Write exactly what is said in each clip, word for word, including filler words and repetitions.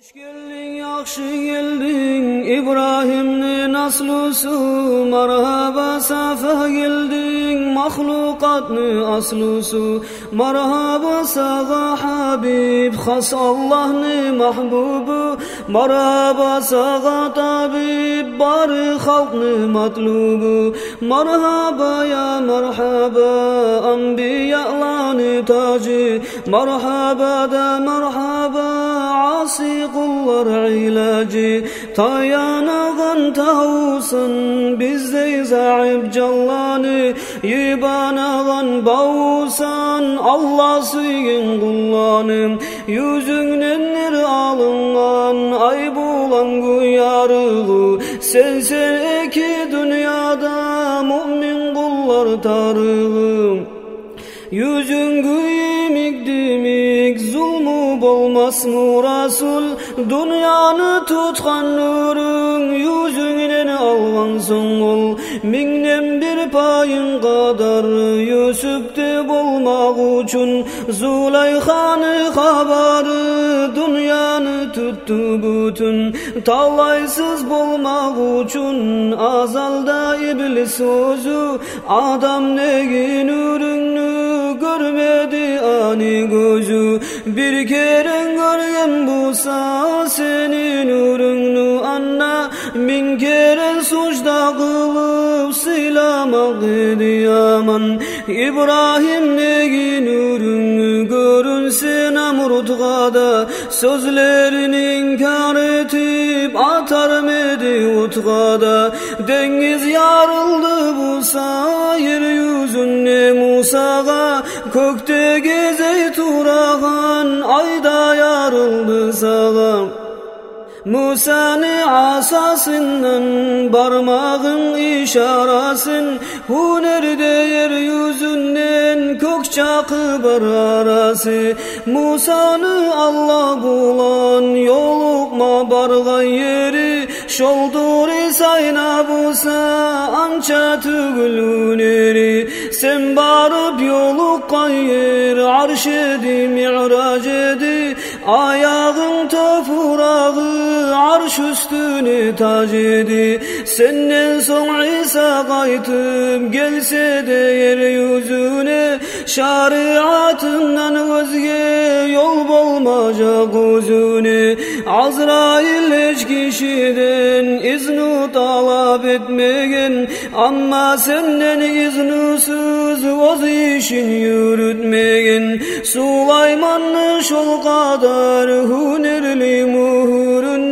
Хуш гелдинг, яхшы гелдинг, Ибрагьимни наслусу, маргьаба, сафа гелдинг, махлукъатны аслусу. Маргьаба сагъа, гьабиб, хас Аллагьны магьбубу, маргьаба сагъа, табиб, бары халкъны матлубу. Маргьаба, я маргьаба, анбияланы тажы, маргьаба да маргьаба, аси къуллар илажы. Таянагъан тавусан биздей заип жанланы, йыбанагъан бавусан Аллагь сюйген къулланы. Юзюнгдендир алынгъан ай булан гюн ярыгъы, сенсен эки дюньяда муъмин къуллар тарыгъы. Юзюнг йимик димик, зулму болмасмы, Расул? Дюньяны тутгъан нюрюнг юзюнгден алгъан сонг, ол мингден бир пайынг къадар Юсюпде болмакъ учун. Зулайханы хабары дюньяны тутду бютюн. Талайсыз болмакъ учун азалда иблис оьзю, Адам деген нюрюнгню гёрмеди аны гёзю. Бир керен гёрген буса сени нюрюнгню, анда минг керен сужда къылып сыйламакъ эди аман. Ибрагьим деген нюрюнгню гёрюнсе Намрутгъа да, сёзлерин инкар этип, атармы эди отгъа да. Денгиз ярылды буса ер юзюнде Мусагъа, кёкде гезей турагъан ай да ярылды сагъа. Мусаны асасындан бармагъын ишарасын, гьюнерде ер юзюнден кёк чакъы бар арасы. Мусаны Аллагь булан ёлукъма баргъан ери, шол Тури Сайна буса анча тюгюл гьюнери. Сен барып ёлукъгъан ер Арш эди, Миъраж эди, аягъынг топурагъы Арш уьстюне таж эди. Сенден сонг Иса къайтып гелсе де ер юзюне, шариатындан оьзге ёл болмажакъ оьзюне. Азраил гьеч гишиден изну талап этмеген, амма сенден изнусуз оьз ишин юрютмеген. Сулайманны шол къадар гьюнерли мюгьюрюнде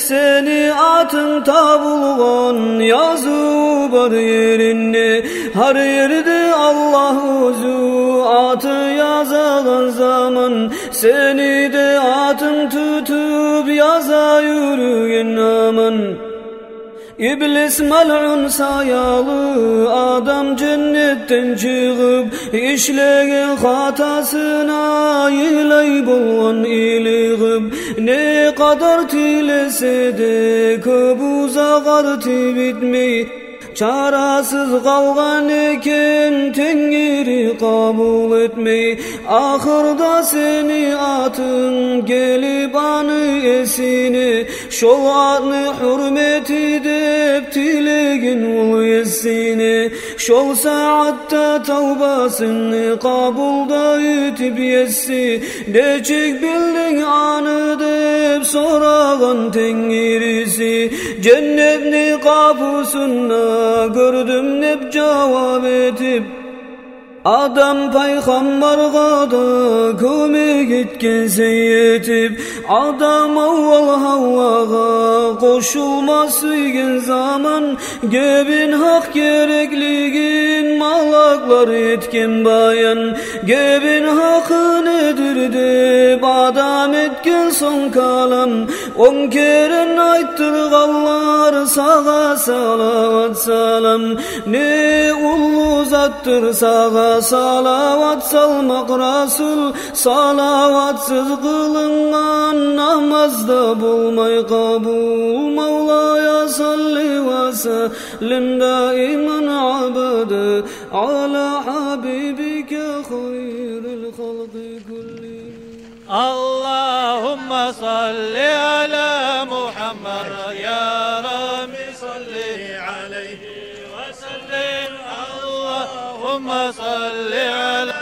сени атынг табулгъан языв бар еринде. Гьар ерде Аллагь оьзю атын язагъан заман, сени де атынг тутуп яза юрюген аман. Иблис малъун саялы адам женнетден чыгъып, ишлеген хатасына йылай болгъан йылыгъып. Не къадар тилесе де, кёп узагъар тибитмей, чарасыз къалгъан экен, Тенгири къабул этмей. Ахырда сени атынг гелип аны эсине, шол атны гьюрмети деп тилеген ол Есине. Шол сагьатда тавбасын къабул да этип Еси, нечик билдинг аны деп сорагъан Тенгириси. Женнетни къапусунда гёрдюм деп жавап этип, Адам пайхаммаргъа да кёмек этген сен етип. Адам аввал Гьаввагъа къошулма сюйген заман, гебин гьакъ гереклигин малаклар этген баян. Гебин гьакъы недир деп Адам этген сонг калам, он керен айтдыргъанлар сагъа салават салам. Не уллу затдыр сагъа салават салмакъ, Расул. Салаватсыз къылынгъан намаз да болмай къабул. مولاي صل وسلم دائما أبدا على حبيبك خير الخلق كلهم. اللهم صل صل على محمد، يا رب صل عليه وسلم. اللهم صل على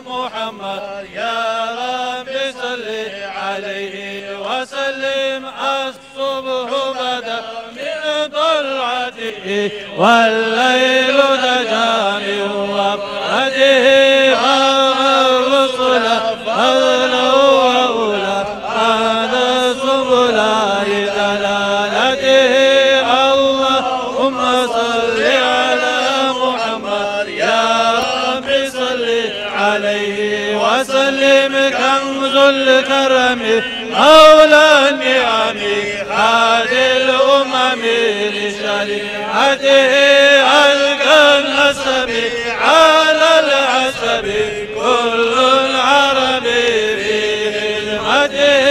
محمد، يا رب صل عليه وسلم. الصبح بدا من طلعته، والليل دجى من وبرته، رأى الرسل فضلا وعلا، هدى السبل لدلالته. اللهم صل على محمد، يا رب صل عليه وسلم. كنز الكرم مولى النعم، هادي الأمم لشريعته، ألقى النسب على العسب، كل العرب في خدمته.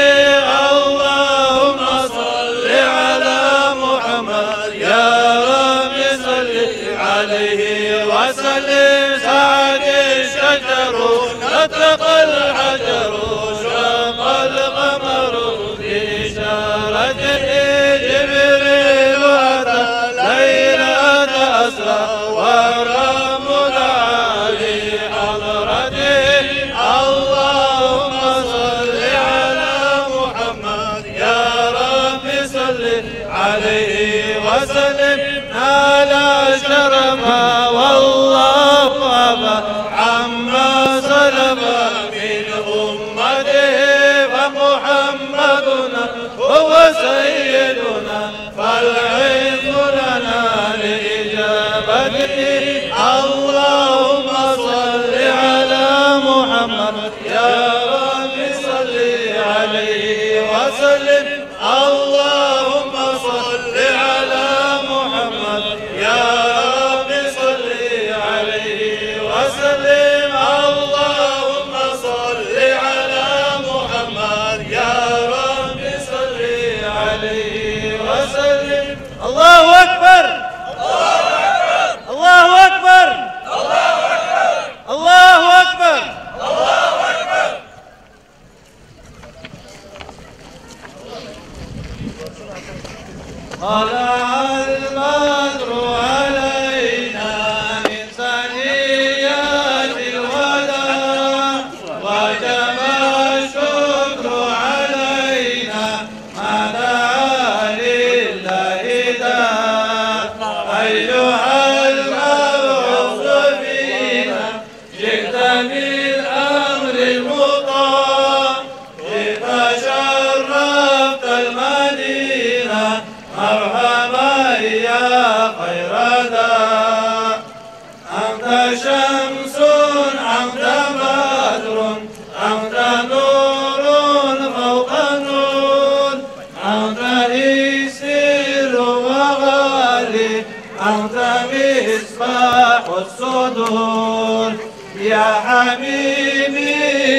اللهم صل على محمد، يا رب صل عليه وسلم. سعد الشجر، نطق الحجر، شق القمر بإشارته. جبريل أتى ليلة أسرى، والرب دعا لحضرته. اللهم صل على محمد، يا رب صل عليه وسلم. نال الشرف والله أبى عما سلف من أمته، فمحمدنا هو سيدنا، فالعز لنا لإجابته. اللهم صل على محمد، يا رب صل عليه وسلم. اللهم صل على محمد، يا رب صل عليه وسلم. اللهم صل على محمد، يا رب صل عليه وسلم. الله أكبر. الله أكبر. الله أكبر. طلع البدر علينا من ثنيات الوداع، وجب الشكر علينا ما دعا لله داع. أيها المبعوث فينا، جئت بالأمر المطاع، جئت شرفت المدينة، مرحبا يا خير داع. أنت شمس، أنت بدر، أنت نور فوق نور، أنت إكسير وغالي، أنت مصباح الصدور. يا حبيبي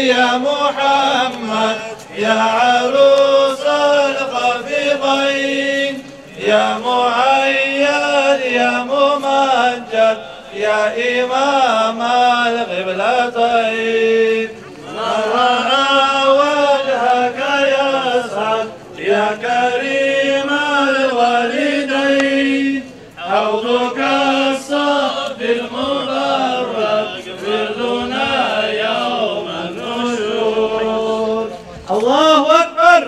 يا محمد، يا عروس الخفيقين، يا مؤيد يا ممجد، يا إمام القبلتين. من رأى وجهك يسعد، يا كريم الوالدين. حوضك الصافي المبرك، وردنا يوم النشور. الله أكبر.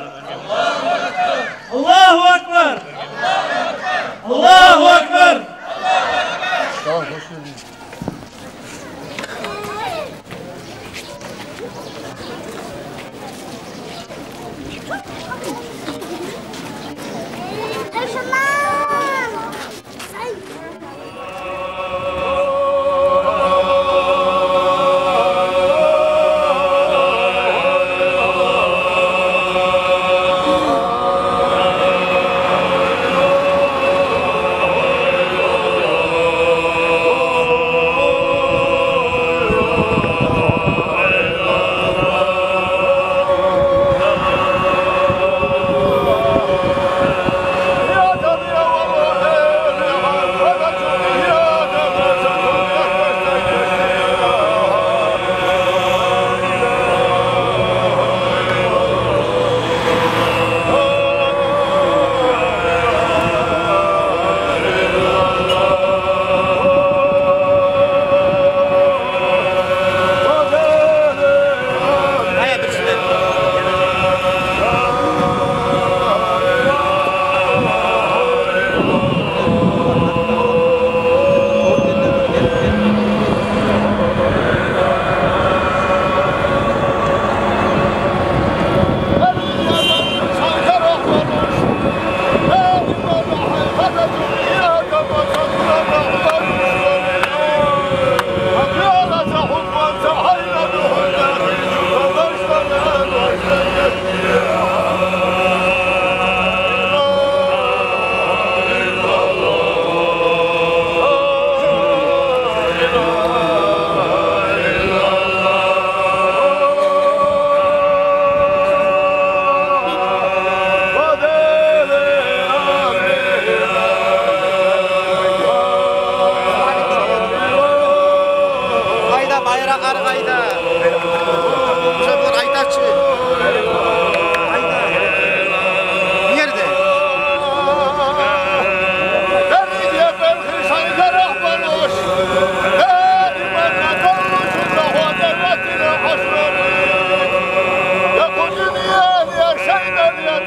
الله أكبر. الله أكبر.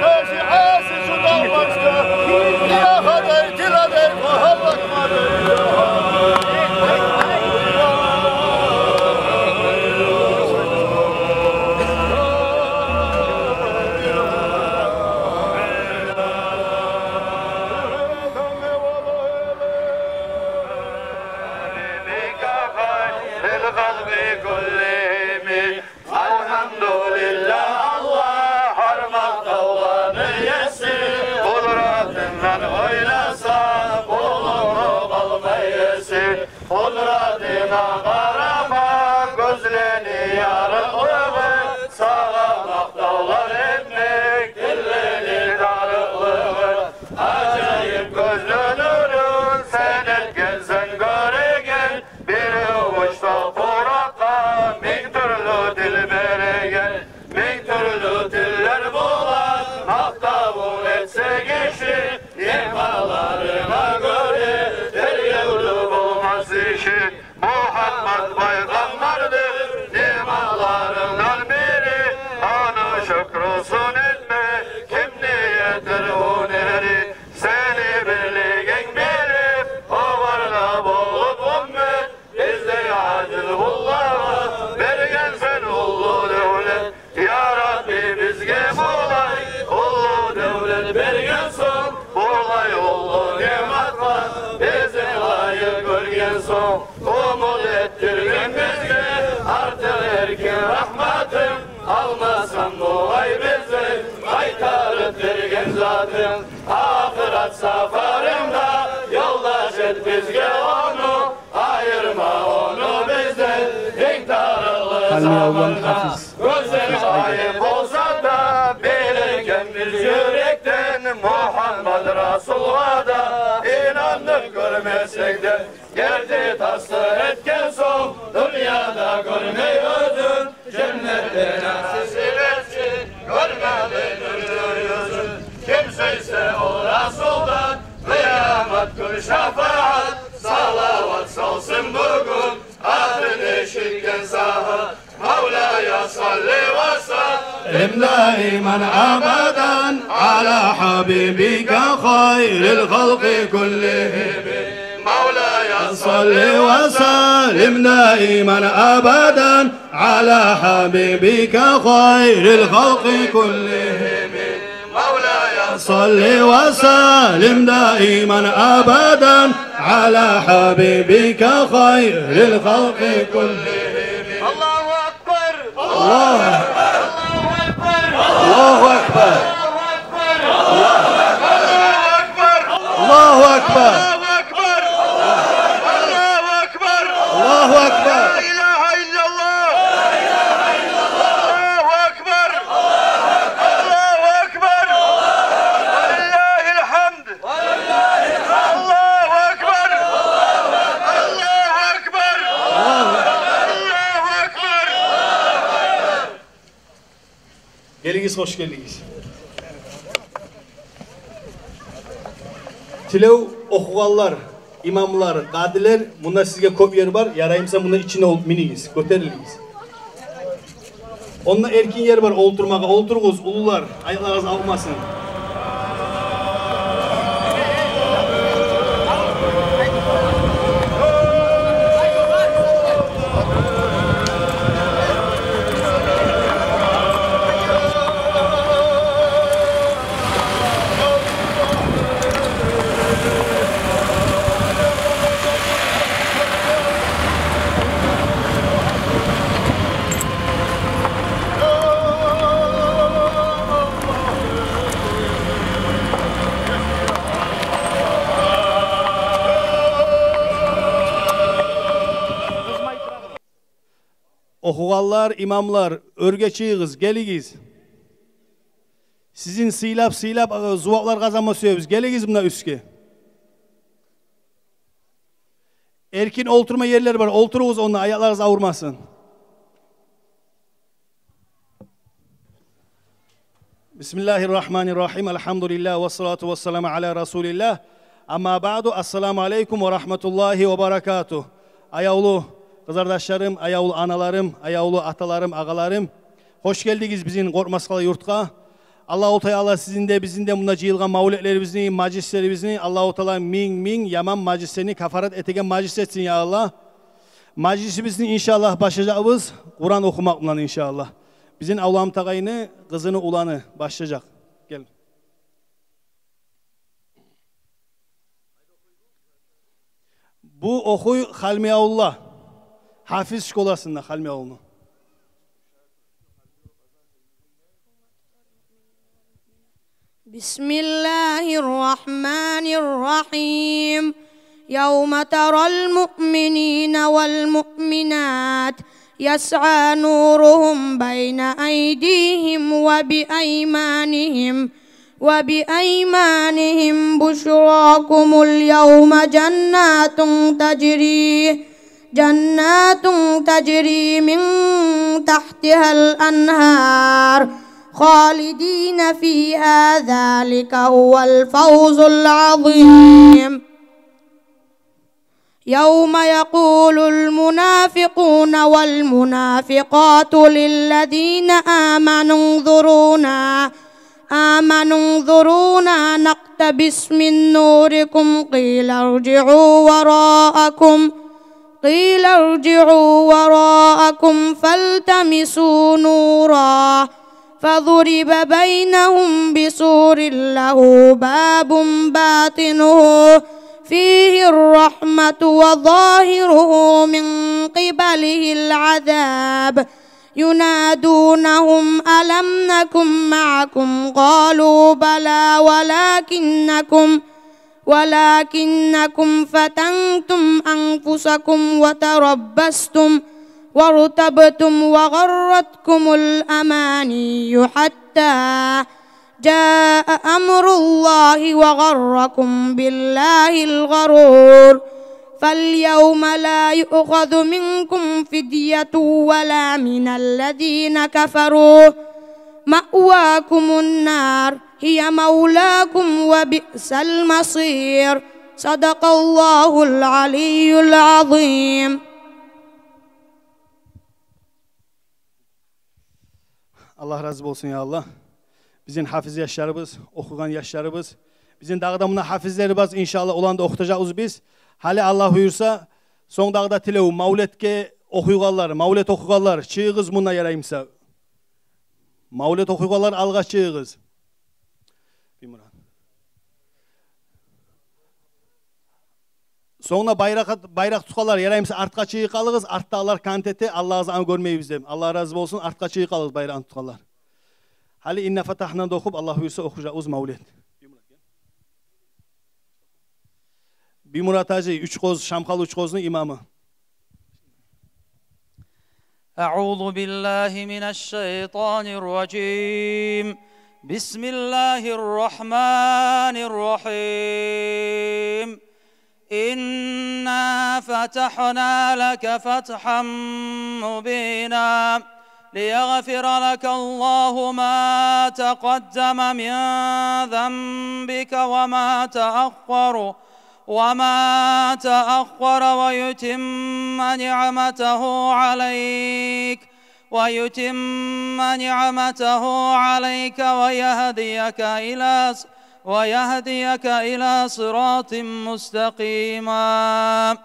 Къаршы асил шундан башгъа, илахадай, тиладай, Мухаммад. Алгьамдулиллагь, Аллагь, гьар макътавланы еси, къудратынгдан ойласа, булуну къалмай эси. Къудратынга къарама, гёзлени ярыкълыгъы, сагъа макътавлар этмек, тиллени тарыкълыгъы. Ажайып гёзлю нюрюн сен этгенсен гёреген, бир авуч топуракъгъа минг тюрлю тил береген. Минг тюрлю тиллер булан макътавун этсе гиши, неъмаларына гёре тергевлю болмас иши. Мухаммад пайгъамбардыр неъмаларындан бири, ону шюкрюсюн этме кимни етер гьюнери? Сени бирлигинг билип, огъар да болуп уммат, биздей ажиз къуллагъа бергенсен уллу девлет. Я Рабби, бизге булай уллу девлет берген сонг, булай уллу неъматгъа бизин лайыкъ гёрген сонг, умут этдирген бизге артыкъ эркин рагьматынг, алмасам бугъай бизден къайтарып берген затынг. Ахырат сапарында ёлдаш эт бизге ону, айырма ону бизден инг тарыкълы заманда. Гёзлени айып болса да, билеген биз юрекден, Мухаммад Расулгъа да инандыкъ гёрмесек де. Герти тасдыкъ этген сонг, дюньяда гёрмей оьзюн, женнетде насип этсин гёрмеге нюрлю юзюн. Ким сюйсе о Расулдан къыямат гюн шапаат, салават салсын бугюн атын эшитген сагьат. مولاي صل وسلم دائما أبدا على حبيبك خير الخلق كلهم. مولاي صل وسلم دائما أبدا على حبيبك خير الخلق كلهم. مولاي صل وسلم دائما أبدا على حبيبك خير الخلق كلهم. الله أكبر. الله أكبر. الله أكبر. الله أكبر. لا إله إلا الله. الله أكبر. الله أكبر. ولله الحمد. الله أكبر. الله أكبر. الله أكبر. Гелигиз, хош гелдигиз. Тилев охугъанлар, имамлар, къадилер, мунда сизге кёп ер бар, яраймыса мунда ичине болуп минигиз, гётерилигиз. Онда эркин ер бар олтурмагъа, олтуругъуз, уллулар, аякъларыгъыз аврумасын. Охугъанлар, имамлар, оьрге чыгъыгъыз, гелигиз. Сизин сыйлап-сыйлап, зуваплар къазанма сюебиз. Гелигиз мунда уьстге. Эркин олтурма ерлер бар, олтуругъуз онда, аякъларыгъыз аврумасын. بسم الله الرحمن الرحيم. الحمد لله والصلاة والسلام على رسول الله. أما بعد. السلام عليكم ورحمة الله وبركاته. Аявлу къызардашларым, аявлу аналарым, аявлу аталарым, агъаларым, хош гелдигиз бизин Къоркъмаскъала юртгъа. Аллагьу Таала сизин де, бизин де мунда жыйылгъан мавлетлерибизни, мажлислерибизни Аллагьу Таала минг-минг яман мажлислени кафарат этеген мажлис этсин, я Аллагь. Мажлисибизни, иншааллагь, башлажакъбыз Къуран охумакъ булан, иншааллагь. Бизин Авламтагъайны къызыны уланы башлажакъ. Гел. Бу охуй Халмиявулда, Гьафиз школасында Халмиявулну. بسم الله الرحمن الرحيم. يوم ترى المؤمنين والمؤمنات يسعى نورهم بين أيديهم وبأيمانهم، وبأيمانهم بشراكم اليوم جنات تجري، جنات تجري من تحتها الأنهار خالدين فيها ذلك هو الفوز العظيم. يوم يقول المنافقون والمنافقات للذين آمنوا انظرونا، آمنوا انظرونا نقتبس من نوركم قيل ارجعوا وراءكم، قيل ارجعوا وراءكم فالتمسوا نورا فضرب بينهم بسور له باب باطنه فيه الرحمة وظاهره من قبله العذاب. ينادونهم ألم نكن معكم قالوا بلى ولكنكم، ولكنكم فتنتم أنفسكم وتربصتم وارتبتم وغرتكم الأماني حتى جاء أمر الله وغركم بالله الغرور. فاليوم لا يؤخذ منكم فدية ولا من الذين كفروا، مأواكم النار هي مولاكم وبئس المصير. صدق الله العلي العظيم. Аллагь рази болсун, я Аллагь. Бизин гьафиз яшларыбыз, охугъан яшларыбыз. Бизин дагъы да муна гьафизлери бар, иншааллагь, оланы да охутажакъбыз биз. Гьали, Аллагь буюрса, сонг дагъы да тилев, мавлетге охуйгъанлар, мавлет охугъанлар, чыгъыгъыз мунда, яраймыса. Мавлет охуйгъанлар, алгъа чыгъыгъыз. Бимурат. Сонг да байракъ, байракъ тутгъанлар, яраймыса, артгъа чыгъып къалыгъыз, артдагъылар кант эте, Аллагьны гёрмейбиз деп. Аллагь рази болсун, артгъа чыгъып къалыгъыз, байракъны тутгъанлар. Гьали «Инна фатагьна»ны да охуп, Аллагь буюрса, охужакъбыз мавлет. Бимурат гьажи, Уьч Къоз, Шамхал Уьч Къозну имамы. أعوذ بالله من الشيطان الرجيم. بسم الله الرحمن الرحيم. إنا فتحنا لك فتحا مبينا ليغفر لك الله ما تقدم من ذنبك وما تأخر وما تأخر ويتم نعمته عليك، ويتم نعمته عليك ويهديك إلى، ويهديك إلى صراط مستقيما.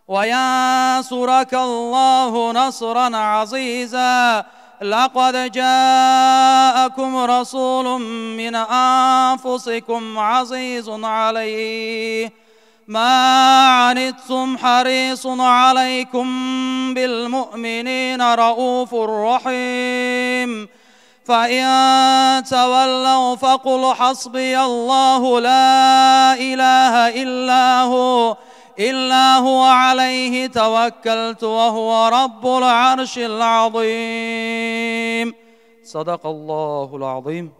وينصرك الله نصرا عزيزا. لقد جاءكم رسول من أنفسكم عزيز عليه ما عنتم حريص عليكم بالمؤمنين رءوف رحيم. فإن تولوا فقل حسبي الله لا إله إلا هو، إلا هو عليه توكلت وهو رب العرش العظيم. صدق الله العظيم.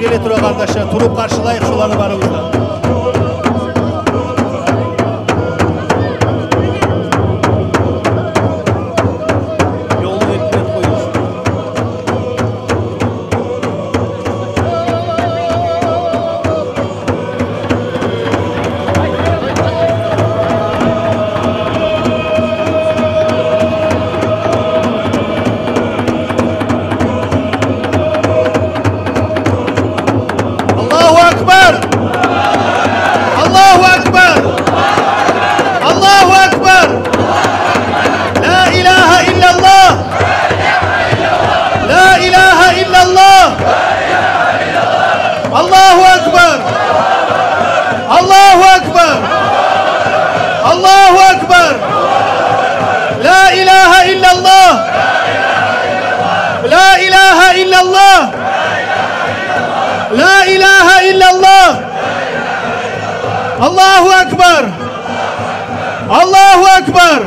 Геле тура, къардашлар, туруп къаршылайыкъ шоланы барыбыз да. Ёлну этмей къоюгъуз. الله أكبر. الله أكبر. الله أكبر. لا إله إلا الله. لا إله إلا الله. الله أكبر. الله أكبر. الله أكبر. لا إله إلا الله. لا إله إلا الله. لا إله إلا الله. الله أكبر. الله أكبر.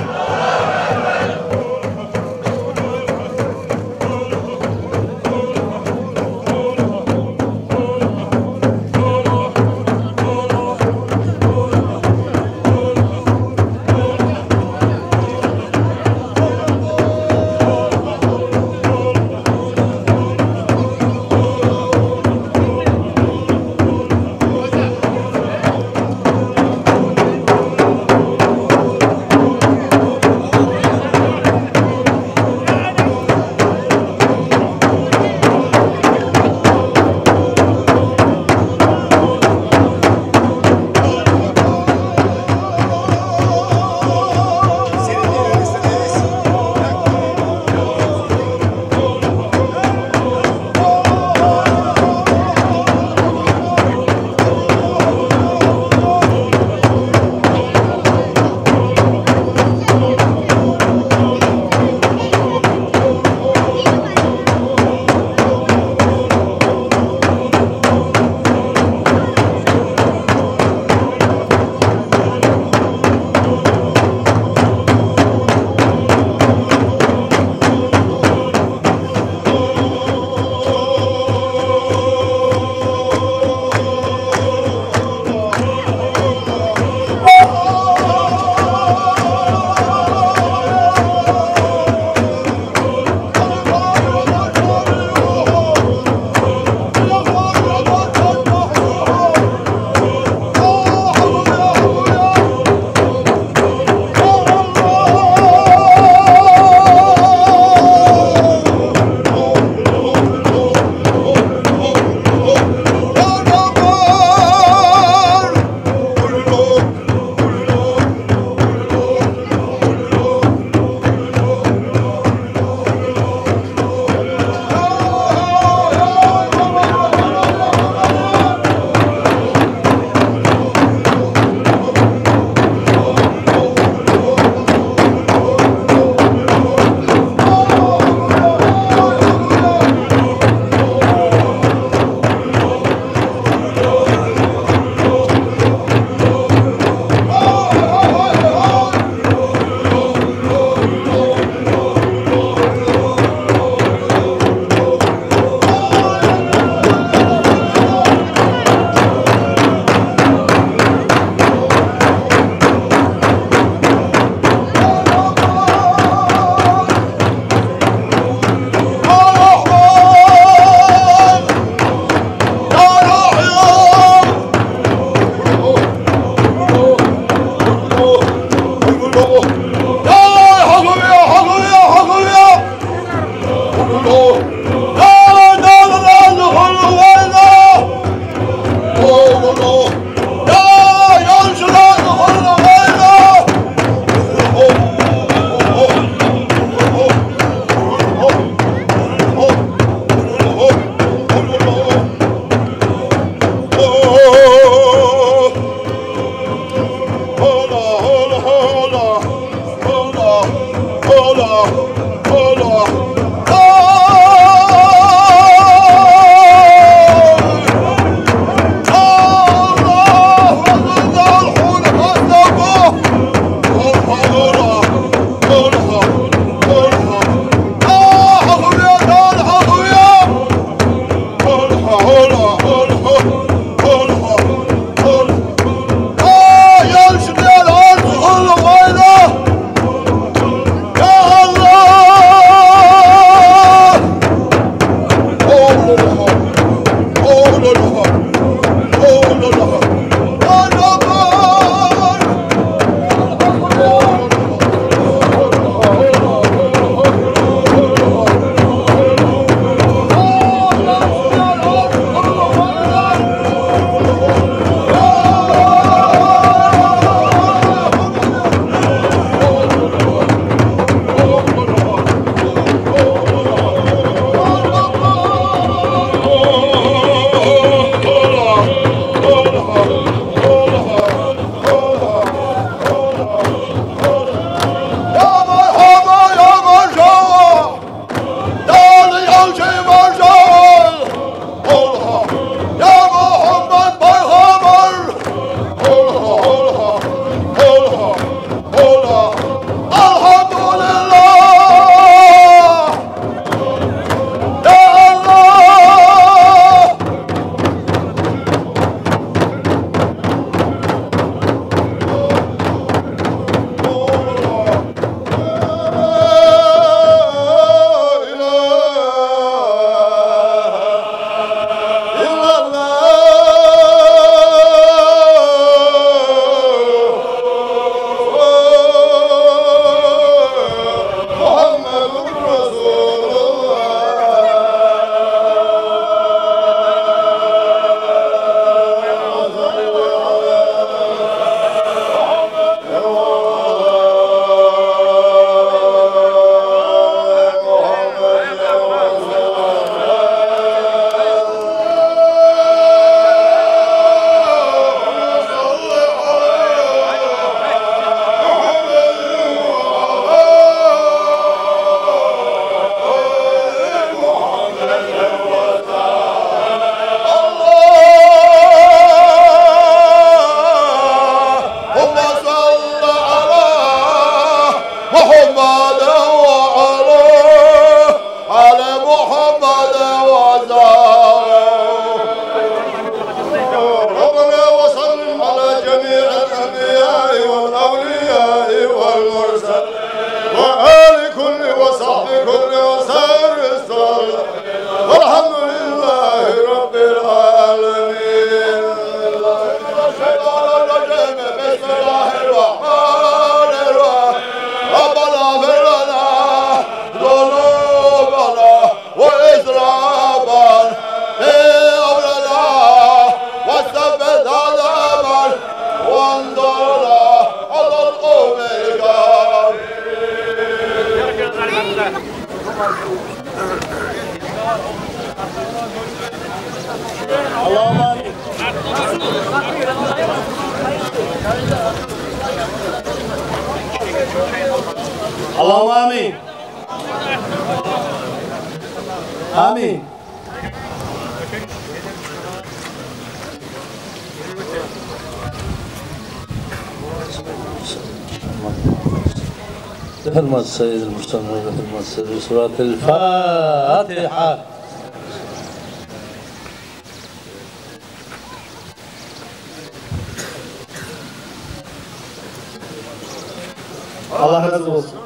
Алжан, маржан, Аллагь, я Мугьаммад пайхаммар, Аллагь, Аллагь, Аллагь, Аллагь. Альгьамдулиллагь, я Аллагь. اللهم صل على محمد وعلى آل محمد وسلم. ربنا وسلم على جميع الأنبياء والأولياء والمرسلين وآل كل وصحب كل وسائر الصالحين. والحمد لله رب العالمين. بسم الله الرحمن الرحيم. ربنا اغفر لنا ذنوبنا وإسرافنا في أمرنا وثبت أقدامنا وانصرنا على القوم الكافرين. اللهم آمين. اللهم آمين. آمين. بحرمة سيد المرسلين وبحرمة سر سورة الفاتحة. Аллагь рази болсун.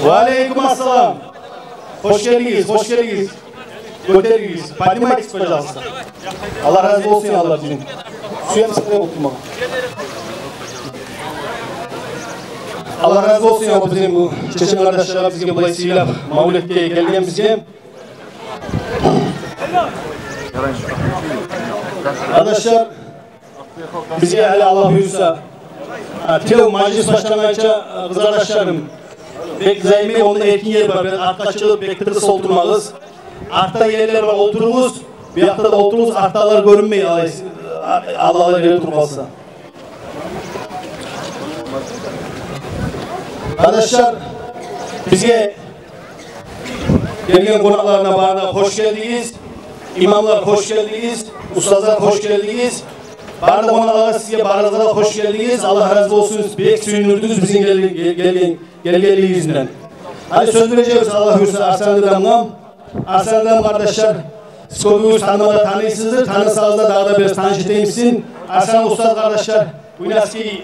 Ва алейкум ассалам. Хош гелдигиз, хош гелдигиз. Гётеригиз, поднимайтесь, пожалуйста. Аллагь рази болсун, Аллагь бизин. Сюемсиз де олтурмагъа. Аллагь рази болсун, я бизин бу чечен къардашларыбызгъа булай сыйлап мавлетге гелгенибизге. Къардашлар, бизге гьали, Аллагь буюрса, а, тилев мажлис башлангъанча, а, къызардашларым, бек узатмай, онда эркин ер бар, бек артгъа чыгъып, бек тырс олтурмагъыз. Артда ерлер бар, олтуругъуз. Бу якъда да олтуругъуз, артдагъылар гёрюнмей, алай, а, алдагъылар ерде туруп къалса. Къардашлар, бизге гелген къонакъларына барына хош гелдигиз. Имамлар, хош гелдигиз. Устазлар, хош гелдигиз. Бары да къонакълагъа, сизге, барыгъызгъа да хош гелдигиз. Аллагь рази болсун, бек сююндюрдюгюз бизин гелген, гелген, гелгенлигигизден. Гьали сёз бережекбиз, Аллагь буюрса, Арслан дедемге. Арслан дедем, къардашлар, сиз кёбюгюз танымагъа да таныйсыздыр, танысагъыз да, дагъы да бираз таныш этейим сизин. Арслан устаз, къардашлар, Буйнакский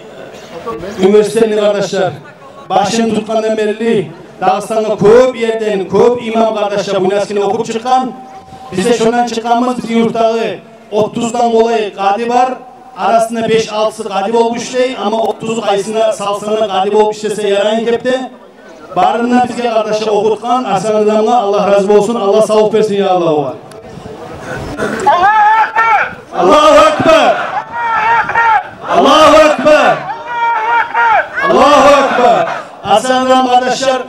университетни, къардашлар, башын тутгъандан берли Дагъыстангъа кёп ерден кёп имам, къардашлар, Буйнакскийни охуп чыкъгъан. Биз де шондан чыкъгъанбыз, бизин юртдагъы отуздан къолай къади бар. Арасында беш-алтысы къади болуп ишлей, амма отузу къайсына салсанг да къади болуп ишлесе ярайгъан кепде. Барын да бизге, къардашлар, охутгъан Арслан адамгъа Аллагь рази болсун, Аллагь савлукъ берсин, я Аллагь. Аллагьу акбар! Аллагьу акбар! Аллагьу акбар! Арслан адам, къардашлар,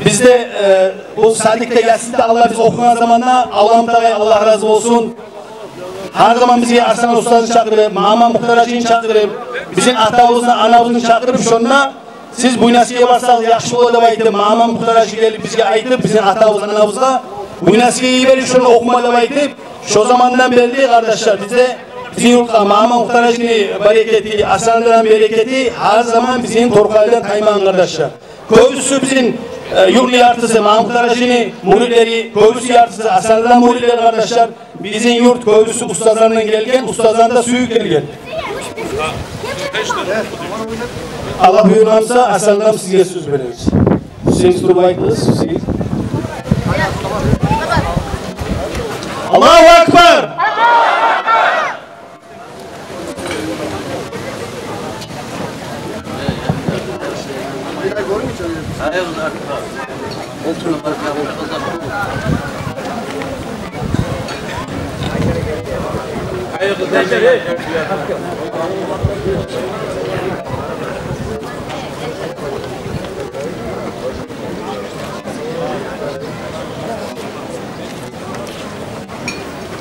бизде, э, бу садикде, ясилде Аллагь, биз охугъан заманда, Аллагьу Таала, Аллагь рази болсун, гьар заман бизге Арслан устазны чакъырып, Магьаммат Мухтар-гьажини чакъырып, бизин атабызны, анабызны чакъырып, шонда сиз Буйнакскиге барсагъыз яхшы бола деп айтып, Магьаммат Мухтар-гьажи гелип бизге айтып, бизин атабыз, анабызгъа Буйнакскиге йиберип, шонда охума деп айтып, шо замандан берли, къардашлар, бизде, бизин юртгъа Магьаммат Мухтар-гьажини берекети, Арслан адамны берекети гьар заман бизин Торкъалидан таймагъан, къардашлар. Кёбюсю бизин, э, юртну яртысы Магьаммат Мухтар-гьажини муридлери, кёбюсю яртысы Арслан адамны муридлери, къардашлар. Бизин юрт кёбюсю устазлардан гелген, устазланы да сююп гелген. Аллагь буюргъан буса, Арслан адам, сизге сёз беребиз. Сиз туруп айтыгъыз, сиз. Аллагьу акбар!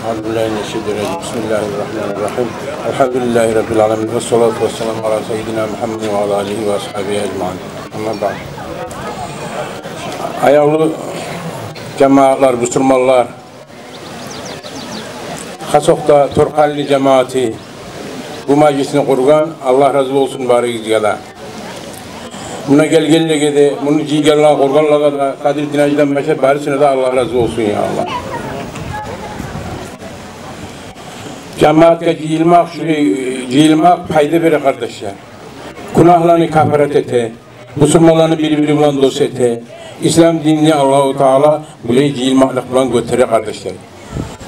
أعوذ بالله من الشيطان الرجيم. بسم الله الرحمن الرحيم. الحمد لله رب العالمين. والصلاة والسلام على سيدنا محمد وعلى آله وأصحابه أجمعين. أما بعد. Аявлу жамаатлар, бусурманлар, хасокъда Торкъали жамааты, бу мажлисни къургъан, Аллагь рази болсун барыгъызгъа да. Муна гелгенлеге де, муну жыйгъанлагъа, къургъанлагъа да, Къадирдин-гьажидан башлап барысына да Аллагь рази болсун, я Аллагь. Жамаатгъа жыйылмакъ, шулай жыйылмакъ пайда бере, къардашлар. Гюнагьланы кафарат эте, бусурманланы бири-бири булан дос эте. Ислам динни Аллагьу Таала булай жыйылмакълыкъ булан гётере, къардашлар.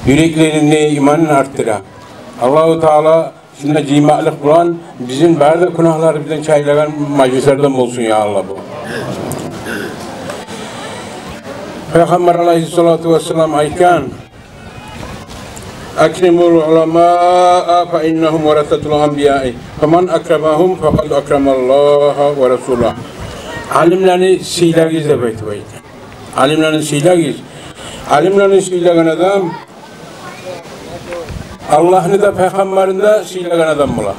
Юреклеринде иманын артдыра. Аллагьу Таала шунда жыйылмакълыкъ булан бизин бары да гюнагьларыбыздан чайлагъан мажлислерден болсун, я Аллагь, бу. Пайхаммар алайгьиссалату вассалам айтгъан: أكرموا العلماء فإنهم ورثة الأنبياء فمن أكرمهم فقد أكرم الله ورسوله. Алимлени сыйлагъыз деп айтып айтгъан. Алимлени сыйлагъыз. Алимлени сыйлагъан адам Аллагьны да, пайхаммарны да сыйлагъан адам бола.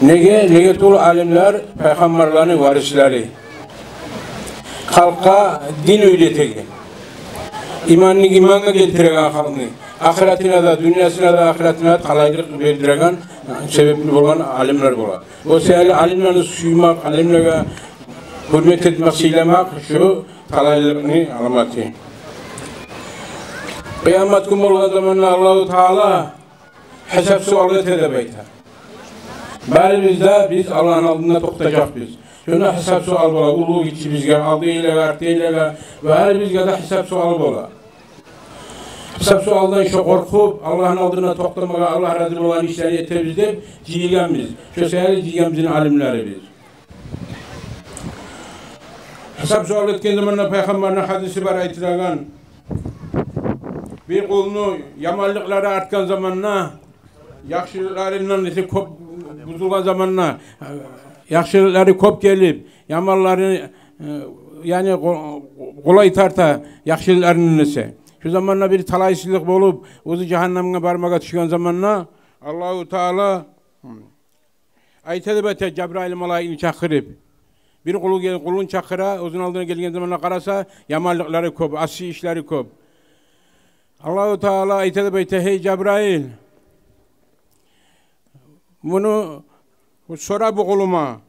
Неге? Неге тюгюл, алимлер пайхаммарланы варислери. Халкъгъа дин уьйретеген, иманны, имангъа гелтиреген халкъны, ахыратына да, дюньясына да, ахыратына да талайлыкъ бердиреген, себепли болгъан алимлер бола. О себепли алимлени сюймек, алимлеге гьюрмет этмек, сыйламакъ — шу талайлыкъны аламаты. Къыямат гюн болгъан заманда Аллагьу Таала гьисап-суал эте деп айта. Барыбыз да биз Аллагьны алдында токътажакъбыз. Шонда гьисап-суал бола, уллу-гиччи бизге, алдагъылагъа, артдагъылагъа, барыбызгъа да гьисап-суал бола. Гьисап-суалдан шо къоркъуп, Аллагьны алдында токътамагъа, Аллагь рази болгъан ишлени этебиз деп жыйылгъанбыз. Шо себепли жыйылгъан бизин алимлерибиз. Гьисап-суал этген заманда пайхаммарны гьадиси бар айтылагъан: бир къулну яманлыкълары артгъан заманда, яхшылыкъларындан эсе кёп бузулгъан заманда, яхшылыкълары кёп гелип, яманлары, э, яни къо-, къолай тарта яхшылыкъларындан эсе. Шу заманда бир талайсызлыкъ болуп, оьзю жагьаннемге бармагъа тюшген заманда, Аллагьу Таала айта деп айта, Жабрайыл малайикни чакъырып. Бир къулу гел-, къулун чакъыра, оьзюню алдына гелген заманда къараса, яманлыкълары кёп, асси ишлери кёп. Аллагьу Таала айта деп айта: «Гьей, Жабрайыл, муну сора бу къулума.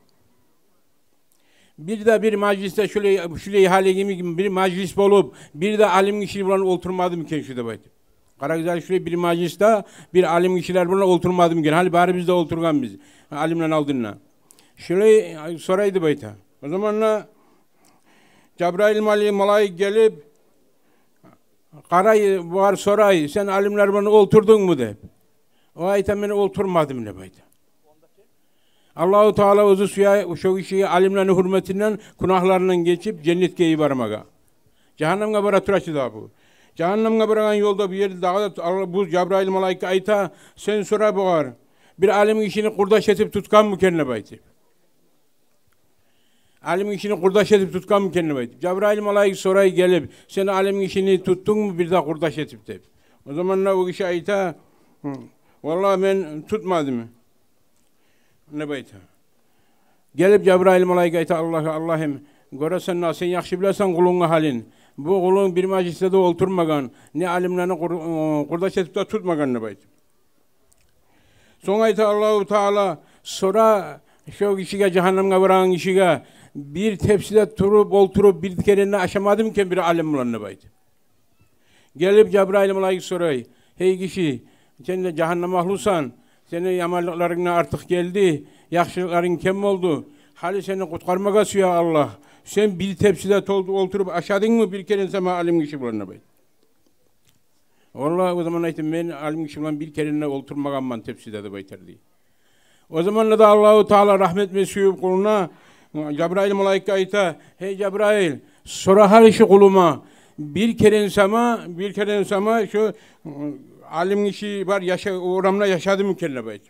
Бир де бир мажлисде шулай, шулай гьали йимик бир мажлис болуп, бир де алим гиши булан олтурмадымы экен шу?» — деп айтып. Къарагъыз, гьали шулай бир мажлисде бир алим гишилер булан олтурмадымы экен? Гьали барыбыз да олтургъанбыз алимлени алдында. Шулай сорай деп айта. О заманда Жабрайыл мали-, малайик гелип къарай, бугъар сорай: «Сен алимлер булан олтурдунгму?» — деп. О айта: «Мен олтурмадым», — деп айта. Аллагьу Таала оьзю сюе шо гишиге алимлени гьюрметинден гюнагьларындан гечип, женнетге йибермеге. Жагьаннемге бара тура чы да бу. Жагьаннемге барагъан ёлда бу ерде дагъы да Алла-, бу Жабрайыл малайикге айта: «Сен сора бугъар, бир алим гишини къурдаш этип тутгъанмы экен?» — деп айтып. «Алим гишини къурдаш этип тутгъанмы экен?» — деп айтып. Жабрайыл малайик сорай гелип: «Сен алим гишини тутдунгму бир де къурдаш этип?» — деп. О заманда о гиши айта: «Гьы, валлагь, мен тутмадым», — деп айта. Гелип Жабрайыл малайик айта Аллагьгъа: «Аллагьым, гёресен, сен яхшы билесен къулунгну гьалын. Бу къулунг бир мажлисде де олтурмагъан, не алимлени къур-, къурдаш этип де тутмагъан», — деп айта. Сонг айта Аллагьу Таала: «Сора шо гишиге, жагьаннемге барагъан гишиге, бир тепсиде туруп, олтуруп, бир керен де ашамадымы экен бир алим булан?» — деп айта. Гелип Жабрайыл малайик сорай: «Гьей гиши, сен де жагьаннем агьлюсен, сени яманлыкъларынг да артыкъ гелди, яхшылыкъларынг кем болду. Гьали сени къутгъармагъа сюе Аллагь. Сен бир тепсиде тол-, олтуруп ашадынгмы бир керен сама алим гиши булан?» — деп айта. «Валлагь, о заман айтдым, мен алим гиши булан бир керен де олтурмагъанман тепсиде», — деп айтар дей. О заманда да Аллагьу Таала рагьмет этме сююп къулуна, Жабрайыл малайикге айта: «Гьей Жабрайыл, сора гьали шу къулума, бир керен сама, бир керен сама шу, м, алим гиши бар яша-, орамда яшадымы экен?» — деп айта.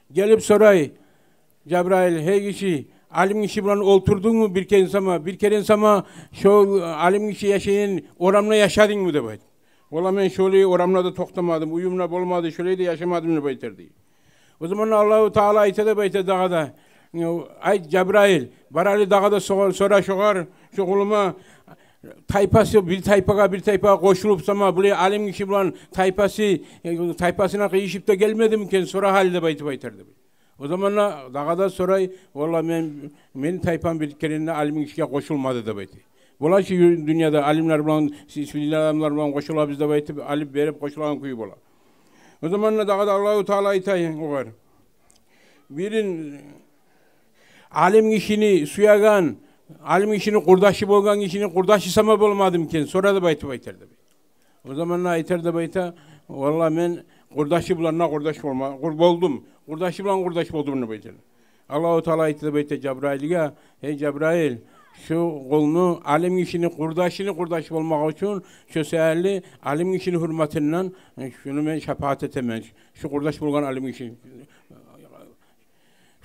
Гелип сорай Жабрайыл: «Гьей гиши, алим гиши булан олтурдунгму бир керен сама, бир керен сама шо алим гиши яшайгъан орамда яшадынгмы?» — деп айта. «Валлагь, мен шолай орамда да токътамадым, уьюм де болмады, шолай да яшамадым», — деп айтар дей. О заманда Аллагьу Таала айта деп айта дагъы да: «Айт, Жабрайыл, бар гьали дагъы да сора, сора шогъар, шу къулума, тайпасы бир тайпагъа, бир тайпагъа къошулуп сама, булай алим гиши булан тайпасы, э, тайпасына къыйышып да гелмедими экен, сора гьали», — деп айтып айтар деп. О заманда дагъы да сорай: «Валлагь, мен, мени тайпам бир керен де алим гишиге къошулмады», — деп айта. Бола чы дю-, дюньяда алимлер булан, си-, сыйлы адамлар булан къошулабыз деп айтып, алып берип къошулагъан кюй бола. О заманда дагъы да Аллагьу Таала айта огъар: «Бирин, алим гишини сюеген, алим гишини къурдашы болгъан гишини къурдашы сама болмадымы экен, сора», — деп айтып айтар деп. О заманда айтар деп айта: «Валлагь, мен къурдашы булан да къурдаш болма-, къур-, болдум, къурдашы булан къурдаш болдум», — деп айтар. Аллагьу Таала айта деп айта Жабрайылгъа: «Гьей Жабрайыл, шу къулну, алим гишини къурдашыны къурдашы болмакъ учун, шу саялы алим гишини гьюрметинден, э, шуну мен шапаат этемен, шу къурдаш болгъан алим гиши».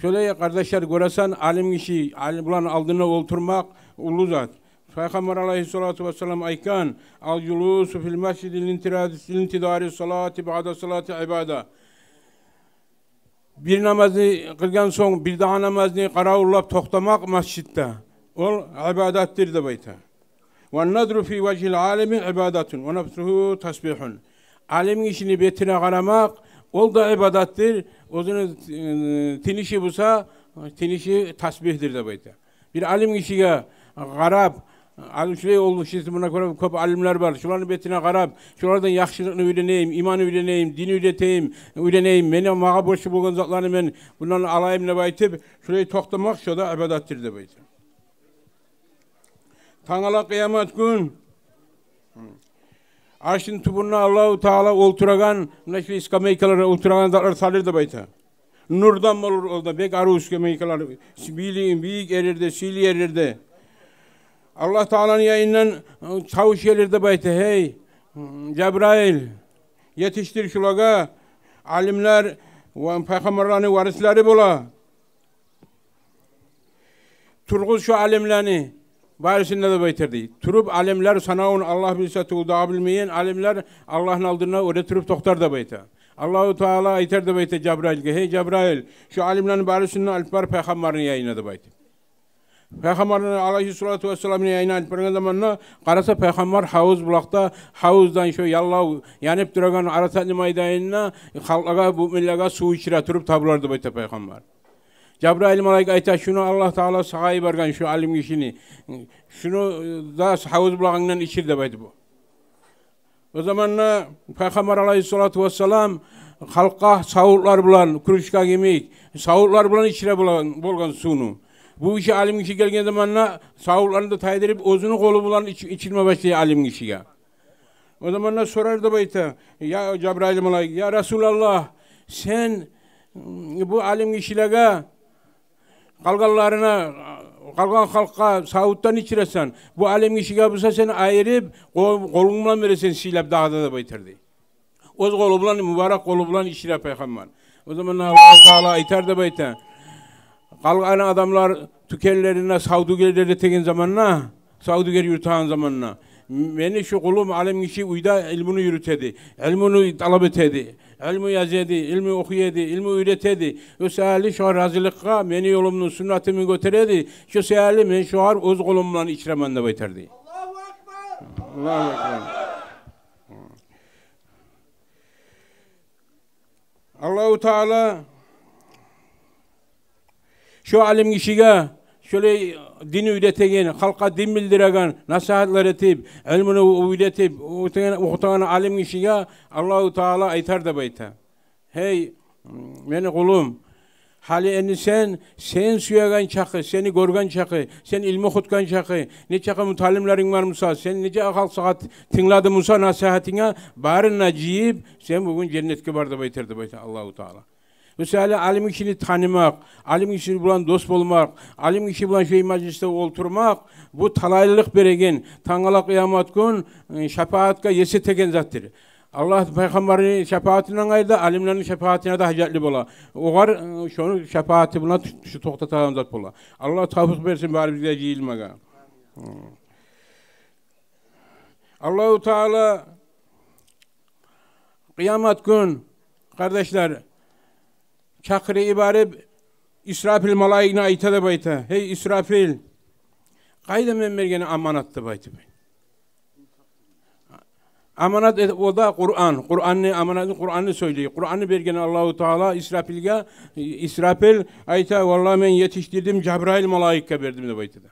Шолай, къардашлар, гёресен, алим гиши, алим булан алдында олтурмакъ уллу зат. Пайхаммар алайгьиссалату вассалам айтгъан: «Ал-жулусу фил масжиди линтира-, линтизари салати баъда салати ибада». Бир намазны къылгъан сонг бир дагъы намазны къаравуллап токътамакъ масжитде, ол ибадатдыр деп айта. «Ван-назру фи важгьил алими ибадатун, ва нафсугьу тасбигьун». Алим гишини бетине къарамакъ, ол да ибадатдыр. Оьзюню, э, тынышын буса, тынышын тасбигьдир деп айта. Бир алим гишиге къарап, ал-, шулай ол гиши, муна кёп, кёп алимлер бар, шуланы бетине къарап, шулардан яхшылыкъны уьйренейим, иман уьйренейим, дин уьйретейим, уьйренейим, мени, магъа борчлу болгъан затланы мен бундан алайым деп айтып, шулай токътамакъ, шо да ибадатдыр деп айта. Тангала къыямат гюн Аршны тюбюнде Аллагьу Таала олтурагъан, муна шу скамейкалар, олтурагъан затлар салыр деп айта. Нурдан болур, о да бек арив скамейкалар, бийли-, бийик ерлерде, сыйлы ерлерде. Аллагь Тааланы янындан, э, тавуш гелир деп айта: «Гьей, Жабрайыл, етишдир шулагъа, алимлер ва пайхаммарланы варислери бола. Тургъуз шу алимлени барысын да», — деп айтар дей. Туруп алимлер санавун Аллагь билсе тюгюл, дагъы билмейген алимлер Аллагьны алдында оьре туруп токътар деп айта. Аллагьу Таала айтар деп айта Жабрайылгъа: «Гьей, Жабрайыл, шу алимлени барысын да алып бар пайхаммарны янына», — деп айта. Пайхаммарны, алайгьиссалату вассаламны янына алып баргъан заманда къараса, пайхаммар гьавуз булакъда, гьавуздан шу яллав янып турагъан Арасатны майданында халкълагъа, муъминлеге сув ичире туруп табулар деп айта пайхаммар. Жабрайыл малайик айта: «Шуну Аллагь Таала сагъа йиберген, шу алим гишини. Шуну да гьавуз булагъынгдан ичир», — деп айтып. О заманда пайхаммар алайгьиссалату вассалам халкъгъа савутлар булан, кружка йимик, савутлар булан ичире булан, болгъан сувну. Бу гиши, алим гиши гелген заманда савутларын да тайдырып, оьзюню къолу булан ич-, ичирме башлай алим гишиге. О заманда сорар деп айта, я Жабрайыл малайик: «Я Расулаллагь, сен бу алим гишилеге, къалгъанларына, къалгъан халкъгъа савутдан ичиресен, бу алим гишиге буса сен айырып, къо-, къолунг булан бересен сыйлап дагъы да», — деп айтар дей. Оьз къолу булан, мубарак къолу булан ичире пайхаммар. О заманда Аллагьу Таала айтар деп айта: «Къалгъан адамлар тюкенлеринде савдюгерлер этеген заманда, савдюгер юрютеген заманда, мени шу къулум алим гиши уьйде илмуну юрютеди, илмуну талап этеди, илму язеди, илму охуеди, илму уьйретеди. Шу саялы шогъар разиликге мени ёлумну, суннатымны гётереди. Шу саялы мен шогъар оьз къолум булан ичиремен», — деп айтар дей. Аллагьу акбар. Аллагьу Таала шо алим гишиге, шолай дин уьйретеген, халкъгъа дин билдиреген, насигьатлар этип, илмуну уьйретип, охутагъан, охутагъан алим гишиге Аллагьу Таала айтар деп айта: «Гьей, мени къулум, гьали энди сен, сен сюеген чакъы, сени гёрген чакъы, сен илму охутгъан чакъы, нечакъы муталимлеринг бар буса, сен нечакъы халкъ сагъа тынглады буса насигьатынга, барын да жыйып, сен бугюн женнетге бар», — деп айтар деп айта Аллагьу Таала. Мисалы, алим гишини танымакъ, алим гиши булан дос болмакъ, алим гиши булан шо мажлисде олтурмакъ — бу талайлылыкъ береген, тангала къыямат гюн, э, шапаатгъа ес этеген затдыр. Аллагь пайхаммарны шапаатындан къайры да алимлени шапаатына да гьажатлы бола. Огъар, э, шону шапааты булан ту-, шу токътатагъан зат бола. Аллагь тавфикъ берсин барыбызгъа жыйылмагъа. Аллагьу Таала къыямат гюн, къардашлар, чакъырып йиберип, Исрафил малайикни айта деп айта: «Гьей, Исрафил, къайда мен берген аманат?» — деп айтып. Аманат эт-, о да Къуран. Къуранны аманатын, Къуранны сёйлей. Къуранны берген Аллагьу Таала Исрафилге. Исрафил айта: «Валлагь, мен етишдирдим, Жабрайыл малайикге бердим», — деп айта да.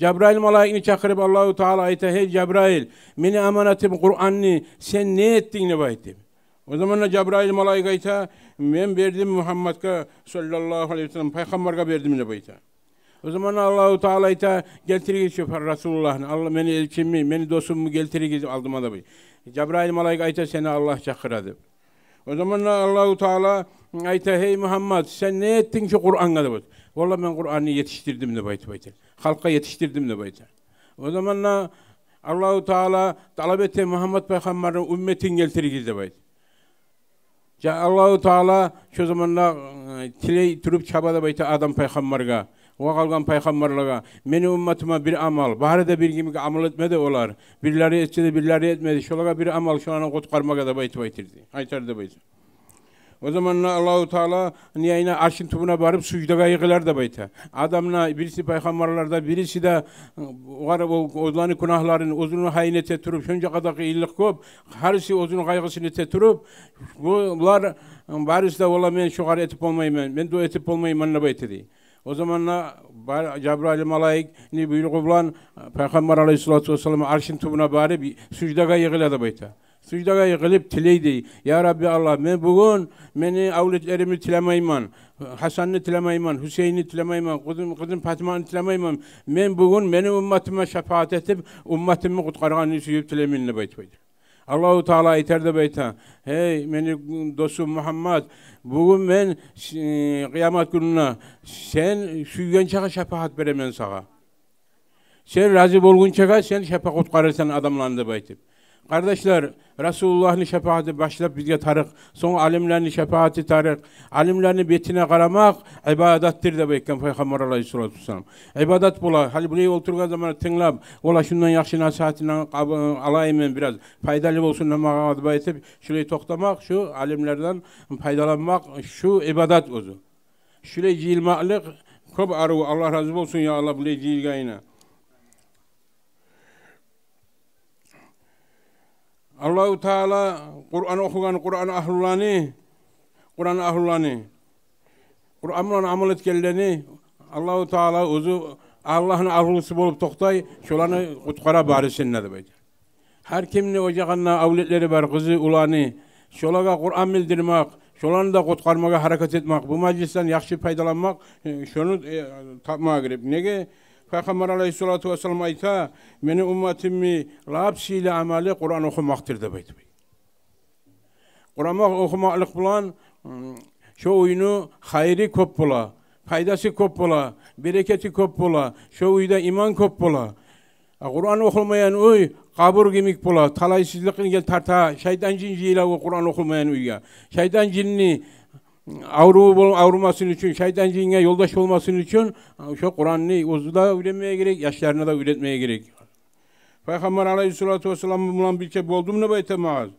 Жабрайыл малайикни чакъырып, Аллагьу Таала айта: «Гьей, Жабрайыл, мени аманатым Къуранны сен не этдинг?» — деп айтып. О заманда Жабрайыл малайик айта: «Мен бердим Мугьаммадгъа, саллаллагьу алайгьи ва саллам, пайхаммаргъа бердим», — деп айта. О заманда Аллагьу Таала айта: «Гелтиригиз шу Расулуллагьны, Аллагь, мени элчимни, мени досумну гелтиригиз алдыма», — деп айта. Жабрайыл малайик айта: «Сени Аллагь чакъыра», — деп. О заманда Аллагьу Таала айта: «Гьей Мугьаммад, сен не этдинг шу Къурангъа?» — деп айта. «Валлагь, мен Къуранны етишдирдим», — деп айтып айта. «Халкъгъа етишдирдим», — деп айта. О заманда Аллагьу Таала талап эте: «Мугьаммад пайхаммарны умматын гелтиригиз», — деп айта. Жа-, Аллагьу Таала шо заманда, э, тилей туруп чаба деп айта Адам пайхаммаргъа, огъар къалгъан пайхаммарлагъа: «Мени умматыма бир амал, бары да бир кимик амал этмеди олар. Бирлери этсе де, бирлери этмеди. Шолагъа бир амал, шоланы къутгъармагъа», — деп айтып айтыр дей, айтар деп айта. О заманда Аллагьу Таала не айна аршын тюбюне барып суждагъа йыгъылар деп айта. Адамлар, бириси пайхаммарлар да, бириси де, огъар о-, оьзлени гюнагьларын, оьзюню гьайын эте туруп, шонча къадар къыйынлыкъ кёп, гьариси оьзюню къайгъысын эте туруп, бу, булар барысы да: «Валлагь, мен шогъар этип болмайман, мен дуа этип болмайман», — деп айта дей. О заманда бар-, Жабрайыл малайикни буйругъу булан пайхаммар алайгьиссалату вассалам аршын тюбюне барып суждагъа йыгъыла деп айта. Суждагъа йыгъылып тилей дей: «Я Рабби Аллагь, мен бугюн мени авлетлеримни тилемеймен, Гьасанны тилемеймен, Гьусейинни тилемеймен, къызым, къызым Патиманы тилемеймен. Мен бугюн мени умматыма шапаат этип, умматымны къутгъаргъанны сююп тилеймен», — деп айтып айта. Аллагьу Таала айтар деп айта: «Гьей, мени досум Мугьаммад, бугюн мен, э, къыямат гюнюнде сен сюйген чакъы шапаат беремен сагъа. Сен рази болгъунчагъа сен шапа къутгъарарсан адамланы», — деп айтып. Къардашлар, Расулуллагьны шапааты башлап бизге тарыкъ, сонг алимлени шапааты тарыкъ. Алимлени бетине къарамакъ ибадатдыр деп айтгъан пайхаммар алайгьиссалату вассалам. Ибадат бола, гьали булай олтургъан заманда тынглап, ола шундан яхшы насигьатын къаб-, алайым мен бираз, пайдалы болсун да магъа деп айтып, шулай токътамакъ, шу алимлерден пайдаланмакъ, шу ибадат оьзю. Шулай жыйылмакълыкъ кёп арив, Аллагь рази болсун, я Аллагь, булай жыйылгъанына. Аллагьу Таала Къуран охугъан Къуран агьлуланы, Къуран агьлуланы, Къуран булан амал этгенлени Аллагьу Таала оьзю Аллагьны агьлусу болуп токътай, шоланы къутгъара барысын да деп айта. Гьар кимни ожагъында авлетлери бар, къызы, уланы, шолагъа Къуран билдирмек, шоланы да къутгъармагъа гьаракат этмек, бу мажлисден яхшы пайдаланмакъ, э, шону, э, тапмагъа герек. Неге? Пайхаммар алайгьиссалату вассалам айта: «Мени умматымны лап сыйлы амалы Къуран охумакъдыр», — деп айтып. Къуран охумакълыкъ булан, м, шо уьйню хайыры кёп бола, пайдасы кёп бола, берекети кёп бола, шо уьйде иман кёп бола. А Къуран охулмайгъан уьй къабур йимик бола, талайсызлыкъны гел тарта, шайтан-жин жыйыла о Къуран охулмайгъан уьйге. Шайтан-жинни авруву бол-, аврумасын учун, шайтан-жинге ёлдаш болмасын учун, шо Къуранны оьзю де уьйренмеге герек, яшларына да уьйретмеге герек. Пайхаммар алайгьиссалату вассалам булан бирче болдум деп айта Муаз.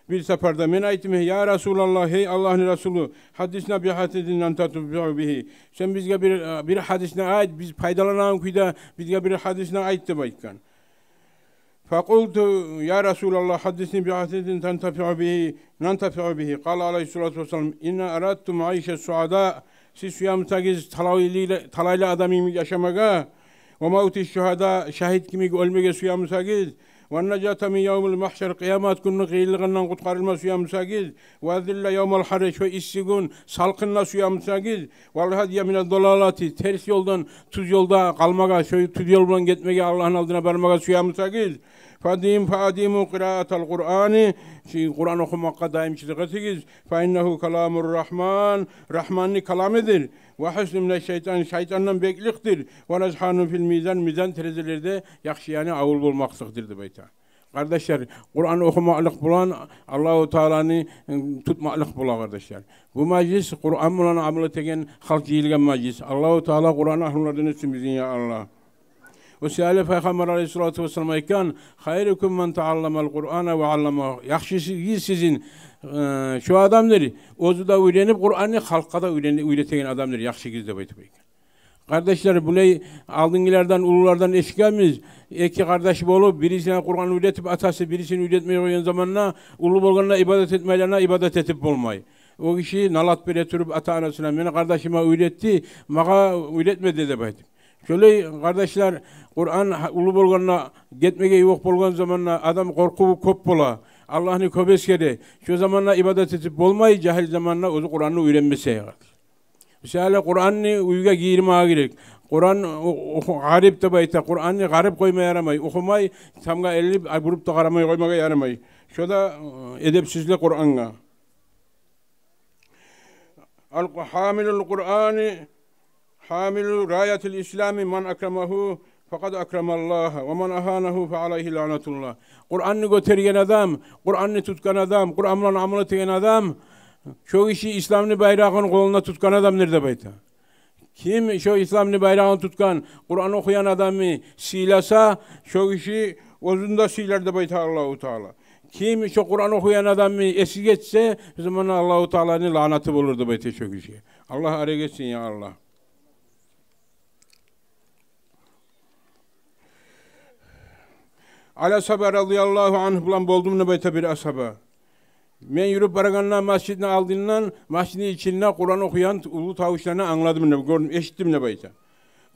Бир сапарда мен айтдым: «Я Расулаллагь, гьей Аллагьны Расулу, гьаддисна би гьадисин нантафиу бигьи. Сен бизге бир, бир гьадисни айт, биз пайдаланагъан кюйде бизге бир гьадисни айт», — деп айтгъан. Факъулту: «Я Расулаллагь, гьаддисни би гьадисин тантафиу бигьи, нантафиу бигьи». Къала алайгьиссалату вассалам: «Ин арадтум айша суада». Сиз сюе бусагъыз талайлы, талайлы адам йимик яшамагъа, ва мавти шугьада, шагьит йимик оьлмеге сюе бусагъыз, ва нажата мин явмил магьшар, къыямат гюнню къыйынлыгъындан къутгъарылма сюе бусагъыз, ва зилла явмал гьарри, шо исси гюн салкъында сюе бусагъыз, вал гьадия минад далалати, терс ёлдан тюз ёлда къалмагъа, шо тюз ёл булан гетмеге, Аллагьны алдына бармагъа сюе бусагъыз, фадим, фадиму къираатал Къурани, шо Къуран охумакъгъа даимчилик этигиз. Фа иннагьу каламур Рагьман, Рагьманны каламыдыр. Ва гьусну минаш шайтан, шайтандан бекликдир. Ва назгьатун фил мизан, мизан терезелерде яхшы яны авул болмакълыкъдыр деп айта. Къардашлар, Къуран охумакълыкъ булан Аллагьу Тааланы, ы, тутмакълыкъ бола, къардашлар. Бу мажлис Къуран булан амал этеген халкъ жыйылгъан мажлис. Аллагьу Таала Къуран агьлулардан этсин бизин, я Аллагь. О саялы Пайхаммар алайгьиссалату вассалам айтгъан: «Хайрукум ман тааламал Къурана ва алламагьу». Яхшыгъыз сизин, э, шо адамдыр, оьзю де уьйренип Къуранны, халкъгъа да уьйрени-, уьйретеген адамдыр яхшыгъыз деп айтып айтгъан. Къардашлар, булай алдынгъылардан, уллулардан эшитгенбиз, эки къардаш болуп, бирисине Къуран уьйретип атасы, бирисин уьйретмей къойгъан заманда, уллу болгъанда ибадат этмейлеге ибадат этип болмай. О гиши налат бере туруп ата-анасына: «Мени къардашыма уьйретди, магъа уьйретмеди», — деп айтып. Шолай, къардашлар, Къуран гьа-, уллу болгъанда, гетмеге ювукъ болгъан заманда, адам къоркъуву кёп бола, Аллагьны кёп эсгере. Шо заманда ибадат этип болмай, жагьил заманда оьзю Къуранны уьйренмесе. Мисалы, Къуранны уьйге гийирмеге герек. Къуран о-, о-, гъарип деп айта, Къуранны гъарип къойма ярамай, охумай, тамгъа элинип, ай, буруп да къарамай къоймагъа ярамай. Шо да, э, эдепсизлик Къурангъа. Ал-, гьамилул Къурани гьамилу раятил ислами ман акрамагьу факъад акрамаллагь, ва ман агьанагьу фа алайгьи лаънатуллагь. Къуранны гётерген адам, Къуранны тутгъан адам, Къуран булан амал этеген адам, шо гиши исламны байрагъын къолунда тутгъан адамдыр деп айта. Ким шо исламны байрагъын тутгъан, Къуран охуйгъан адамны сыйласа, шо гиши оьзюн де сыйлар деп айта Аллагьу Таала. Ким шо Къуран охуйгъан адамны эсгертсе, о заманда Аллагьу Тааланы лаънаты болур деп айта шо гишиге. Аллагь арек этсин, я Аллагь. Али асгьаба радияллагьу ангьу булан болдум деп айта бир асгьаба. Мен юрюп барагъанда, межитни алдындан, межитни ичинде Къуран охуйгъан уллу тавушланы англадым деп, гёрдюм, эшитдим деп айта.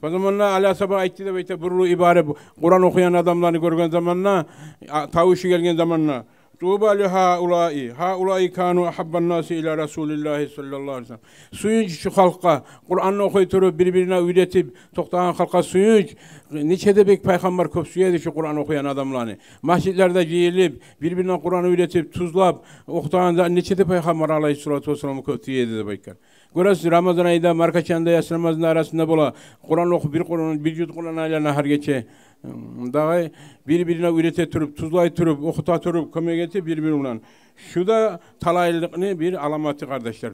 О заманда Али асгьаба айтды деп айта, бурулуп йиберип, Къуран охуйгъан адамланы гёрген заманда, а, тавушу гелген заманда: «Туба ли гьаулаи, гьаулаи кану агьаббан наси ила Расулиллагьи саллаллагьу алайгьи ва саллам». Сююнч шу халкъгъа, Къуранны охуй туруп, бир-бирине уьйретип токътагъан халкъгъа сююнч. Нече де бек Пайхаммар кёп сюе эди шу Къуран охуйгъан адамланы. Межитлерде жыйылып, бир-бирине Къуран уьйретип, тюзлеп охутагъанда нече де Пайхаммар алайгьиссалату вассалам кёп сюе эди деп айтгъан. Гёресиз, Рамазан айда маркачаны да яссы намазны арасында бола, Къуран охуп, бир Къуран, бир жют Къуран айлана гьар гече. Дагъы бир-бирине уьйрете туруп, тюзлей туруп, охута туруп, кёмек этип бир-бири булан. Шу да талайлылыкъны бир аламаты, къардашлар.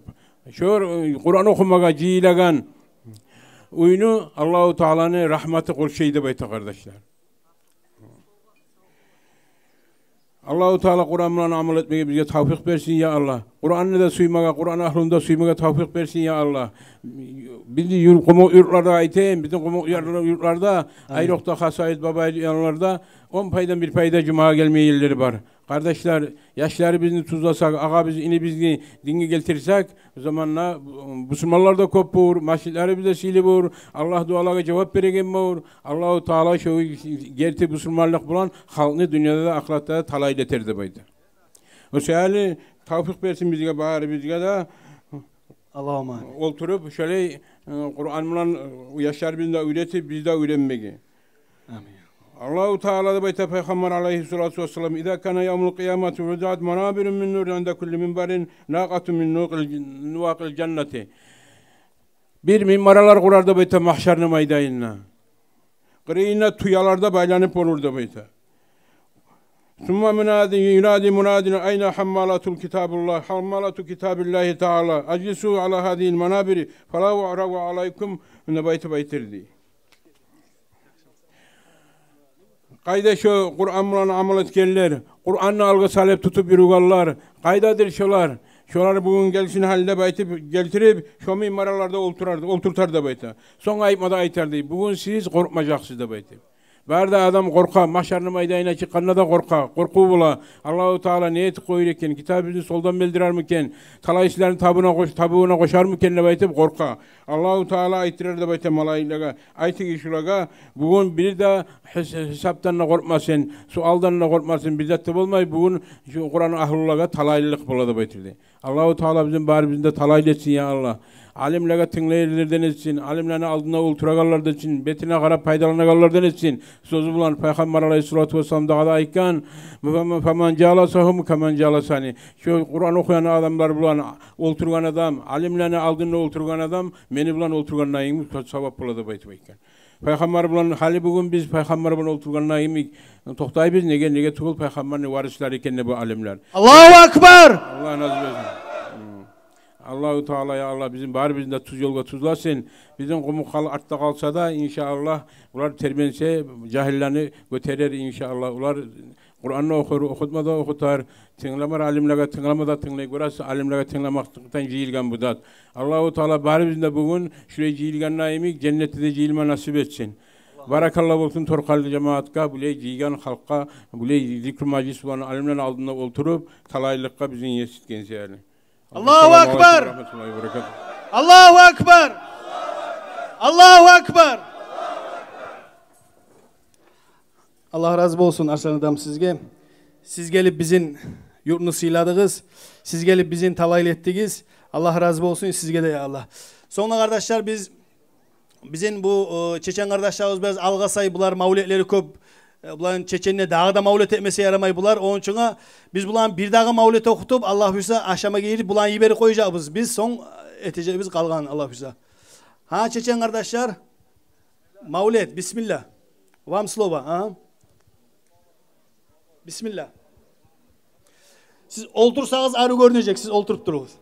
Шо, э, Къуран охумагъа жыйылагъан уьйню Аллагьу Тааланы рагьматы къоршай деп айта, къардашлар. Аллагьу Таала Къуран булан амал этмеге бизге тавфикъ берсин, я Аллагь. Къуранны да сюймеге, Къуран агьлюн де сюймеге тавфикъ берсин, я Аллагь. Бизин юр-, къумукъ юртларда айтайым, бизин къумукъ юр-, юртларда, амин, айрокъда Хасавюрт, Бабаюрт янларда он пайдан бир пайда жумагъа гелмейгенлери бар. Къардашлар, яшларыбызны тюзлесек, агъабызны, инибизни динге гелтирсек, о заманда бусурманлар да кёп болур, межитлерибиз де сыйлы болур, Аллагь дуалагъа жавап береген болур. Аллагьу Таала шо герти бусурманлыкъ булан халкъны дюньяда да, ахыратда да талайлы этер деп айта. О саялы тавфикъ берсин бизге, барыбызгъа да. Аллагьумма амин. Олтуруп, шолай, э, Къуран булан, э, яшларыбызны да уьйретип, биз де уьйренмеге. Амин. Аллагьу Таала деп айта Пайхаммар алайгьиссалату вассалам: «Иза кана явмул къиямати вудиат манабирун мин нурин инда кулли минбарин накъатун мин нукъил, нуакъил жаннати». Бир минбаралар къурар деп айта магьшарны майданына. Къырыйына тюелер де байланып болур деп айта. Сумма мунади, юнади мунадин: «Айна хаммалатул китабуллагь, хаммалату китабиллагьи таала, ажлису ала гьазигьил манабири, фала угърагъу алайкум», — деп айтып айтыр дей. Къайда шо Къуран булан амал этгенлер, Къуранны алгъа салып тутуп юрюгенлер? Къайдадыр шолар? Шолар бугюн гелсин гьали деп айтып гелтирип, шо минбараларда олтурар, олтуртар деп айта. Сонг айтма да айтар дей: «Бугюн сиз къоркъмажакъсыз», — деп айтып. Бары да адам къоркъа, магьшарны майданына чыкъгъанда да къоркъа, къоркъув бола. Аллагьу Таала не этип къоюр экен, китабыбызны солдан белдирерми экен, талайсызланы табына къош-, табуна къошармы экен деп айтып къоркъа. Аллагьу Таала айтдырар деп айта малайиклеге: «Айтыгъыз шулагъа, бугюн бир де гьис-, гьисапдан да къоркъмасын, суалдан да къоркъмасын, бир зат да болмай, бугюн шу Къуран агьлулагъа талайлылыкъ бола», — деп айтыр дей. Аллагьу Таала бизин барыбызны да талайлы этсин, я Аллагь. Алимлеге тынглайгъанлардан этсин, алимлени алдында олтурагъанлардан этсин, бетине къарап пайдаланагъанлардан этсин. Сёзю булан Пайхаммар алайгьиссалату вассалам дагъы да айтгъан: «Фаман, фаман жаласагьум каман жаласани». Шо Къуран охуйгъан адамлар булан олтургъан адам, алимлени алдында олтургъан адам мени булан олтургъанда йимик савап бола деп айтып айтгъан. Пайхаммар булан, гьали бугюн биз Пайхаммар булан олтургъанда йимик токътайбыз. Неге, неге тюгюл, Пайхаммарны варислери экен де бу алимлер. Аллагьу акбар! Аллагь насип этсин. Аллагьу Таала, я Аллагь, бизин барыбызны да тюз ёлгъа тюзлесин. Бизин къумукъ халкъ артда къалса да, иншааллагь, булар тербенсе, жагьиллени гётерер, иншааллагь. Булар Къуранны охур, охутма да охутар, тынглама, алимлеге тынглама да тынглай. Гёресиз, алимлеге тынгламакъдан жыйылгъан бу зат. Аллагьу Таала барыбызны да бугюн шулай жыйылгъанда йимик женнетде де жыйылма насип этсин. Баракалла болсун Торкъали жамаатгъа, булай жыйгъан халкъгъа, булай зикру мажлис булан алимлени алдында олтуруп, талайлылыкъгъа бизин еситген саялы. Аллагьу акбар! Ассаламу алейкум ва рагьматуллагьи ва баракатугь. Аллагьу акбар! Аллагьу акбар! Аллагь рази болсун, Арслан адам, сизге. Сиз гелип бизин юртну сыйладыгъыз. Сиз гелип бизин талайлы этдигиз. Аллагь рази болсун сизге де, я Аллагь. Сонг да, къардашлар, биз, бизин бу, э, чечен къардашларыбыз бираз алгъасай, булар мавлетлери кёп. Э, булар чеченде дагъы да мавлет этмесе ярамай булар. Ону учун биз буланы бир дагъы мавлет охутуп, Аллагь буюрса, ашама гирип, буланы йиберип къояжакъбыз. Биз сонг этежекбиз къалгъанын, Аллагь буюрса. Гьа, чечен къардашлар. Мавлет, бисмилла. Вам слово, а? Бисмилла. Сиз олтурсагъыз, арив гёрюнежек, сиз олтуруп туругъуз.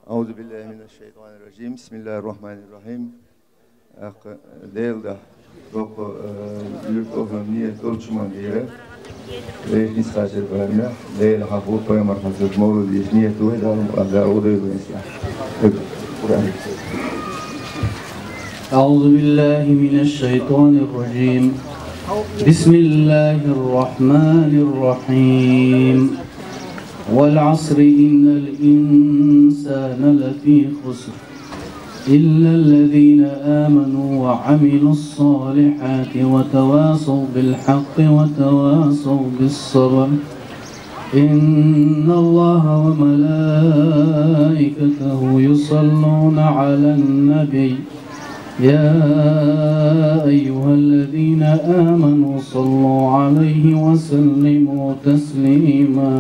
أعوذ بالله من الشيطان الرجيم. بسم الله الرحمن الرحيم. Гьакъ, дел да, токъ, э, юрт охун ниет болчуман гире. Лейт нисхачы барына, дел хакъ болуп, Пайгъамбар хазрет мавлуд еш ниет уйдалым, Аллагь удай бу исла. Къуран. أعوذ بالله من الشيطان الرجيم. بسم الله الرحمن الرحيم. والعصر إن الإنسان لفي خسر. إلا الذين آمنوا وعملوا الصالحات وتواصوا بالحق وتواصوا بالصبر. إن الله وملائكته يصلون على النبي. يا أيها الذين آمنوا صلوا عليه وسلموا تسليما.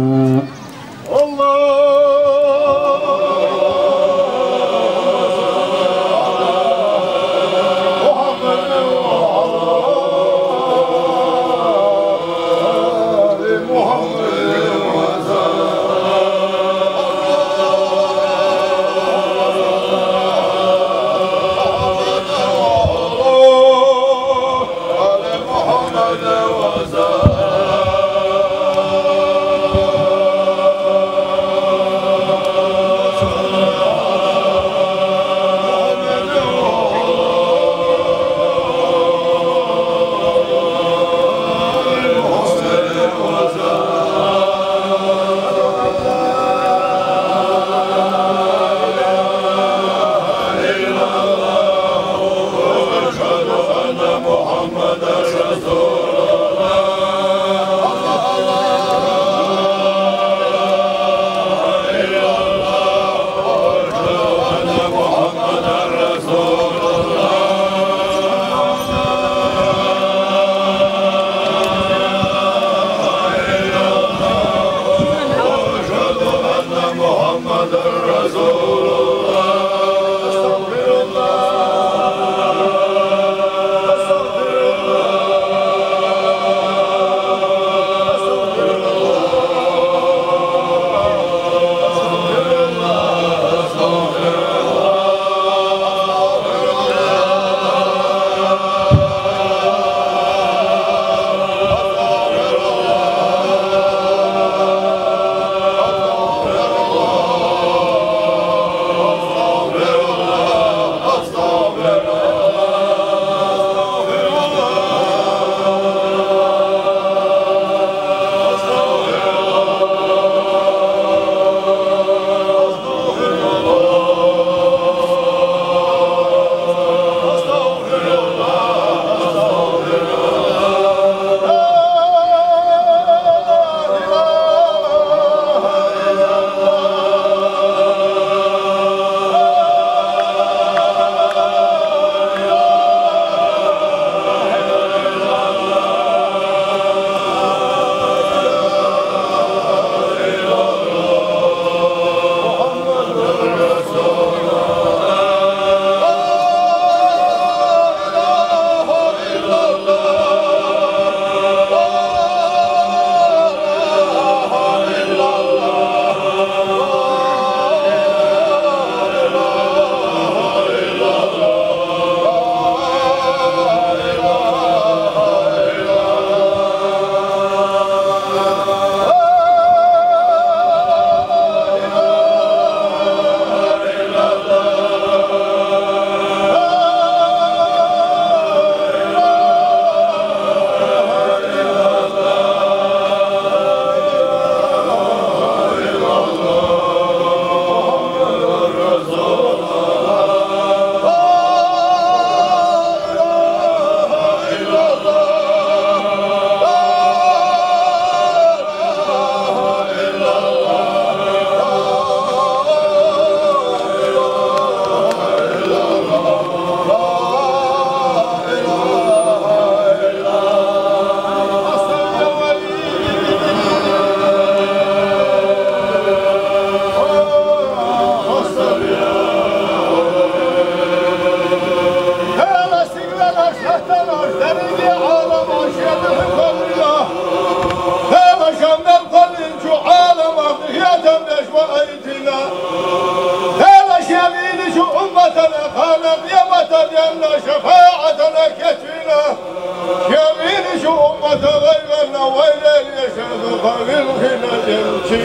Тавайгъанна вайлар яшады къавил хина элчи.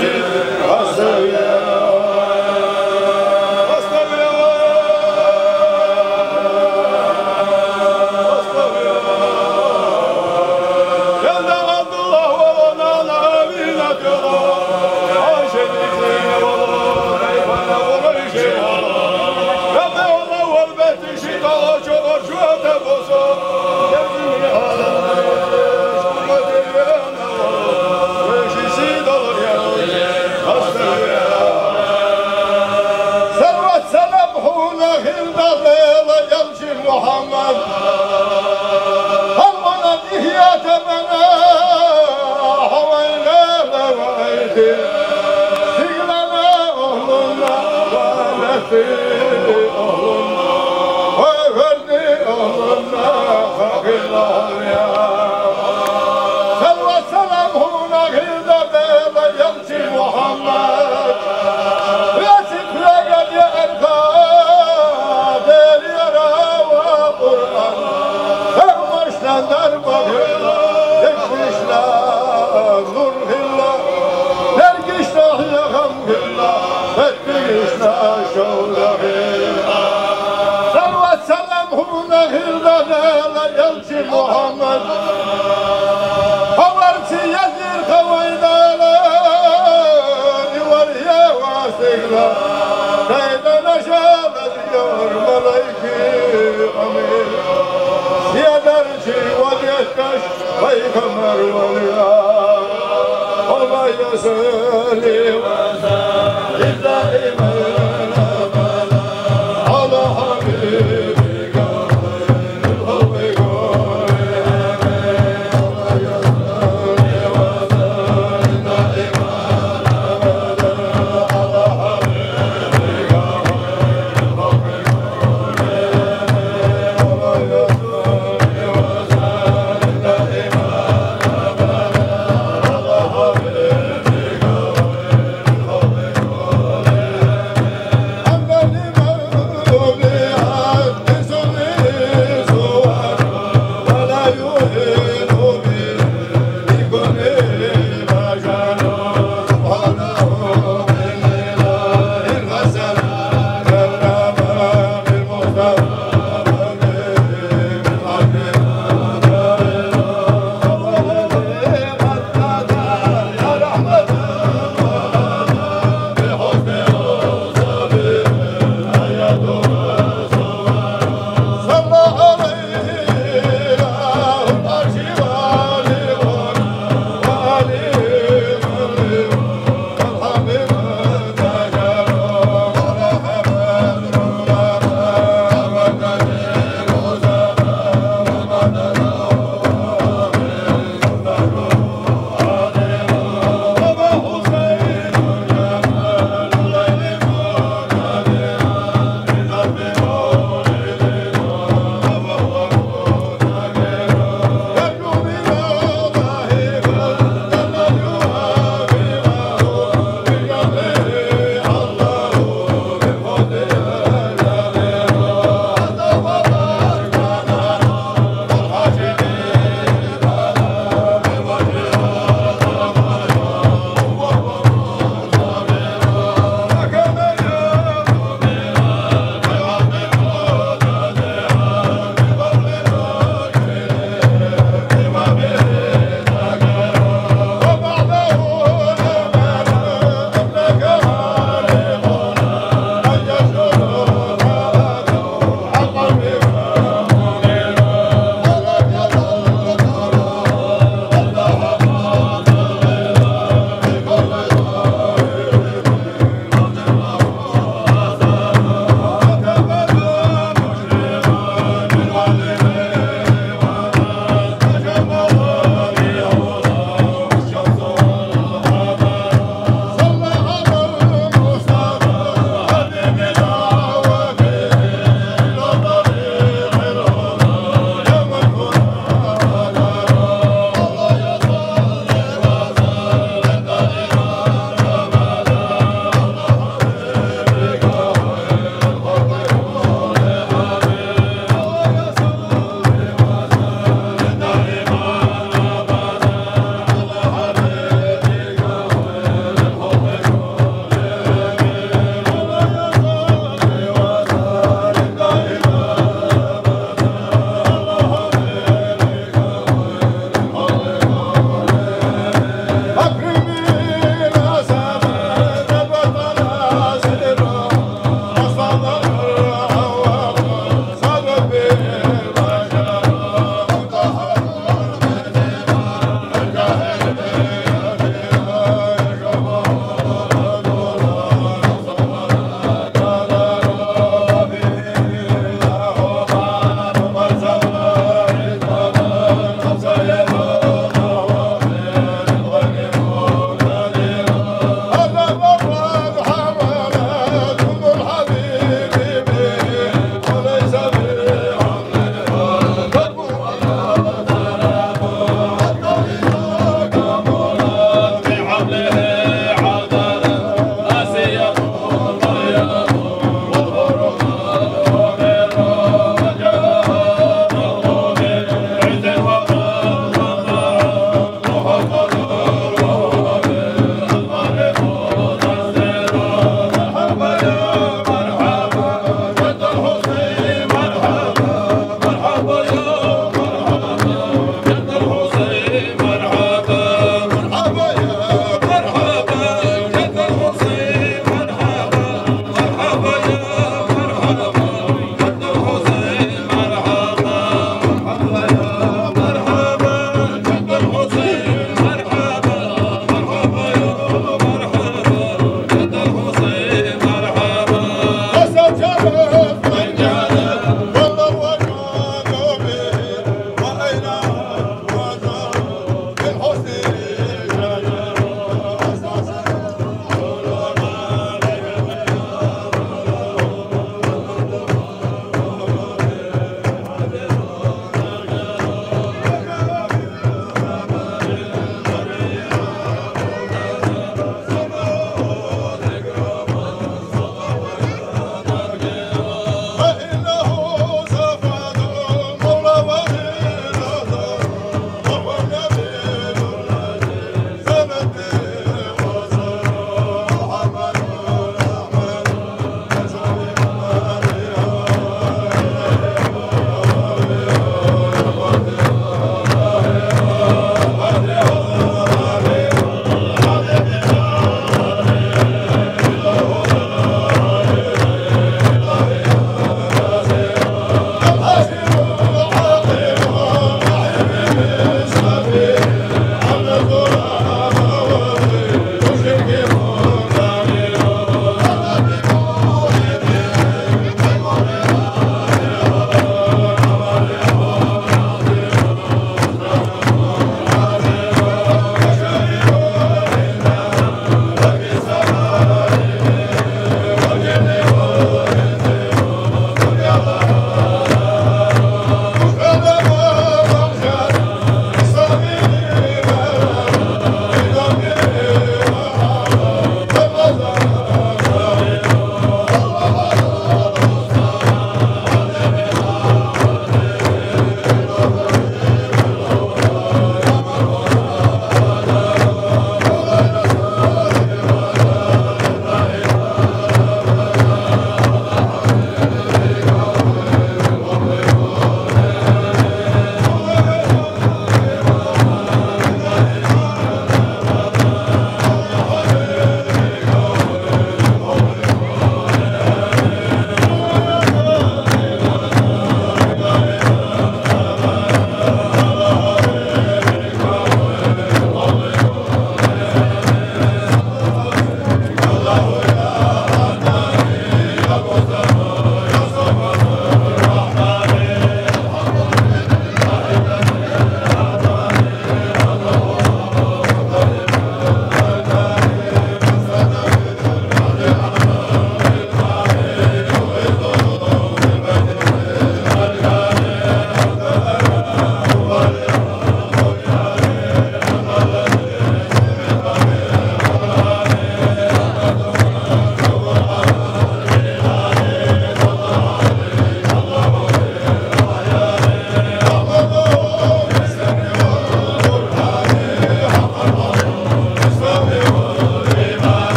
Астагъфируллагь. Астагъфируллагь. Астагъфируллагь. Янда Абдуллагь валана Аминат ёла. Айшени зейни вала. Райхана вала, Айшени вала. Рабби Аллагь вал бети. Салават салам гьуна гьилда бела, я Мугьаммад. Гьалмана ихья тамана гьавайна ва айди. Сиглана огълуна ва нафи огълуна ва верди огълуна. Салават салам гьуна гьилда бела, я Мугьаммад. Весип вегер я аркъа дер яра ва Къуран. Сагъмашдан дар багъила, лекмишла нур гьилла, нергишла гьия гъам гьилла, бетмишла шовла гьилла. Салават салам гьуна гьилда бела, я Мугьаммад. Хабарчы язир къавайдала, ивар я васигъла, шайдан ашала дигар малайки амин. Сиядарчы вазият каш пайхаммар валия. Аллагьумма салли ва саллим даиман абада ала гьабибика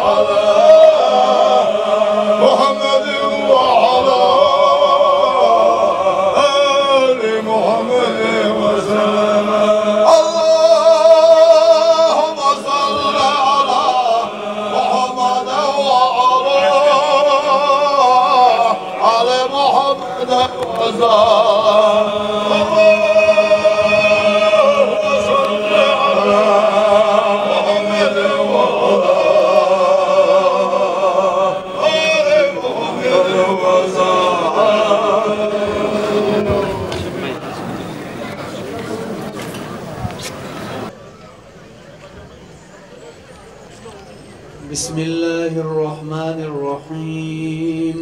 على محمد وعلى آل محمد وسلم. اللهم صل على محمد وعلى آل محمد. بسم الله الرحمن الرحيم.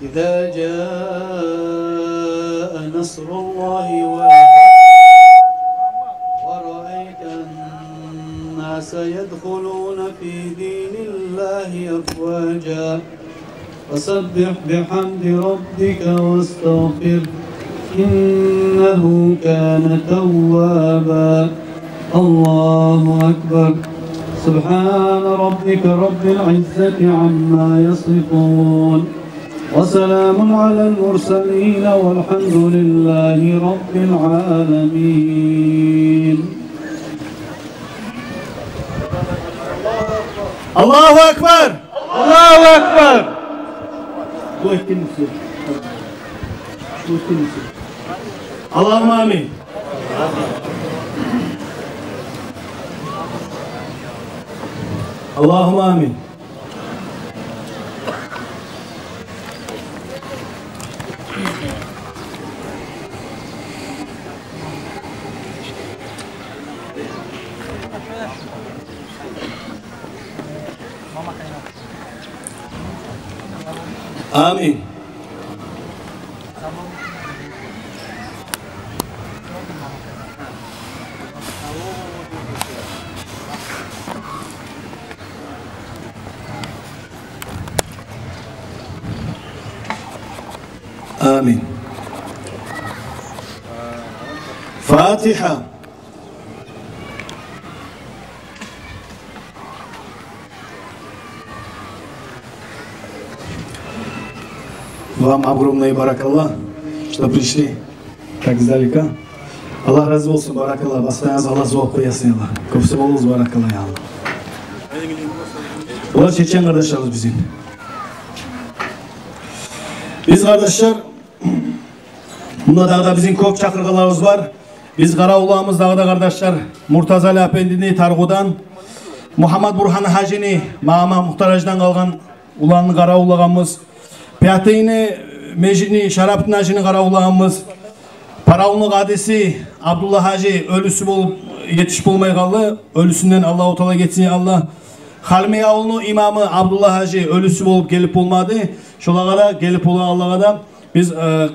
إذا جاء نصر الله والفتح ورأيت الناس يدخلون في دين الله أفواجا فسبح بحمد ربك واستغفره إنه كان توابا. الله أكبر. سبحان ربك رب العزة عما يصفون وسلام على المرسلين والحمد لله رب العالمين. الله أكبر. الله أكبر. اللهم آمين. اللهم آمين. آمين. آمين. فاتحة. Вам огромное баракалла, что пришли так издалека. Аллагь рази болсун, баракалла. Басгъанынг Аллагь зувап къоясын, я Аллагь. Кёп сав болугъуз, баракалла, я Аллагь. Булар чечен къардашларыбыз бизин. Биз, къардашлар, мунда дагъы да бизин кёп чакъыргъанларыбыз бар. Биз къаравуллагъанбыз дагъы да, къардашлар, Муртазали апендини Таргъудан, Мугьаммат Бургьан гьажини, Мама Мухтар гьажидан къалгъан уланын къаравуллагъанбыз. Пятыйны межитни Шарапдин гьажини къаравуллагъанбыз. Паравулну къадиси Абдулла гьажи оьлюсю болуп етишип болмай къалды. Оьлюсюнден Аллагьу Таала гечсин, я Аллагь. Халмей авулну имамы Абдулла гьажи оьлюсю болуп гелип болмады. Шолагъа да, гелип болагъанлагъа да биз, э,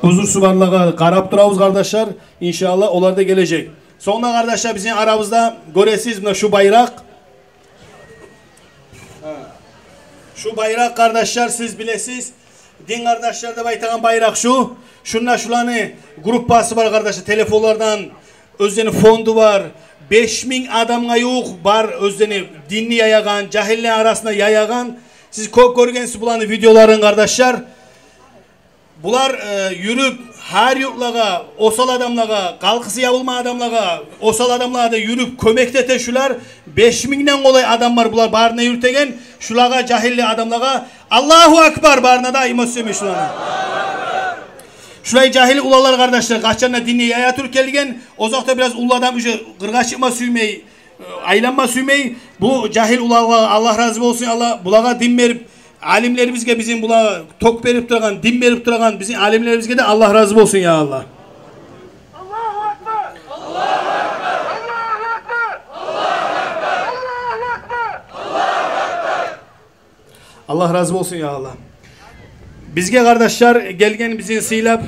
узурсу барлагъа къарап турабыз, къардашлар. Иншааллагь, олар да гележек. Сонг да, къардашлар, бизин арабызда, гёресиз, муна шу байракъ. Шу байракъ, къардашлар, сиз билесиз, дин къардашлар деп айтагъан байракъ шу. Шунда шуланы группасы бар, къардашлар, телефонлардан, оьзлени фонду бар. Беш минг адамгъа ювукъ бар оьзлени динни яягъан, жагьиллени арасында яягъан. Сиз кёп гёргенсиз буланы видеоларын, къардашлар. Булар, э, юрюп, гьар юртлагъа, осал адамлагъа, къалкъысы ябылмагъан адамлагъа, осал адамлагъа да юрюп кёмек де эте шулар. Беш мингден къолай адам бар булар барына юрютеген. Шулагъа, жагьилли адамлагъа, Аллагьу акбар, барына да иман сюймей шуланы. Шулай жагьил уланлар, къардашлар, къачан да динни яя туруп гелген, озокъда, бираз уллу адам уже къыргъа чыкъма сюймей, айланма сюймей. Бу жагьил уланлагъа Аллагь рази болсун, Аллагь булагъа дин берип, алимлерибизге, бизин булагъа тёк берип турагъан, дин берип турагъан бизин алимлерибизге де Аллагь рази болсун, я Аллагь. Аллагь рази болсун, я Аллагь. Бизге, къардашлар, гелген, бизин сыйлап,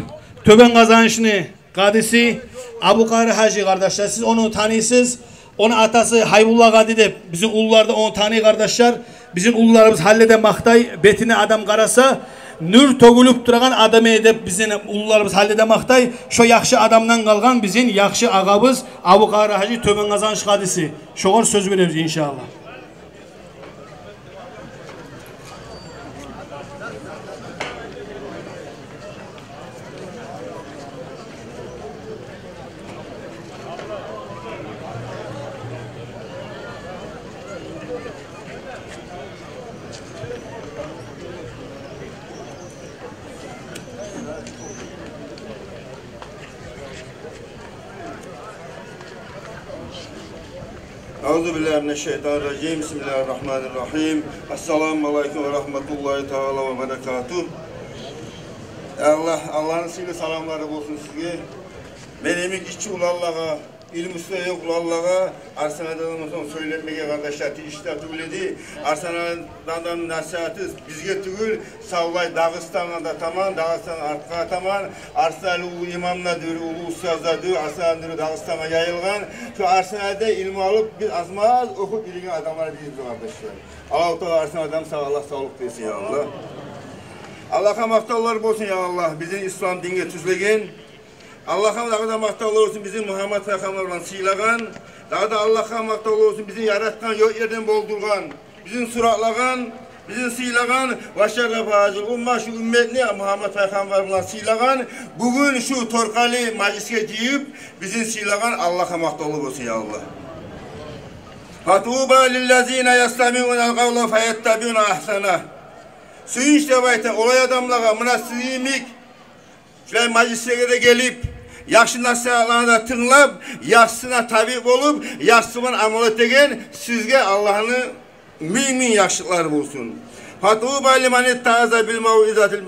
Тёбен Къазанышны къадиси Абукъари гьажи, къардашлар, сиз ону таныйсыз. Ону атасы Гьайбулла къади деп, бизин уллулар да ону таный, къардашлар. Бизин уллуларыбыз гьали де макътай, бетине адам къараса, нюр тёгюлюп турагъан адам эди деп, бизин уллуларыбыз гьали де макътай. Шо яхшы адамдан къалгъан бизин яхшы агъабыз Абукъари гьажи, Тёбен Къазаныш къадиси. Шогъар сёз беребиз, иншааллагь. Аузу биллагьи минаш-шайтанир-ражим. Бисмиллагьир-рагьманир-рагьим. Ассаламу алайкум ва рагьматуллагьи таала ва баракатугь. Аллагь, Аллагьны сыйлы саламлары болсун сизге. Мен эми гиччи уланлагъа, илмусу ёкъ уланлагъа, Арсанадан сонг сёйлемеге, къардашлар, тийишли де тюгюл эди. Арсанадан насигьаты бизге тюгюл, савлай Дагъыстангъа да таман, Дагъыстан артгъа таман. Арсанали уллу имамлардыр, уллу устазлардыр, Арсанадыр Дагъыстангъа яйылгъан. Шу Арсанада илму алып, биз аз-маз охуп юрюген адамлар биз, къардашлар. Аллагьу Таала Арсанадан сагъ, Аллагь савлукъ берсин, я Аллагь. Аллагьгъа макътавлар болсун, я Аллагь, бизин ислам динге тюзлеген. Аллагьгъа дагъы да макътавлар болсун, бизин Мугьаммат пайхаммар булан сыйлагъан. Дагъы да Аллагьгъа макътавлар болсун, бизин яратгъан, ёкъ ерден болдургъан, бизин суратлагъан, бизин сыйлагъан. Ва шаррафа гьазигьил умма, шу умматны Мугьаммат пайхаммар булан сыйлагъан. Бугюн шу торкъалы мажлисге жыйып, бизин сыйлагъан Аллагьгъа макътавлар болсун, я Аллагь. Фатуба лиллазина ястамиунал къавла фаяттабиуна агьсана. Сююнч деп айта олай адамлагъа, муна сизин йимик, шулай мажлислеге де гелип, яхшы насигьатланы да тынглап, яхшысына таби болуп, яхшысы булан амал этеген, сизге Аллагьны минг-минг яхшылыкълары болсун. Фатуба лиман иттааза бил мавизатил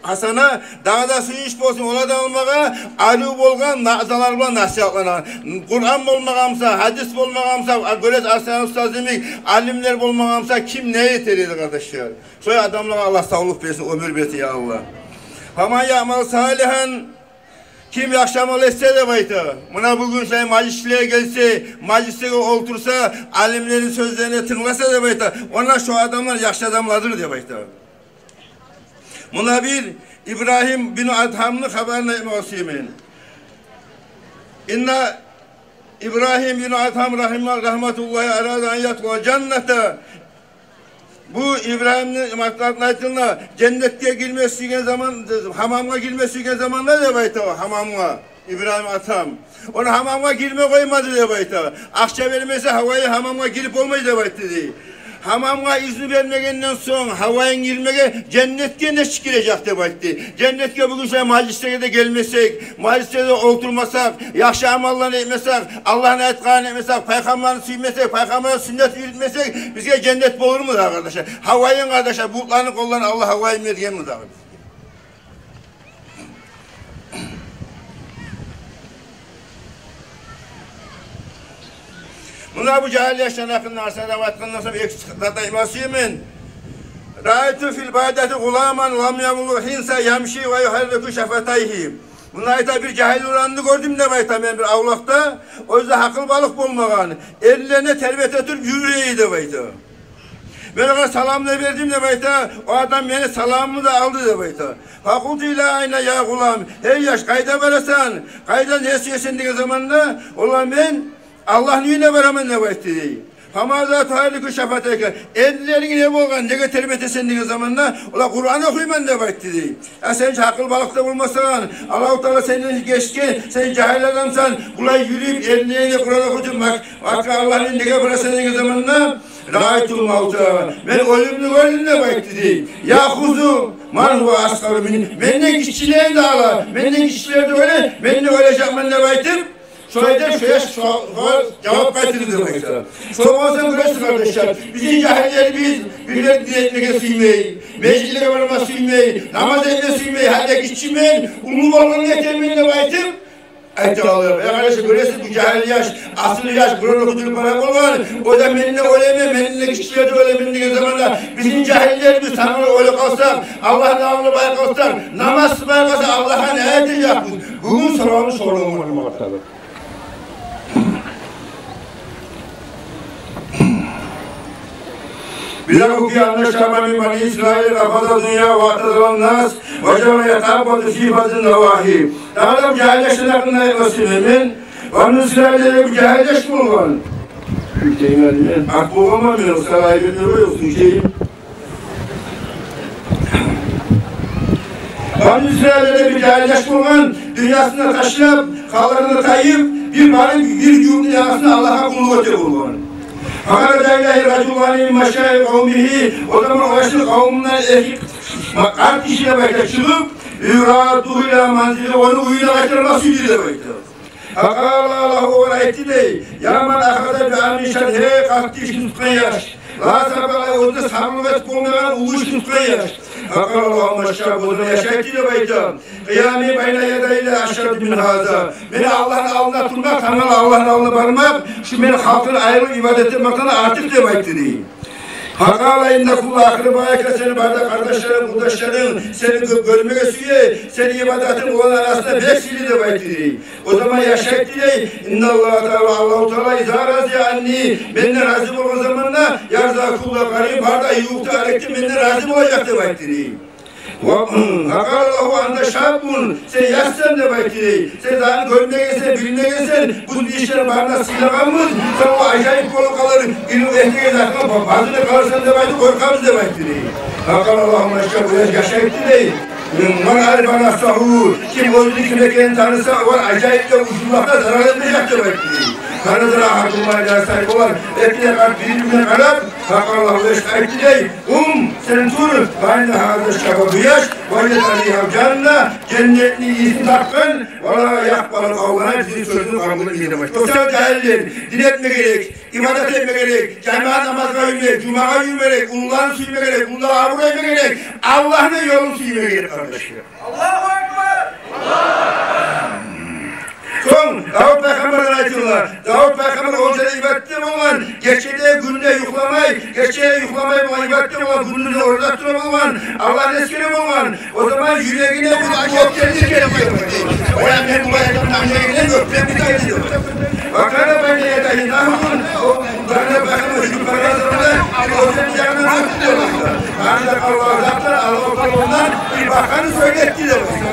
гьасана. Дагъы да сююнч болсун олай адамлагъа, арив болгъан ваъзалар булан насигьатланагъан. Къуран болмагъан буса, гьадис болмагъан буса, а, гёресиз, Арсанали устаз йимик алимлер болмагъан буса, ким не этер эди, къардашлар? Шолай адамлагъа Аллагь савлукъ берсин, оьмюр берсин, я Аллагь. Фаман яъмал салигьан, ким яхшы амал этсе деп айта, муна бугюн шулай мажлислеге гелсе, мажлислеге олтурса, алимлени сёзлерине тынгласа деп айта, онда шу адамлар яхшы адамлардыр деп айта. Муна бир Ибрагьим бин Адгьамны хабарын айтмагъа сюемен. Инна Ибрагьим бин Адгьам рагьима-, рагьматуллагьи арада ан ядхулал жанната. Бу Ибрагьимни матлабын айтылына, женнетге гирме сюйген заман, гьамамгъа гирме сюйген заманда деп айта о, гьамамгъа. Ибрагьим атам. Ону гьамамгъа гирме къоймады деп айта. Акъча бермесе, гьавайын гьамамгъа гирип болмай деп айтды дей. Гьамамгъа изну бермегенден сонг, гьавайын гирмеге, женнетге нечик гирежек деп айтды. Женнетге бугюн шулай мажлислеге де гелмесек, мажлислеге де олтурмасакъ, яхшы амалланы этмесек, Аллагьны айтгъанын этмесек, пайхаммарны сюймесек, пайхаммарны сюннетин юрютмесек, бизге женнет болурму дагъы, къардашлар? Гьавайын, къардашлар, булутланы къолларын Аллагь гьавайын берген ми дагъы? Муна бу жагьил яшланы гьакъында Арсанали айтгъандан сонг эки зат айтма сюемен. Раайту фил бадияти гъуламан лам яблугъ хинса ямши ва югьаррику шафатайгьи. Муна айта, бир жагьил уланны гёрдюм деп айта мен бир авлакъда. Оьзю гьакъылбалыкъ болмагъан, эринлерине тербете туруп юрюй эди деп айта. Мен огъар салам да бердим деп айта, о адам мени саламымны да алды деп айта. Факъулту ила айна я гъулам, гьей яш, къайда барасан, къайда, не сюесен деген заманда, ола мен Аллагьны уьюне бараман деп айтды дей. Фамаза тугьаррику шафатайка, эринлеринг не болгъан, неге тербетесен деген заманда, ола Къуран охуйман деп айтды дей. Я сен гьакъылбалыкъ да болмасанг, Аллагьу Таала сенден гечген, сен жагьил адамсан, булай юрюп, эринлеринге Къуран охутуп, Мак-, Маккагъа Аллагьны неге барасан деген заманда, раайтул мавта, мен оьлюмню гёрдюм деп айтды дей. Яхузу ман гьува асгъару минни, менден гиччилерин де ала, менден гиччилер де оьле, мен де оьлежекмен деп айтып, шолай деп шо яш шо-, шогъар жавап къайтарды деп айта. Шо болса гёресиз, къардашлар, бизин жагьиллерибиз бирлер дин этмеге сюймей, межитлеге барма сюймей, намаз этме сюймей, гьали гиччимен, уллу болгъанда этермен деп айтып, айта алар. Я къардашлар, гёресиз, бу жагьил яш, асылы яш, Къуран охудуруп бара болгъан, о да мен де оьлемен, менден гиччилер де оьлемен деген заманда, бизин жагьиллерибиз тангала оьле къалса, Аллагьны алдына бара къалса, намаз къылмай къалса, Аллагьгъа не этежекбиз? Бугюн соравну сорама тарыкъ. Бизге гелген, анна шаъбан мин бани Исраил къафаза ддунья ва атазалан нас ва жаала ятаъаббату фи фазин навагьи. Дагъы да бу жагьил яшланы гьакъында айтма сюемен. Бани Исраилде бир жагьил яш болгъан. Бани Исраилде бир жагьил яш болгъан, дюньясын да ташлап, халкъындан тайып, бир барып, бир юртну янында Аллагьгъа къуллукъ эте болгъан. Фахаража илайгьи ражулани мин машайихи къавмигьи, о заман о яшны къавмундан эки къарт гиши де, деп айта, чыгъып, юраддугьу ила манзилигьи, ону уьюне къайтарма сюйдю деп айта. Факъала лагьу, огъар айтды дей: «Я ман ахаза би азми шаъни, гьей, къатты ишни тутгъан яш. Ла сабра, оьзю сабурлукъ этип болмайгъан уллу ишни тутгъан яш». Факъала лагьу ма шаб, о заман яш айтды деп айта: «Къиями байна ядай Ллагьи ашадду мин гьаза». Мени Аллагьны алдына турмакъ, тангала Аллагьны алдына бармакъ, шу мени халкъдан айрылып ибадат этмекден артыкъ деп айтды дей. Факъала инна кулла ахи раббака, сени бары да къардашларынг, къурдашларынг сени гё-, гёрмеге сюе, сени ибадатынг оланы арасында бек сыйлы деп айтды дей. О заман яш айтды дей: «Инна Ллагьа таала, Аллагьу таала, иза разия анни, менден рази болгъан заманда, ярза кулла къариб, бары да ювукъда, арекде менден рази болажакъ», – деп айтды дей. Ва, факъала лагьу анта шаббун, сен яшсан деп айтды дей. Сен затны гёрмегенсен, билмегенсен, бу ишлени барын да сыйлагъанбыз. Сен о ажайып болуп къалыр, илму этеген затгъа ба-, базынып къаларсан деп айтып къоркъабыз деп айтды дей. Факъала лагьу ма шаб, о яш айтды дей: «Ман арифа нафсагьу, ким оьзюню ким экенин таныса, огъар ажайып деп ужунлакъда зарал этмежек», – деп айтды дей. Фаназара агьадугьума ила сагьибигьи, олар эки де къарт бир-бирине къарап, факъала лагьу, яш айтды дей: «Къум, сен тур, фа инна гьаза шабба, бу яш, важада ригьал жанна, женнетни ийисин тапгъан, ва ла якъбалу къавлана, бизин сёзню къабул этмей», – деп айтды. Досар, жагьиллер, дин этме герек, ибадат этме герек, жамаат намазгъа юрюме герек, жумагъа юрюме герек, уллуланы сюйме герек, уллулагъа абур этме герек, Аллагьны ёлун сюйме герек, къардашлар. Аллагьу акбар! Сонг Давут пайхаммардан айтыла. Давут пайхаммар о гьакъда ибадатда болгъан, гече де, гюн де юхламай, гече де юхламай болгъан, ибадатда болгъан, гюндюз де ораза тута болгъан, Аллагьны эсгере болгъан. О заман юрегине бир оьпкенлик гелди. О я, мен булай адамны англайгъан ёкъ, мен битейим деп. Ва кана байна ядайгьи нагьрун, о Дагъы да бакъгъан чюгюп баргъан заманда, оьзюню янына бакъды деп айта. Анчакъ Аллагь затлар, Аллагь Таала ондан бир бакъгъанны сёйлетди деп айта.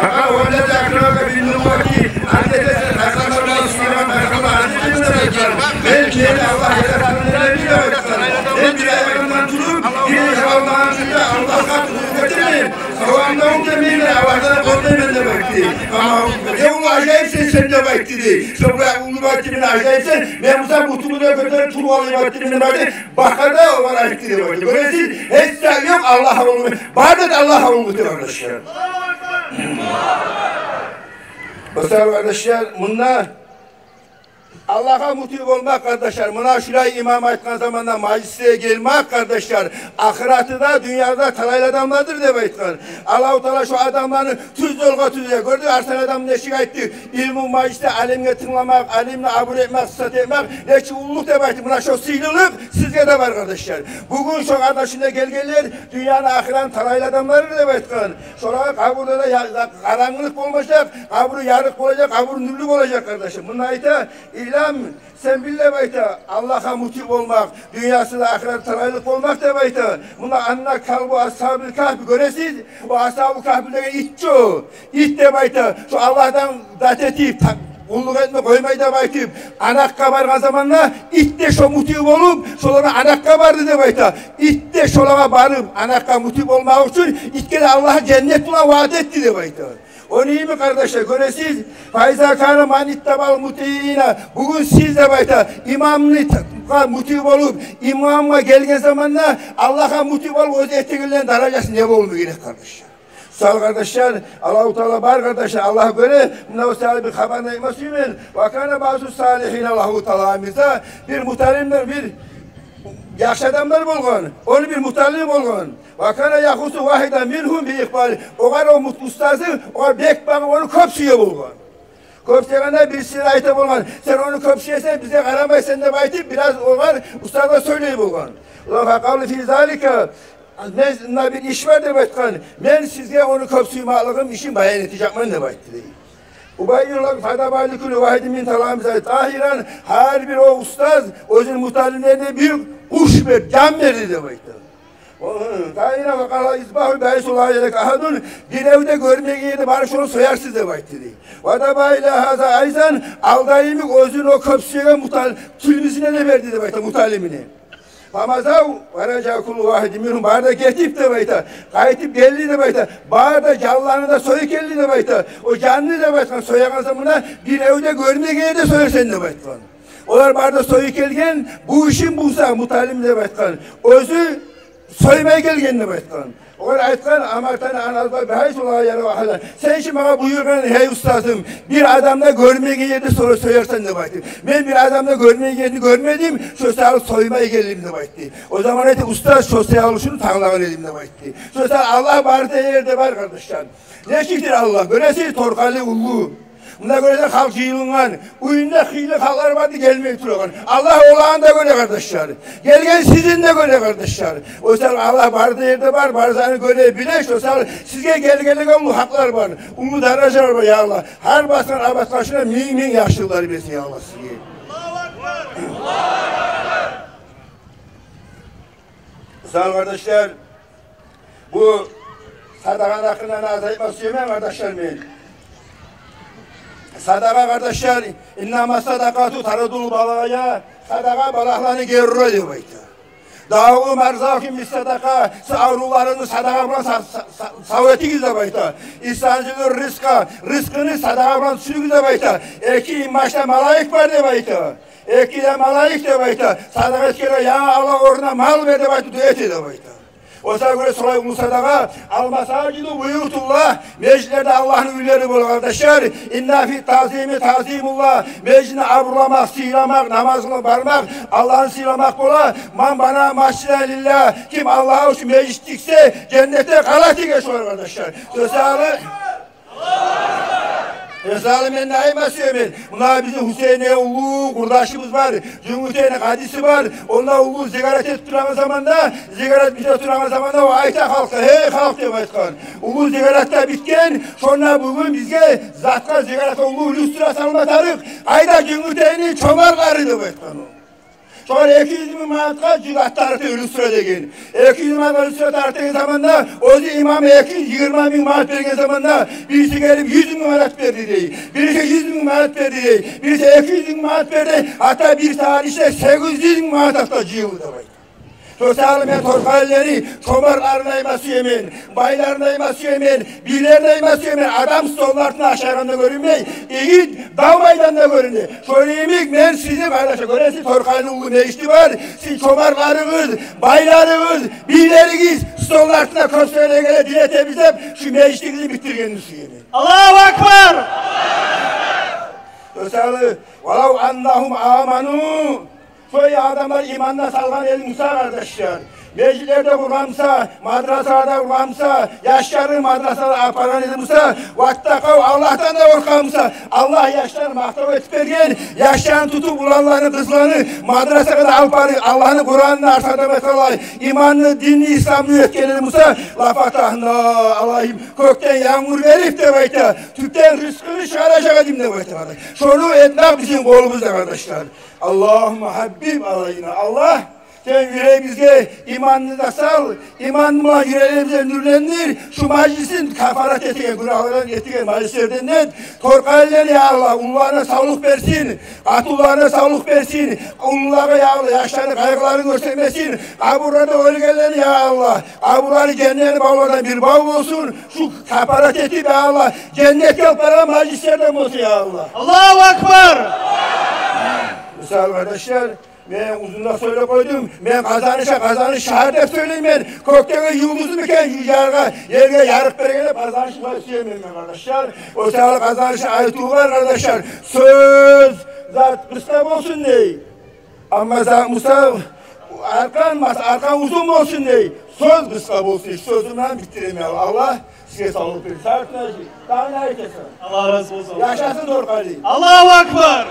Факъала: «Валлази акрамака бин нубуввати», ант этесен, пайхаммарлыкъ сюйген пайхаммар ант этесен деп айта. Мен, мени Аллагь яратгъандан деп айта. Мен бир аягъымдан туруп, бир аягъымдан туруп, Аллагьгъа къуллукъ этемен. Савабымдан уьмют этмеймен, Аллагьдан къоркъмайман деп айтды. Амма: «Не уллу ажайыпсан сен», – деп айтды дей. «Сен булай уллу деп айтды, мен ажайыпсан, мен буса бутумну да гётерип туруп алайым», – айтды, мен барды. Бакъгъан да олар айтды деп айтды. Гёресиз, гьеч зат ёкъ Аллагьгъа къуллукъ, бары да Аллагьгъа къуллукъ деп, къардашлар. Бусагьат, къардашлар, мунда Аллагьгъа мутиъ болмакъ, къардашлар, муна шулай имам айтгъан заманда мажлисге гелмек, къардашлар, ахыраты да, дюньясы да талайлы адамлардыр деп айтгъан. Аллагьу Таала шо адамланы тюз ёлгъа тюзле. Гёрдюгюз, Арслан адам нечик айтды: илму мажлисде алимге тынгламакъ, алимни абур этмек, сыпат этмек нечик уллулукъ деп айтды. Муна шо сыйлылыкъ сизге де бар, къардашлар. Бугюн шо къардашлар гелгенлер дюньяны, ахыратны талайлы адамлары деп айтгъан. Шолагъа къабурда да я-, я-, къарангылыкъ болмажакъ, къабуру ярыкъ болажакъ, къабуру нюрлю болажакъ, къардашлар. Мунда айта: «Илам, сен бил, – деп айта, – Аллагьгъа мутиъ болмакъ, дюньясы да, ахыраты талайлы болмакъ», – деп айта. Мунда: «Анна калбу асгьабил кагьфи», гёресиз, о асгьабул кагьфи деген ит чу. Ит деп айта, шо Аллагьдан дат этип, та-, къуллукъ этме къоймай деп айтып, анакъгъа баргъан заманда ит де шо мутиъ болуп, шоланы анакъгъа барды деп айта. Ит де шолагъа барып, анакъгъа мутиъ болмакъ учун, итге де Аллагь женнет булан ваъда этди деп айта. Ону йимик, къардашлар, гёресиз, «Фаиза кана ман иттабаъал мутиъина». Бугюн сиз деп айта, имамны та-, мутиъ болуп, имамгъа гелген заманда, Аллагьгъа мутиъ болуп, оьзю этегенлени даражасы не болма герек, къардашлар? Сал, къардашлар, Аллагьу Таала бар, къардашлар, Аллагь гёре. Муна о саялы бир хабарны айтма сюемен. «Ва кана баъзу салигьина лагьу таламиза». Бир муталим, бир яхшы адамлар болгъан. Ону бир муталими болгъан. «Ва кана яхуссу вагьидан мингьум би икъбали». Огъар о мут-, устазы, огъар бек багъып, ону кёп сюе болгъан. Кёп сюегенде бирисине айта болгъан: «Сен ону кёп сюесен, бизге къарамайсан», – деп айтып, бираз огъар, устазгъа сёйлей болгъан. «Ва факъалу фи залика». «Мен, мунда бир иш бар, – деп айтгъан, – мен сизге ону кёп сюймеклигим ишин баян этежекмен», – деп айтды дей. «Убаййину лакум», фадаба ли кулли вагьидин мин таламизати тагьиран, гьар бир о устаз оьзюню муталимлерине бир къуш бер-, жан берди деп айтды. «Тагьиран ва къала: избагьу бигьайсу ла ярака агьадун», бирев де гёрмейген ерде барып шону соярсыз деп айтды дей. «Вадаба ила гьаза айзан», алда йимик оьзюню о кёп сюеген мутал-, тилмизине де берди деп айта, муталимине. «Фамазав ва ражаа куллу вагьидин мингьум», бары да гетип деп айта, къайтып гелди деп айта, бары да жанланы да союп гелди деп айта. О жанны деп айтгъан, соягъан заманда бирев де гёрмейген ерде соярсан деп айтгъан. Олар бары да союп гелген, бу ишин буса муталим деп айтгъан, оьзю Соймай гелген деп айтгъан. Огъар айтгъан: «Амартани ан азбагьа бигьайсу ла яра агьадун». Сен чи магъа буюргъан, гьей устазым, бир адам да гёрмейген ерде сой-, соярсан деп айтып. Мен бир адам да гёрмейген ерде гёрмедим, шо саялы соймай гелдим деп айтды. О заман айтды: «Устаз, шо саялы шуну танглагъан эдим», – деп айтды. Шо саялы Аллагь бары да ерде бар, къардашлар. Нечикдир Аллагь? Гёресиз, Торкъали уллу. Мунда гёресиз, халкъ жыйылынгъан. Уьюнде хыйлы халкълар бар да гелмей турагъан. Аллагь оланы да гёре, къардашлар. Гелген сизин де гёре, къардашлар. О саялы Аллагь бары да ерде бар, бары затны гёре, биле. Шо саялы сизге гелгенлеге уллу гьакълар бар, уллу даражалар бар, я Аллагь. Гьар басгъан абатлашына минг-минг яхшылыкълар берсин, я Аллагь, сизге. Аллагьу акбар! Аллагьу акбар! Сав болугъуз, къардашлар. Бу садагъаны гьакъындан аз айтма сюемен, къардашлар, мен. Садагъа, къардашлар, «иннама садакъату тарадул балая», садагъа балагьланы гери ура деп айта. «Даву марзакум бис садакъа», сиз аврувларыгъызны садагъа булан са-, са-, са-, сав этигиз деп айта. «Истанзилур ризкъа», ризкъыны садагъа булан тюшюрюгюз деп айта. Эки инбашда малайик бар деп айта. Эки де малайик деп айта. Садагъа этгенлеге, я Аллагь, орнуна мал бер деп айтып дуа эте деп айта. О саялы гёре, солай уллу садагъа. «Ал масажиду буютуллагь», межитлер де Аллагьны уьйлери бола, къардашлар. «Инна фи тазими тазимуллагь», межитни абурламакъ, сыйламакъ, намазгъа бармакъ, Аллагьны сыйламакъ бола. «Ман бана масжидан лиллагь», ким Аллагь учун межит тиксе, женнетде къала тиге шогъар, къардашлар. О саялы Мисалы, мен не айтма сюемен? Муна бизин Гьюсейин уллу къурдашыбыз бар, Жюнгютейни къадиси бар. Онда уллу зиярат этип турагъан заманда, зиярат бите турагъан заманда о айта халкъгъа: «Гьей халкъ», – деп айтгъан. Уллу зиярат да битген, шонда бугюн бизге затгъа, зияратгъа уллу люстра салма тарыкъ. Къайда Жюнгютейни чомартлары деп айтгъан о. Шогъар эки юз минг манатгъа жугьат тарыкъ деп люстра деген. Эки юз минг манатгъа люстра тарыкъ деген заманда, оьзю имам эки юз йигирма минг манат берген заманда, бириси гелип юз минг манат берди дей. Бириси юз минг манат берди дей. Бириси эки юз минг манат берди. Гьатта бир сагьат ичинде сегиз юз минг манат гьатта жыйылды деп айта. Шо саялы мен торкъалилени чомартларын айтма сюемен, байларын айтма сюемен, бийлерин айтма сюемен. Адам столну артында ашайгъанда гёрюнмей, игит дав майданда гёрюне. Шону йимик мен сизин, къардашлар, гёресиз, торкъалини уллу межити бар. Сизин чомартларыгъыз, байларыгъыз, бийлеригиз столну артында кёп сёйлегенлер, дин этебиз деп, шу межитигизни битдиргенин сюемен. Аллагьу акбар! Шо саялы, «валав аннагьум аману», шо адамлар иманына салгъан эди буса, къардашлар, межитлер де къургъан буса, мадрасалар да къургъан буса, яшларын мадрасалагъа апаргъан эди буса, «ваттакъав», Аллагьдан да къоркъгъан буса, Аллагь яшланы макътав этип берген, яшланы тутуп, уланланы, къызланы мадрасагъа да алып барып, Аллагьны Къуранын арсадамай къалай, иманны, динни, исламны уьйретген эди буса, «лафатагьна алайгьим», кёкден янгур берип деп айта, тюпден ризкъыны чыгъаражакъ эдим деп айта, къардашлар. Шону этмек бизин къолубузда, къардашлар. Аллагьумма гьаббиб алайна. Аллагь, сен юрегибизге иманны да сал, иман булан юреклерибизни нюрлендир. Шу мажлисин кафарат этеген, гюнагьлардан этеген мажлислерден эт. Торкъалилени, я Аллагь, уллуларына савлукъ берсин, къатынларына савлукъ берсин. Уллулагъа, я Аллагь, яшланы къайгъыларын гёрсетмесин. Къабурларда оьлгенлени, я Аллагь, къабурлары женнетни бавларындан бир бав болсун. Шу кафарат этип, я Аллагь, женнетге алып барагъан мажлислерден болсун, я Аллагь. Аллагьу акбар! Мисал, къардашлар, мен узунлап сёйлеп къойдум. Мен Къазанышгъа Къазаныш шагьар деп сёйлеймен. Кёкдеги юлдузму экен, шу шагьаргъа, ерге ярыкъ берген деп Къазанышны сюемен мен, къардашлар. О саялы Къазанышны айтыву бар, къардашлар: сёз зат къысгъа болсун дей. Амма зат буса, аркъан, мас-, аркъан узун болсун дей, сёз къысгъа болсун дей. Сёзюм булан битдиремен. Аллагь сизге савлукъ берсин. Сагьатына жи-, дагъы не айтасан? Аллагь рази болсун. Яшасын Торкъали. Аллагьу акбар!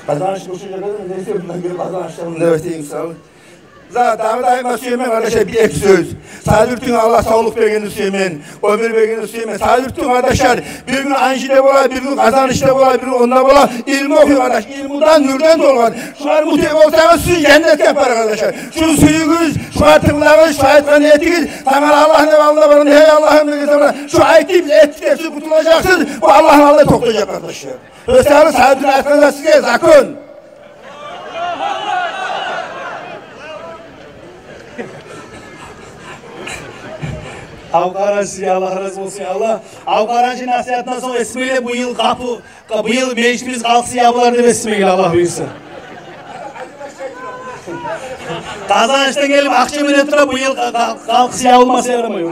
Къазаныш бошажакъ эди, нейсе, мундан гелип Къазанышдан деп айтайым сагъа. За, дагъы да айтма сюемен, къардашлар, бир-эки сёз. Садыртын Аллагь савлукъ бергенни сюемен, оьмюр бергенни сюемен. Садыртын, къардашлар, бир гюн Анжиде бола, бир гюн Къазанышда бола, бир гюн онда бола. Илму охуй, къардаш, илмудан, нюрден толгъан. Шулар мутиъ болсагъыз, сиз женнетге апарар, къардашлар. Шуну сююгюз, шугъар тынглагъыз, шу айтгъанны этигиз. Тангала Аллагьны алдына баргъанда: «Гьей Аллагьым», – деген заманда, шу айтып этдик деп сиз къутулажакъсыз. Бу Аллагьны алдында токътажакъ, къардашлар. Мисалы, Садыртын айтгъан да сизге закон. Алкъаранжи, Аллагь рази болсун, Аллагь. Алкъаранжи насигьатындан сонг эсиме геле, бу йыл къапу, бу йыл межитибиз къалкъысын ябылар деп эсиме геле, Аллагь буюрса. Къазанышдан гелип акъча бере тура, бу йыл къа-, къа-, къалкъысы ябылмаса ярамай.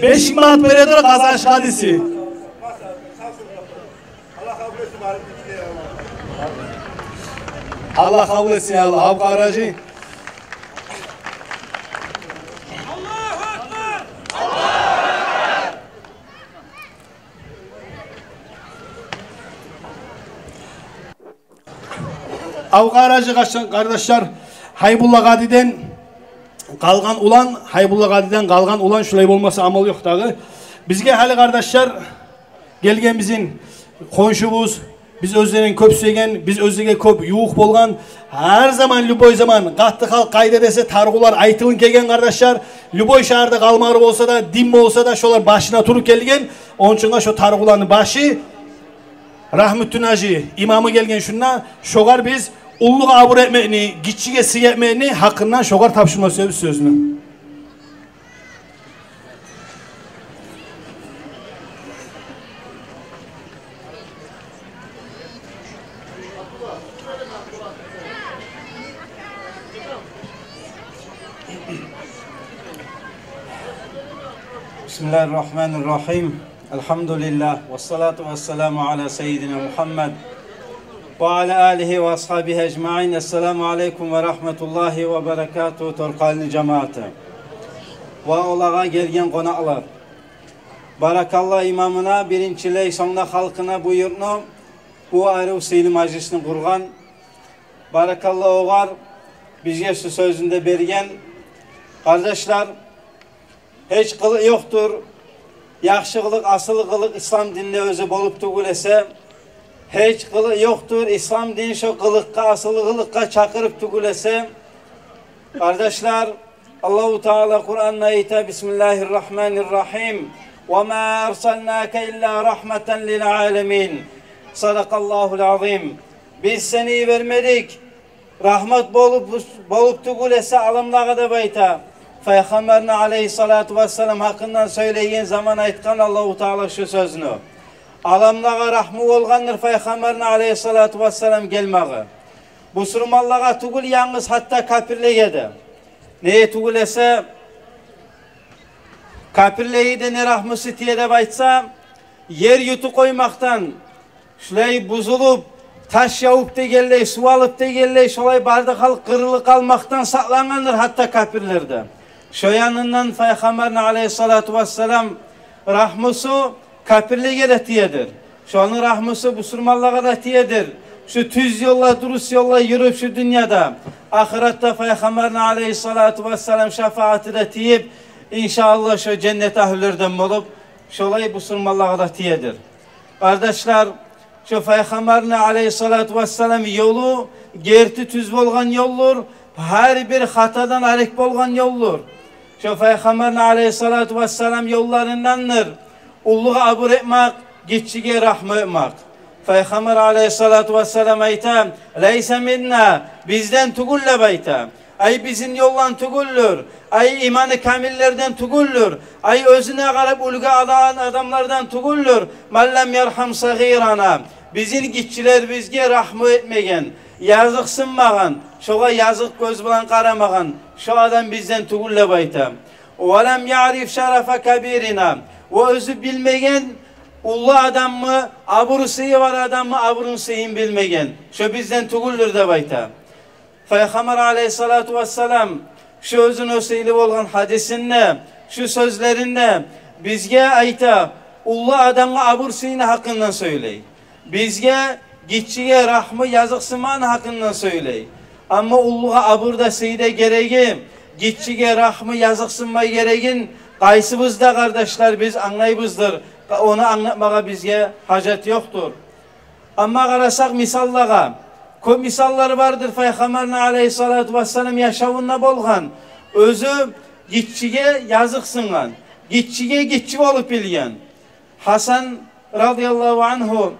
Беш минг манат бере тура Къазаныш къадиси. Аллагь къабул этсин, я Аллагь. Абукъара гьажи. Абукъара гьажи, къардашлар, Гьайбулла къадиден къалгъан улан, Гьайбулла къадиден къалгъан улан, шулай болмаса амал ёкъ дагъы. Бизге гьали, къардашлар, гелген бизин хоншубуз, биз оьзлерин кёп сюеген, биз оьзлеге кёп ювукъ болгъан, гьар заман, любой заман, къатты халкъ къайда десе, таргъулар айтылып гелген, къардашлар, любой шагьарда къалмагъар болса да, дин болса да, шолар башына туруп гелген. Ону учун да шо таргъуланы башы Рагьмутдин гьажи, имамы гелген шунда, шогъар биз уллугъа абур этмекни, гиччиге сый этмекни гьакъындан шогъар тапшурма сюебиз сёзню. بسم الله الرحمن الرحيم. الحمد لله، والصلاة والسلام على سيدنا محمد وعلى آله وأصحابه أجمعين. السلام عليكم ورحمة الله وبركاته. Торкъалны жамааты ва олагъа гелген къонакълар. Баракалла имамына, биринчилей, сонг да халкъына, бу юртну, бу арив сыйлы мажлисни къургъан. Баракалла огъар, бизге шу сёзню де берген. Къардашлар, гьеч къылыкъ ёкъдур яхшы къылыкъ, асыл къылыкъ ислам динде оьзю болуп тюгюл эсе. Гьеч къылыкъ ёкъдур ислам дин шо къылыкъгъа, асыл къылыкъгъа чакъырып тюгюл эсе. Къардашлар, Аллагьу Таала Къуранда айта: بسم الله الرحمن الرحيم. وما أرسلناك إلا رحمة للعالمين. صدق الله العظيم. Биз сени йибермедик рагьмат болуп, болуп тюгюл эсе аламлагъа, деп айта. Пайхаммарны алайгьиссалату вассалам гьакъындан сёйлейген заман айтгъан Аллагьу Таала шу сёзню. Аламлагъа рагьму болгъандыр Пайхаммарны алайгьиссалату вассалам гелмагъы. Бусурманлагъа тюгюл янгыз, гьатта капирлеге де. Неге тюгюл эсе, капирлеге де не рагьмусу тие деп айтса, ер ютуп къоймакъдан, шулай бузулуп, таш явуп дегенлей, сув алып дегенлей, шолай бары да халкъ къырылып къалмакъдан сакълангъандыр гьатта капирлер де. Шо янындан Пайхаммарны алайгьиссалату вассалам рагьмусу капирлеге де тиедир. Шону рагьмусу бусурманлагъа да тиедир. Шу тюз ёлда, дурус ёлда юрюп шу дюньяда, ахыратда Пайхаммарны алайгьиссалату вассалам шафааты да тийип, иншааллагь, шо женнет агьлюлерден болуп, шолай бусурманлагъа да тиедир. Къардашлар, шо Пайхаммарны алайгьиссалату вассалам ёлу герти, тюз болгъан ёлдур, гьар бир хатадан арек болгъан ёлдур. Шо Пайхаммарны алайгьиссалату вассалам ёлларындандыр уллугъа абур этмакъ, гиччиге рагьму этмакъ. Пайхаммар алайгьиссалату вассалам айта: ليس منا, бизден тюгюл деп айта. Ай бизин ёлдан тюгюлдюр, ай иманы камиллерден тюгюлдюр, ай оьзюне къарап уьлгю алагъан адамлардан тюгюлдюр. من لم يرحم صغيرنا, бизин гиччилерибизге рагьму этмеген, языкъсынмагъан, шогъар языкъ гёз булан къарамагъан, шо адам бизден тюгюл деп айта. ولم يعرف شرف كبيرنا, ва оьзю билмеген уллу адамны, абуру-сыйы бар адамны абурун-сыйын билмеген, шо бизден тюгюлдюр деп айта. Пайхаммар алайгьиссалату вассалам шу оьзюню сыйлы болгъан гьадисинде, шу сёзлеринде бизге айта, уллу адамгъа абур-сыйны гьакъындан сёйлей. Бизге гиччиге рагьму, языкъсынманы гьакъындан сёйлей. Амма уллугъа абур да, сый да гереги, гиччиге рагьму, языкъсынма герегин къайсыбыз да, къардашлар, биз англайбыздыр. Ону англатмагъа бизге гьажат ёкъдур. Амма къарасакъ мисаллагъа, кёп мисаллар бардыр Пайхаммарны алайгьиссалату вассалам яшавунда болгъан. Оьзю гиччиге языкъсынгъан, гиччиге гиччи болуп билген. Гьасан радияллагьу ангьу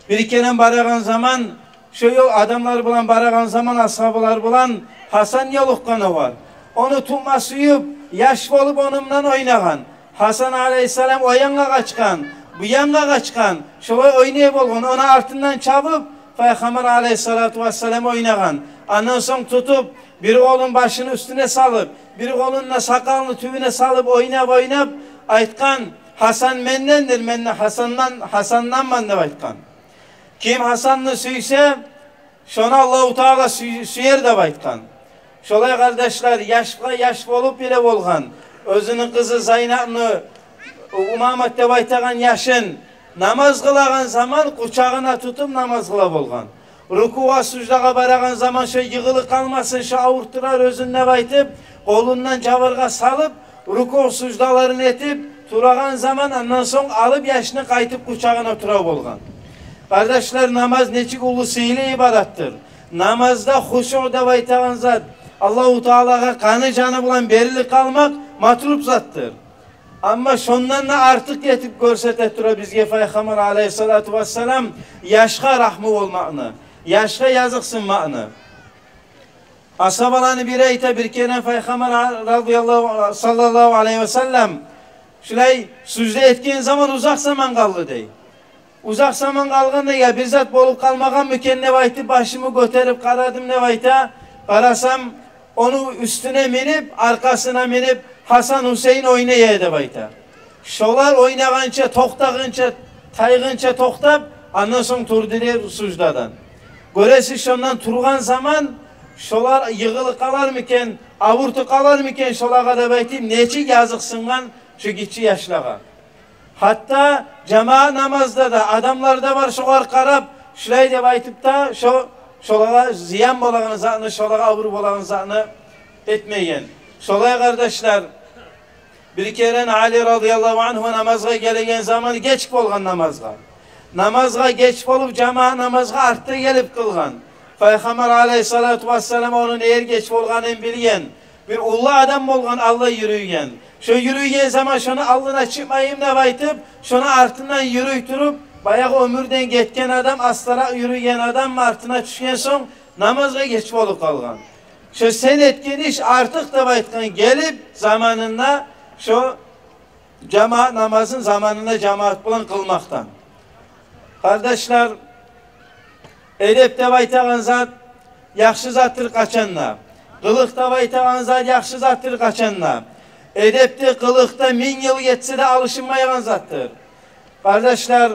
бир керен барагъан заман, шо ёл адамлар булан барагъан заман, асгьабалар булан, Гьасан ёлукъгъан огъар. Ону тутма сююп, яш болуп ону булан ойнагъан. Гьасан алайгьиссалам о янгъа къачгъан, бу янгъа къачгъан, шолай ойнай болгъан. Ону артындан чабып, Пайхаммар алайгьиссалату вассалам ойнагъан. Андан сонг тутуп, бир къолун башыны уьстюне салып, бир къолун да сакъалыны тюбюне салып, ойнап-ойнап айтгъан: «Гьасан мендендир, мен де Гьасандан, Гьасанданман», — деп айтгъан. «Ким Гьасанны сюйсе, шону Аллагьу Таала сюй-, сюер», — деп айтгъан. Шолай, къардашлар, яшгъа яш болуп биле болгъан. Оьзюню къызы Зайнапны, Умамат деп айтагъан яшын, намаз къылагъан заман къучагъына тутуп намаз къыла болгъан. Рукугъа, суждагъа барагъан заман шо йыгъылып къалмасын, шо авуртдурар оьзюн деп айтып, къолундан жабыргъа салып, рукугъ суждаларын этип турагъан заман, андан сонг алып яшны къайтып къучагъына тура болгъан. Къардашлар, намаз нечик уллу сыйлы ибадатдыр. Намазда хушуъ деп айтагъан зат, Аллагьу Таалагъа къаны-жаны булан берилип къалмакъ матлуб затдыр. Амма шондан да артыкъ гетип гёрсете тура бизге Пайхаммар алайгьиссалату вассалам яшгъа рагьму болмакъны, яшгъа языкъсынмакъны. Асгьабаланы бири айта: бир керен Пайхаммар, радияллагьу, саллаллагьу алайгьи васаллам, шулай сужда этген заман узакъ заман къалды, дей. Узакъ заман къалгъанда, я бир зат болуп къалмагъанмы экен деп айтып, башымны гётерип къарадым, деп айта. Къарасам, ону уьстюне минип, аркъасына минип, Гьасан, Гьусейин ойнай эди, деп айта. Шолар ойнагъанча, токътагъынча, тайгъынча токътап, андан сонг турду, дей, суждадан. Гёресиз, шондан тургъан заман шолар йыгъылып къалармы экен, авуртуп къалармы экен шолагъа деп айтып, нечик языкъсынгъан шо гиччи яшлагъа. Гьатта жамаат намазда да адамлар да бар, шогъар къарап, шулай деп айтып да, шо, шолагъа зиян болагъан затны, шолагъа авур болагъан затны этмеген. Шолай, къардашлар, бир керен Али, радияллагьу ангьу, намазгъа гелеген заман геч болгъан намазгъа. Намазгъа геч болуп, жамаат намазгъа артда гелип къылгъан. Пайхаммар алайгьиссалату вассалам ону неге геч болгъанын билген. Бир уллу адам болгъан алда юрюйген. Шо юрюйген заман шону алдына чыкъмайым деп айтып, шону артындан юрюй туруп, баягъы оьмюрден гетген адам, астаракъ юрюйген адам артына тюшген сонг, намазгъа геч болуп къалгъан. Шо сен этген иш артыкъ деп айтгъан, гелип заманында шо жамаат намазын заманында жамаат булан къылмакъдан. Къардашлар, эдеп деп айтагъан зат яхшы затдыр къачан да. Къылыкъ деп айтагъан зат яхшы затдыр къачан да. Эдеп де, къылыкъ да минг йыл гетсе де алышынмайгъан затдыр. Къардашлар,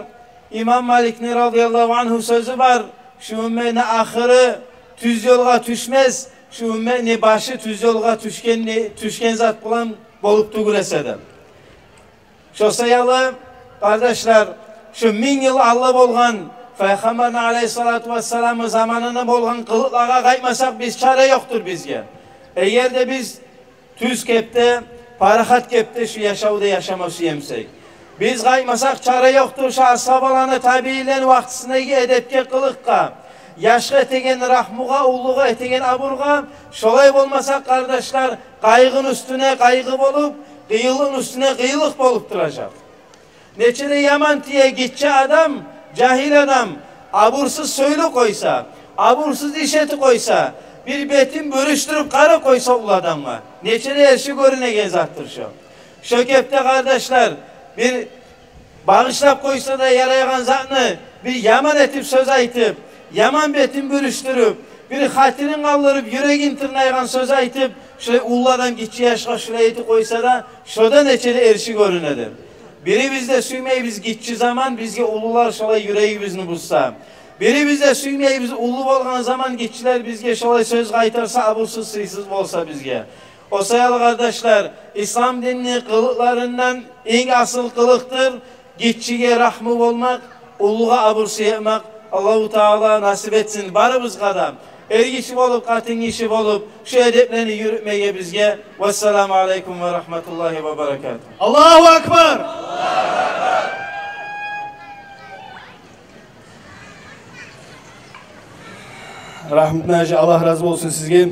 имам Маликни, радияллагьу ангьу, сёзю бар: «Шу умметни ахыры тюз ёлгъа тюшмес, шу умметни башы тюз ёлгъа тюшген, тюшген зат булан болуп тюгюл эсе де». Шо саялы, къардашлар, шу минг йыл алда болгъан Пайхаммарны, алайгьиссалату вассаламны, заманында болгъан къылыкълагъа къайтмасакъ, биз, чара ёкъдур бизге. Эгер де биз тюз кепде, парахат кепде шу яшавда яшама сюе бусакъ. Биз къайтмасакъ, чара ёкъдур шу асгьабаланы, табиинлени вакътисиндеги эдепге, къылыкъгъа, яшгъа этеген рагьмугъа, уллугъа этеген абургъа. Шолай болмаса, къардашлар, къайгъыны уьстюне къайгъы болуп, къыйынлыкъны уьстюне къыйынлыкъ болуп туражакъ. Нече де яман тие гиччи адам, жагьил адам, абурсуз сёйлеп къойса, абурсуз иш этип къойса, бир бетин бюрюштюрюп къарап къойса уллу адамгъа. Нече де эрши гёрюнеген затдыр шо. Шо кепде, къардашлар, бир багъышлап къойса да ярайгъан затны, бир яман этип сёз айтып, яман бетин бюрюштюрюп, бир хатирин къалдырып, юрегин тырнайгъан сёз айтып, шолай уллу адам гиччи яшгъа шолай этип къойса да, шода нече де эрши гёрюнеди. Бирибиз де сюймейбиз гиччи заман бизге уллулар шолай юрегибизни бузса. Бирибиз де сюймейбиз уллу болгъан заман гиччилер бизге шолай сёз къайтарса, абурсуз, сыйсыз болса бизге. О саялы, къардашлар, ислам динни къылыкъларындан инг асыл къылыкъдыр гиччиге рагьму болмакъ, уллугъа абур сюймек. Аллагьу Таала насип этсин барыбызгъа да эр гиши болуп, къатын гиши болуп, шу эдеплени юрютмеге бизге. Вассаламу алайкум ва рагьматуллагьи ва баракатугь. Аллагьу акбар! Рагьмат гьажи, Аллагь рази болсун сизге.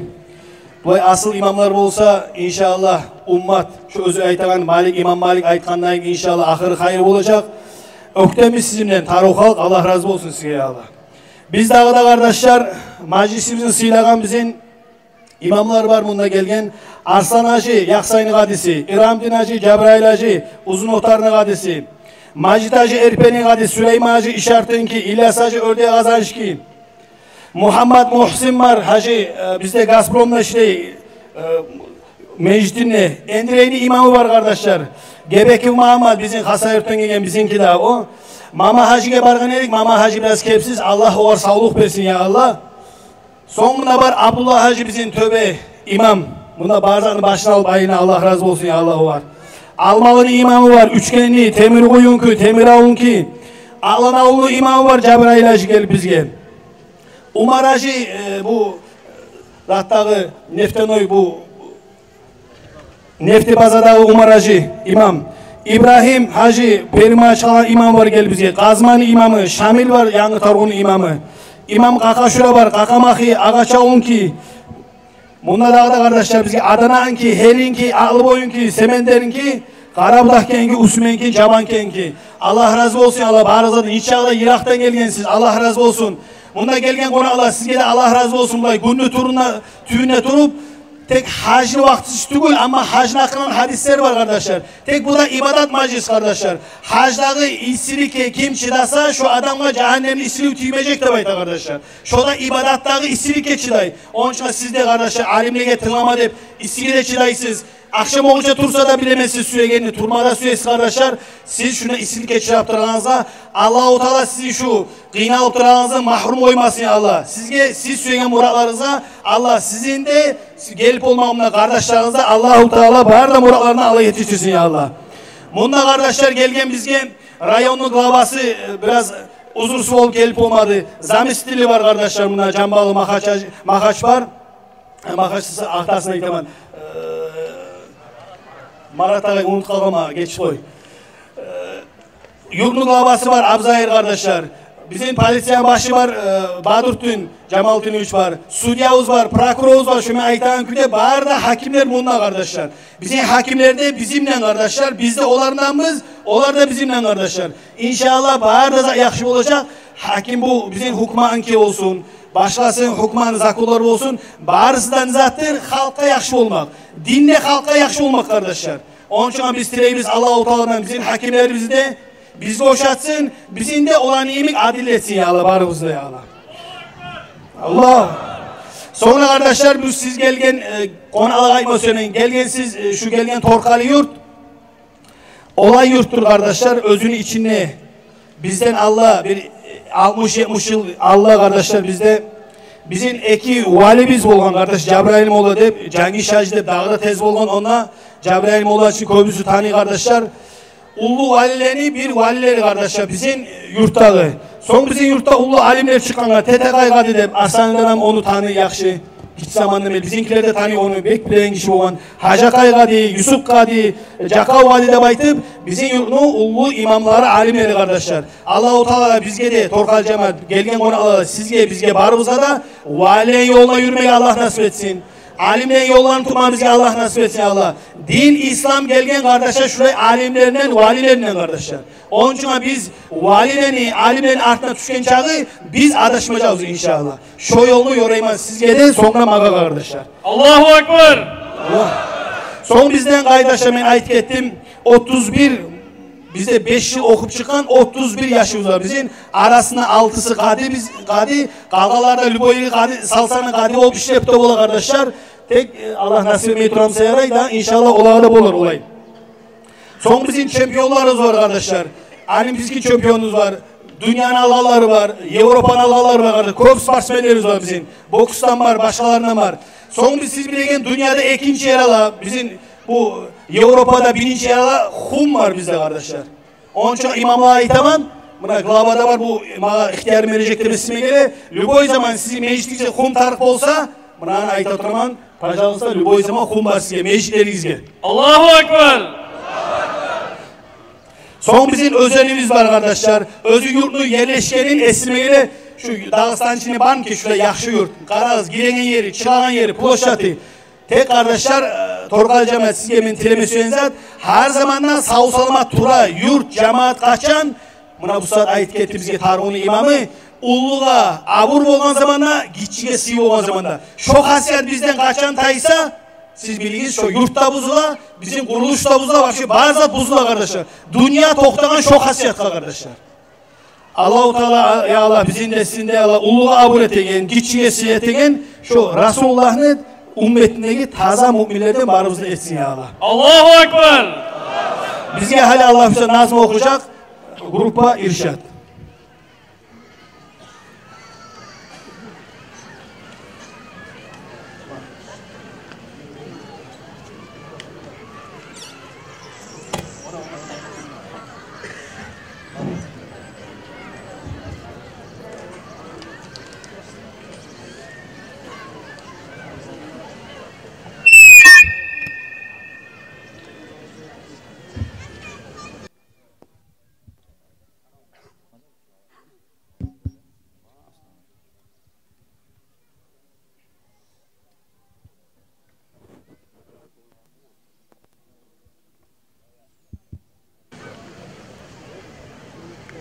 Булай асыл имамлар болса, иншааллагь, уммат, шу оьзю айтагъан Малик, имам Малик айтгъандай, иншааллагь, ахыры хайыр болажакъ. Оьктембиз сизин булан, Тарав халкъ, Аллагь рази болсун сизге, я Аллагь. Биз дагъы да, къардашлар, мажлисибизни сыйлагъан бизин имамлар бар мунда гелген: Арслан гьажи, Яхсайны къадиси, Ирамдин гьажи, Жабрайыл гьажи, Узун Отарны къадиси, Мажит гьажи, Эрпени къадиси, Сулейман гьажи, Ишартынки, Ильяс гьажи, Оьрде Къазанышки, Мухаммад Мухсин бар, гьажи, э, бизде Газпромда ишлей, э, межитинде. Эндирейни имамы бар, къардашлар. Гебеков Магьаммат, бизин Хасавюртдан гелген, бизинки де о. Мама-гьажиге баргъан эдик, Мама-гьажи бираз кепсиз, Аллагь огъар савлукъ берсин, я Аллагь. Сонг мунда бар Абдулла-гьажи, бизин тёбе имам. Мунда бар затны башын алып айлана, Аллагь рази болсун, я Аллагь, огъар. Алмалыны имамы бар, Уьчкенни, Темиркъуюнки, Темиравулнуки. Алан авулну имамы бар, Жабрайыл-гьажи гелип бизге. Умар-гьажи, э, бу, э, заттагъы, нефтяной, бу, нефтебазадагъы Умар-гьажи, имам. Ибрагьим-гьажи, Бермагьачкъалагъы имамы бар, гелип бизге. Къазманы имамы, Шамил бар, Янгы Торгъунну имамы. Имам Къакъашура бар, Къакъамахи, Агъачавулнуки. Мунда дагъы да, къардашлар, бизге Адананки, Гьелинки, Акълыбоюнки, Семендеринки, Къарабудагъгенки, Усменки, Жабанкенки. Аллагь рази болсун, Аллагь, барыгъыздан, нечакъы да йыракъдан гелгенсиз, Аллагь рази болсун. Мунда гелген къонакълар, сизге де Аллагь рази болсун. Булай гюнню тюбюнде, тюбюнде туруп, тек гьажны вакътиси тюгюл, амма гьажны гьакъындан гьадислер бар, къардашлар. Тек бу да ибадат мажлис, къардашлар. Гьаждагъы иссиликге ким чыдаса, шо адамгъа жагьаннемни иссилиги тиймежек деп айта, къардашлар. Шо да ибадатдагъы иссиликге чыдай. Онча сиз де, къардашлар, алимлеге тынглама деп, иссиге де чыдайсыз. Ахшам болгъунча турса да билемесиз, сюегенни турма да сюесиз, къардашлар. Сиз шунда иссиликге чыдап турагъаныгъызгъа, Аллагьу Таала сизин шу къыйналып турагъаныгъыздан магьрюм къоймасын, я Аллагь. Сизге, сиз сюеген муратларыгъызгъа, Аллагь, сизин де, сиз гелип болмагъан къардашларыгъызны да Аллагьу Таала бары да муратларына Аллагь етишдирсин, я Аллагь. Мунда, къардашлар, гелген бизге районну главасы, э, бираз узурсуз болуп гелип болмады. Заместители бар, къардашлар, мунда Жамбалы Магьач, Магьач бар. Э, Магьачдасы, ахтасын айтаман. Э, Марат агъай, унутуп къалгъанман, гечип къой. Э, юртну главасы бар, Абзайыр, къардашлар. Бизин полицияны башы бар, э, Бадрутдин Жамалтдинович бар. Судьябыз бар, прокурорубуз бар, шо мен айтагъан кюйде бары да гьакимлер мунда, къардашлар. Бизин гьакимлер де бизин булан, къардашлар, биз де олар буланбыз, олар да бизин булан, къардашлар. Иншааллагь, бары да зат яхшы болажакъ. Гьаким бу бизин гьукуматныки болсун, башгъасы гьукуматны законлары болсун, барысы да не затдыр, халкъгъа яхшы болмакъ. Дин де халкъгъа яхшы болмакъ, къардашлар. Онча биз тилейбиз Аллагьу Тааладан бизин гьакимлерибизни де бизге ошатсын, бизин де оланы йимик адил этсин, я Аллагь, барыбызны да, я Аллагь. Аллагь. Сонг, къардашлар, бу сиз гелген, э, къонакълагъа айтма сюемен, гелген сиз, э, шу гелген Торкъали юрт, олай юртдур, къардашлар, оьзюню ичинде бизден алда бир, э, алтмыш-етмиш йыл алда, къардашлар, бизде бизин эки валибиз болгъан, къардаш, Жабрайыл молла деп, Жангиш гьажи деп, дагъы да тез болгъан онда. Жабрайыл молланы кёбюсю таный, къардашлар. Уллу валилени бир валилери, къардашлар, бизин юртдагъы. Сонг бизин юртда уллу алимлер чыкъгъан, Тетекъай къади деп, Арсландан гьам ону таный яхшы. Гиччи замандан берли бизинкилер де таный ону, бек билеген гиши болгъан. Гьажакъай къади, Юсуп къади, Жакъав къади деп айтып, бизин юртну уллу имамлары, алимлери, къардашлар. Аллагьу Таала бизге де, Торкъали жамаат, гелген къонакълагъа, сизге, бизге, барыбызгъа да валилени ёлуна юрюмеге Аллагь насип этсин. Алимлени ёлларын тутма бизге Аллагь насип этсин, Аллагь. Дин, ислам гелген, къардашлар, шулай алимлерден, валилерден, къардашлар. Онча биз валилени, алимлени артына тюшген чакъы биз адашмажакъбыз, иншааллагь. Шо ёлну ёрайман сизге де, сонг да магъа, къардашлар. Аллагьу акбар! Аллагь. Сонг бизден, къардашлар, мен айтып гетдим, отуз бир, бизде беш йыл охуп чыкъгъан отуз бир яшыбыз бар бизин. Арасында алтысы къади, биз къади, къалгъанлары да любой къади, салсанг къади болуп ишлеп де бола, къардашлар. Тек, э, Аллагь насип этмей тура буса ярай да, иншааллагь, олагъа да болар олай. Сонг бизин чемпионларыбыз бар, къардашлар. Олимпийский чемпионубуз бар, дюньяны алгъанлары бар, Европаны алгъанлары бар, къардашлар. Кёп спортсменлерибиз бар бизин. Боксдан бар, башгъаларындан бар. Сонг биз, сиз билеген, дюньяда экинчи ер ала, бизин бу Европада биринчи ер ала Хум бар бизде, къардашлар. Онча имамлагъа айтаман, муна глава да бар, бу магъа ихтиярын бережек деп эсиме геле. Любой заман сизин межитигизге Хум тарыкъ болса, муна айта тураман, пожалуйста, любой заман Хум бар сизге, межитлеригизге. Аллагьу акбар! Сонг бизин оьзенибиз бар, къардашлар. Оьзю юртну ерлешгенин эсиме геле, шу Дагъыстан ичинде бармы экен шулай яхшы юрт? Къарагъыз, гиреген ери, чыгъагъан ери, площади. Тек, къардашлар, э, Торкъали жамаат, сизге мен тилеме сюеген зат, гьар заманда сав-саламат тура юрт, жамаат къачан, муна бу сагьат айтып гетди бизге Торкъалини имамы, уллугъа абур болгъан заманда, гиччиге сый болгъан заманда. Шо хасият бизден къачан тайса, сиз билигиз, шо юрт да бузула, бизин къурулуш да бузула, вообще бары зат бузула, къардашлар. Дюнья токътагъан шо хасиятгъа, къардашлар. Аллагьу Таала, я Аллагь, бизин де, сизин де, я Аллагь, уллугъа абур этеген, гиччиге сый этеген, шо Расулуллагьны умметиндеги таза муъминлерден барыбызны этсин, я Аллагь. Аллагьу акбар! Бизге гьали Аллагь буюрса назму охужакъ группа «Иршад».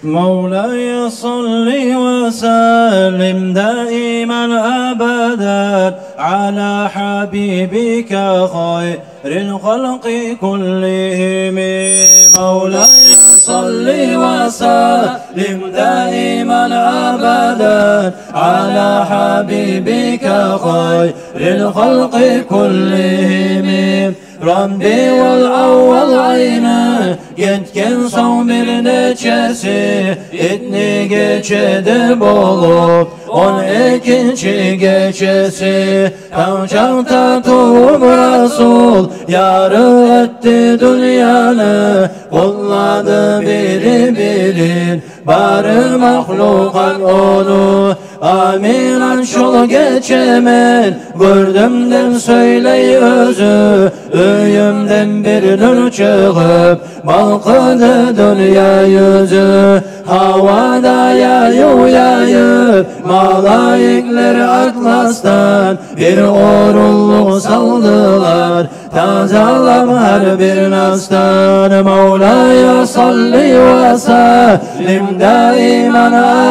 مولاي صل وسلم دائما أبدا على حبيبك خير الخلق كلهم. مولاي صل وسلم دائما أبدا على حبيبك خير الخلق كلهم. Рабиул аввал айны гетген сонг бир нечеси, итни гече де болуп, он экинчи гечеси. Тангчакъда тувуп Расул, ярыкъ этди дюньяны, къутлады бири-бирин бары махлукъат ону. Аминан шол гече мен гёрдюм деп сёйлей оьзю, уьюмден бир нюр чыгъып, балкъыды дюнья юзю. Гьавада яюв яйып, малайиклер атласдан бир орунлукъ салдылар, тазалап гьар бир насдан. مولاي صل وسلم دائما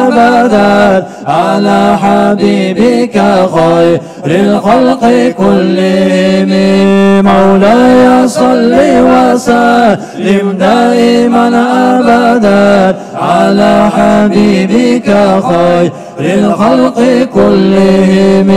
أبدا على حبيبك خير الخلق كلهم. مولاي صل وسلم دائما أبدا على حبيبك خير الخلق كلهم.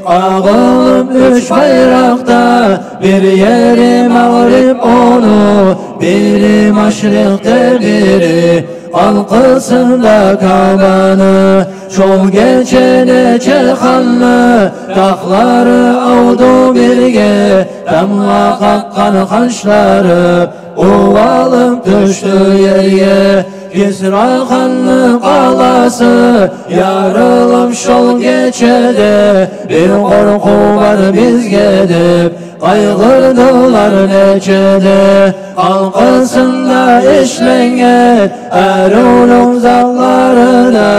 Къагъылып уьч байракъда, бир ери магъриб ону, бири машрикъда, бири къалкъысында Каабаны. Шол гече нече ханны тахлары авду бирге, тамгъа къакъгъан къашлары увалып тюшдю ерге. Кисра ханны къаласы ярылып шол гечеде, бир къоркъув бар бизге деп къайгъырдылар нечеде. Къалкъысында ишленген аривлюк затлары да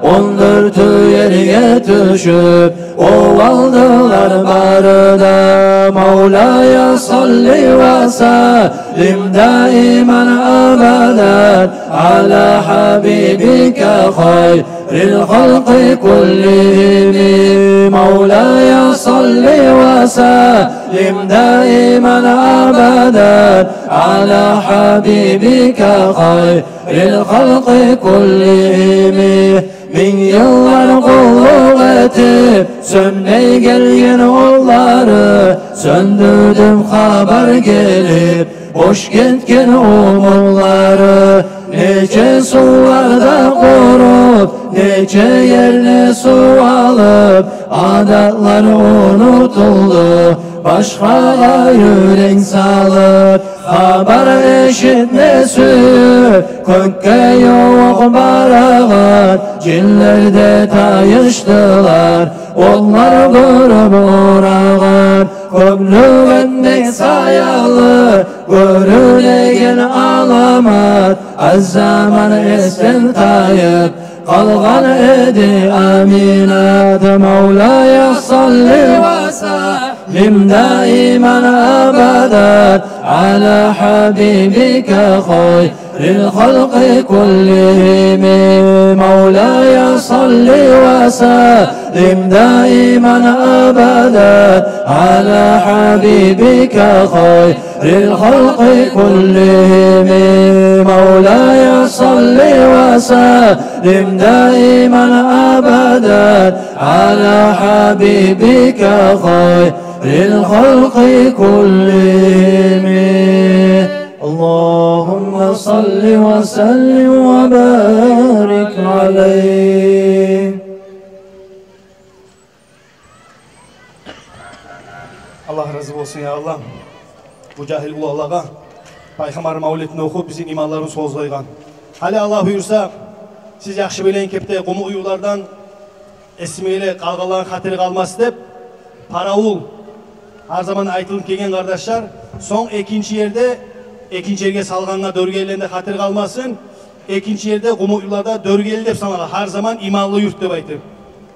он дёртю ерге тюшюп, увалдылар бары да. مولاي صل وسلم دائما أبدا على حبيبك خير الخلق كلهم. مولاي صل وسلم دائما أبدا على حبيبك خير الخلق كلهم. Минг йыллар къуллукъ этип, сёнмей гелген отлары, сёндюрдюм хабар гелип, бош гетген умутлары. Нече сувларда къуруп, нече ерни сув алып, адатлар унутулду, башгъагъа юрек салып. Хабар эшитме сююп, кёкге ювукъ барагъан жинлер де тайышдылар, отлар гёрюп урагъан. Кёплюк этмек саялы гёрюнеген аламат аз заман эсден тайып къалгъан эди Аминат. مولاي صل وسلم دائما أبدا على حبيبك خير للخلق كلهم. مولاي صل وسلم دائما أبدا على حبيبك خير الخلق كلهم. مولاي صل وسلم دائما أبدا على حبيبك خير الخلق كلهم. اللهم صل وسلم وبارك عليه. Аллагь рази болсун, я Аллагь. Бу жагьил уланлагъа Пайхаммар мавлетин охуп, бизин иманларыбыз къозгъайгъан. Гьали, Аллагь буюрса, сиз яхшы билеген кепде, къумукъ уьйлерден эсиме геле, къалгъанланы хатири къалмасын деп, паравул гьар заман айтылып гелген, къардашлар. Сонг экинчи ерде, экинчи ерге салгъангъа Доргелиден де хатири къалмасын. Экинчи ерде къумукъ уьйлерде Доргели деп санала, гьар заман иманлы юрт деп айтып.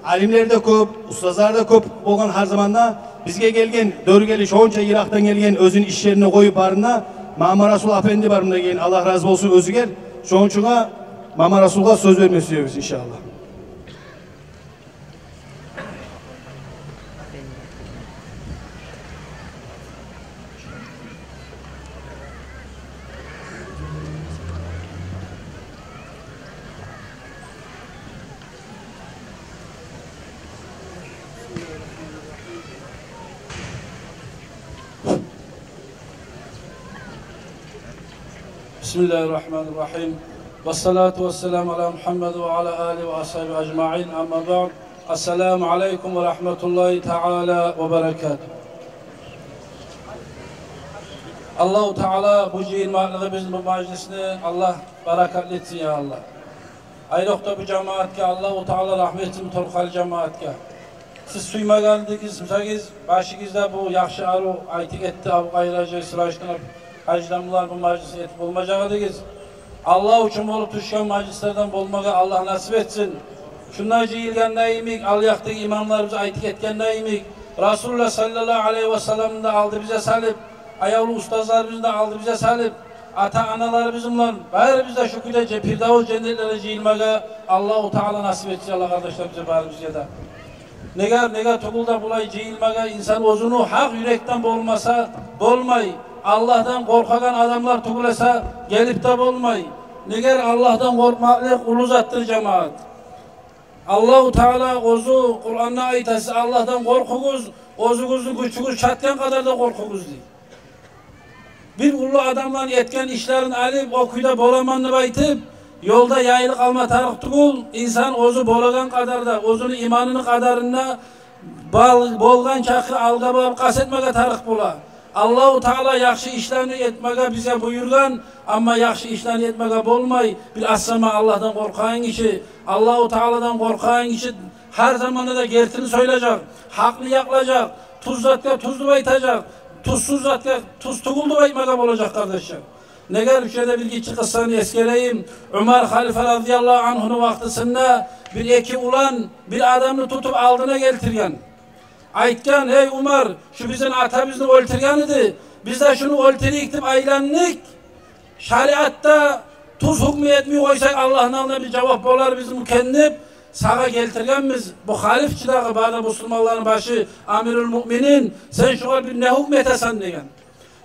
Алимлер де кёп, устазлар да кёп болгъан гьар заманда. Бизге гелген, Доргели шонча йыракъдан гелген, оьзюню ишлерин къоюп барына, Мамарасул апенди бар мунда гелген, Аллагь рази болсун оьзюгер. Шону учун Мамарасулгъа сёз берме сюебиз, иншааллагь. بسم الله الرحمن الرحيم. والصلاة والسلام على محمد وعلى آله وأصحابه أجمعين. أما بعد. السلام عليكم ورحمة الله تعالى وبركاته. Аллагьу Таала бу жыйылмакълыгъыбызны, бу мажлисни Аллагь баракатлы этсин, я Аллагь. Айрокъда бу жамаатгъа Аллагьу Таала рагьмат этсин, бу торкъалы жамаатгъа. Сиз сюймеген эдигиз, бусагиз, башыгъызда бу яхшы арив айтып гетди Абукъайыр гьажи, Сираждин гьажи, булар бу мажлисни этип болмажакъ эдигиз. Аллагь учун болуп тюшген мажлислерден болмагъа Аллагь насип этсин. Шунда жыйылгъанда йимик, ал якъдагъы имамларыбыз айтып гетгенде йимик, Расулуллагь саллаллагьу алайгьи ва салламны да алдыбызгъа салып, аявлу устазларыбызны да алдыбызгъа салып, ата-аналарыбызны, барыбызны да шу кюйде же-, Пирдавус женнетлерде жыйылмагъа Аллагьу Таала насип этсин, Аллагь, къардашлар, бизге, барыбызгъа да. Неге, неге тюгюл де булай жыйылмагъа, инсан оьзюню гьакъ юрекден болмаса, болмай. Аллагьдан къоркъагъан адамлар тюгюл эсе, гелип де болмай. Неге, Аллагьдан къоркъмакълыкъ уллу затдыр, жамаат. Аллагьу Таала оьзю Къуранда айта: «Сиз Аллагьдан къоркъугъуз, оьзюгюзню гючюгюз чатгъан къадарда къоркъугъуз», — дей. Бир уллу адамланы этген ишлерин алып, о кюйде боламан деп айтып, ёлда яйылып къалма тарыкъ тюгюл. Инсан оьзю болагъан къадарда, оьзюню иманыны къадарында бол-, болгъан чакъы алгъа барып къаст этмеге тарыкъ бола. Аллагьу Таала яхшы ишлени этмеге бизге буюргъан, амма яхшы ишлени этмеге болмай. Бир аз сама Аллагьдан къоркъагъан гиши, Аллагьу Тааладан къоркъагъан гиши гьар заманда да гертини сёйлежек, гьакъны якълажакъ, тюз затгъа тюз деп айтажакъ, тюзсюз затгъа тюз тюгюл деп айтмагъа болажакъ, къардашлар. Неге, шу ерде бир гиччи къыссаны эсгерейим. Умар халифа разияллагьу ангьуну вакътисинде бир эки улан бир адамны тутуп алдына гелтирген. Айтгъан: «Эй, Умар, шу бизин атабызны оьлтюрген эди. Биз де шуну оьлтюрейик деп айландыкъ. Шариатда тюз гьукму этмей къойсакъ, Аллагьны алдында бир жавап боларбызмы экен деп, сагъа гелтиргенбиз. Бу халиф чи дагъы, бары да бусурманланы башы, амирул муъминин, сен шугъар бир не гьукму этесен?» — деген.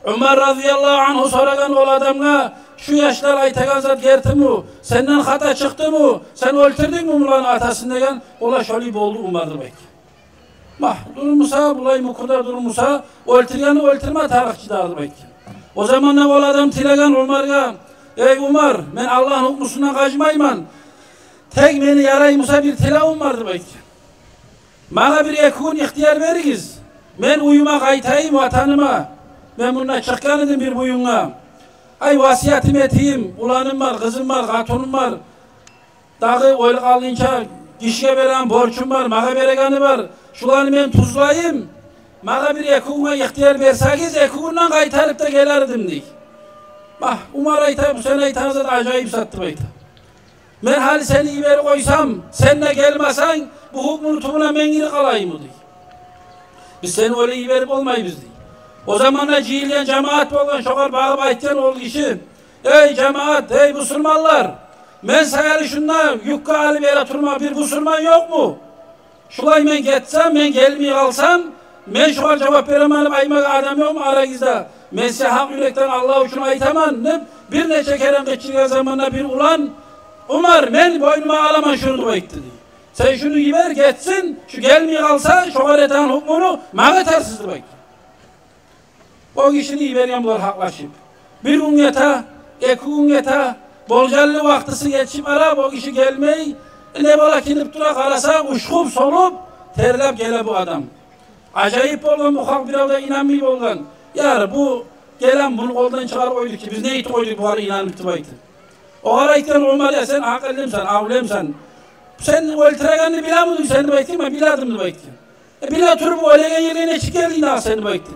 Умар разияллагьу ангьу сорагъан ол адамгъа: «Шу яшлар айтагъан зат гертими? Сенден хата чыкъдымы? Сен оьлтюрдюнгмю буланы атасын?» — деген. Ол да: «Шолай болду, Умар», — деп айтгъан. Магь, дурмуса, булай мюкюр де дурмуса, оьлтюргенни оьлтюрме тарыкъ чы дагъы, деп айтгъан. О заманда ол адам тилеген Умаргъа: «Эй, Умар, мен Аллагьны гьукмусундан къачмайман. Тек мени яраймуса бир тилевюм бар», — деп айтгъан. «Магъа бир-эки гюн ихтияр беригиз. Мен уьюме къайтайым, ватаныма. Мен мунда чыкъгъан эдим бир буюнга. Ай, васиятым этейим, уланым бар, къызым бар, къатыным бар. Дагъы оьлюп къалгъынча гишиге береген борчум бар, магъа берегени бар. Шуланы мен тюзлейим. Магъа бир-эки гюнге ихтияр берсегиз, эки гюнден къайтарып да гелер эдим», — дей. Магь, Умар айта: «Бу сен айтагъан зат ажайып зат», — деп айта. «Мен гьали сени йиберип къойсам, сен де гелмесенг, бу гьукмуну тюбюне мен гирип къалайыммы?» — дей. «Биз сени оьле йиберип болмайбыз», — дей. О заманда жыйылгъан жамаат болгъан, шогъар багъып айтгъан ол гиши: Эй жамаат, эй бусурманлар, мен саялы шунда юкка алып эретурма бир бусурман ёкъму? Шулай мен гетсем, мен гелмей къалсам, мен шугъар жавап беремен деп айтмагъа адам ёкъму арагъызда? Мен сизге гьакъ юрекден Аллагь учун айтаман деп бир нече керен къычыргъан заманда бир улан: «Умар, мен бойнума аламан шуну», — деп айтды дей. «Сен шуну йибер, гетсин, шу гелмей къалса, шогъар этеген гьукмуну магъа этерсиз», — деп айтды. О гишини йиберген булар гьакълашып. Бир гюн гете, эки гюн гете, болжаллы вакътиси етишип бара, о гиши гелмей. Не бола экен деп тура, къараса, ушкъуп, солуп, терлеп геле бу адам. Ажайып болгъан бу халкъ, бирев де инанмай болгъан. «Яр, бу гелен, муну къолдан чыгъарып къойдукъ чу, биз не этип къойдукъ бугъар инанып», — деп айтды. Огъар айтгъан Умар: «Я сен акъыллымысан, авлемисан? Сен оьлтюрегенни билемидинг сен?» — деп айтгъан. «Мен биледим», — деп айтгъан. «Э, биле туруп оьлеген ерге нечик гелдинг дагъы сен?» — деп айтды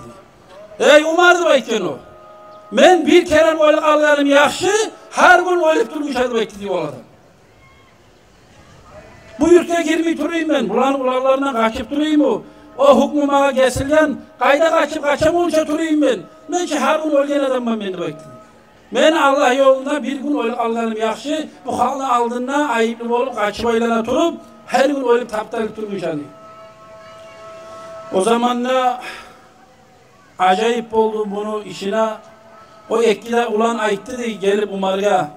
дей. «Эй Умар, — деп айтгъан о, — мен бир керен оьлюп къалгъаным яхшы, гьар гюн оьлюп тургъунча», — деп айтды дей ол адам. «Бу юртгъа гирмей турайым мен, буланы уланларындан къачып турайым, о, о гьукму магъа гесилген, къайда къачып къачаман, онча турайым мен. Мен чи гьар гюн оьлген адамман мен», — деп айтды. «Мен Аллагь ёлунда бир гюн оьлюп къалгъаным яхшы, бу халкъны алдында айыплы болуп къачып айлана туруп, гьар гюн оьлюп тапталып тургъунча», — дей. О заманда ажайып болду муну ишине. О эки де улан айтды дей гелип Умаргъа,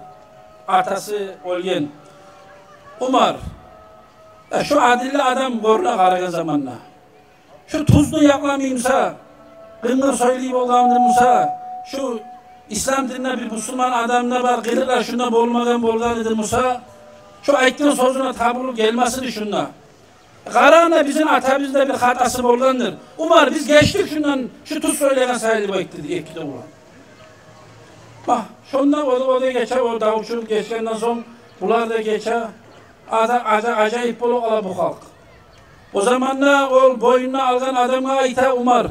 атасы оьлген: «Умар, я шу адилли адам гёрюне къарагъан заманда, шу тузну якъламай буса, къынгыр сёйлей болгъан эди буса, шу ислам динде бир бусурман адамда бар къылыкълар шунда болмагъан болгъан эди буса, шу айтгъан сёзюне табулуп гелмес эди шунда. Къарагъанда, бизин атабызда бир хатасы болгъандыр. Умар, биз гечдик шундан, шу туз сёйлеген саялы», — деп айтды дей эки де улан. Бах, шонда о да, о да гече, о дав-чув гечгенден сонг булар да гече. Ада-, ада-, ажайып болуп къала бу халкъ. О заманда ол бойнуна алгъан адамгъа айта Умар: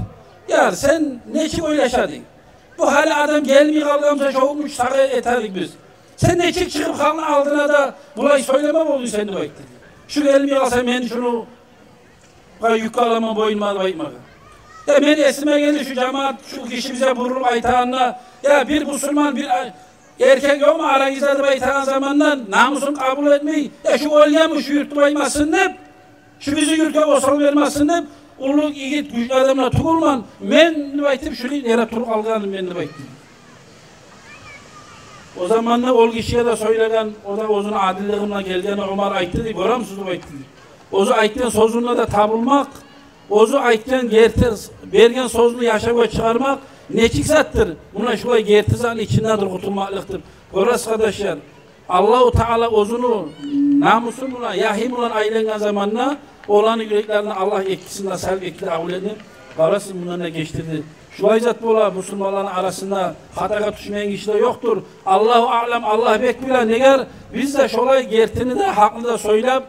«Яр, сен нечик ойлашадынг? Бу гьали адам гелмей къалгъан буса, шо гюн сагъа этер эдик биз. Сен нечик чыгъып халкъны алдына да булай сёйлеме болдунг сен?» — деп айтды. «Шу гелмей къалса, мен шуну юкге аламан бойнума», — деп айтмагъа. «Я, мен эсиме гелди шу жамаат, шу гиши бизге бурулуп айтагъанда, я, бир бусурман, бир а-, эркек ёкъму арагъызда деп айтагъан заманда, намусун къабул этмей, я, шу оьлгенми шу юрт деп айтмасын деп, шу бизин юртгъа осал бермесин деп, уллу игит, гючлю адамлар тюгюлмен мен деп айтып, шуну эретуруп къалгъаным мен», — деп айтды. О заманда ол гишиге де сёйлеген, о да оьзюню адиллиги булан гелген, Умар айтды дей: «Гёремисиз, — деп айтды дей, — оьзю айтгъан сёзюнде де табулмакъ, оьзю айтгъан герти, берген сёзюн яшавгъа чыгъармакъ нечик затдыр? Муна шулай герти затны ичинде де къутулмакълыкъдыр». Гёресиз, къардашлар, Аллагьу Таала оьзюню намусу булан, яхи булан айлангъан заманда, оланы юреклерине Аллагь экисин де салып, эки де авлетни, къарасыз, мундан да гечдирди. Шулай зат бола, бусурманланы арасында хатагъа тюшмейген гиши де ёкъдур. Аллагьу аълам, Аллагь бек биле. Негер биз де шолай гертини де, гьакъны да сёйлеп,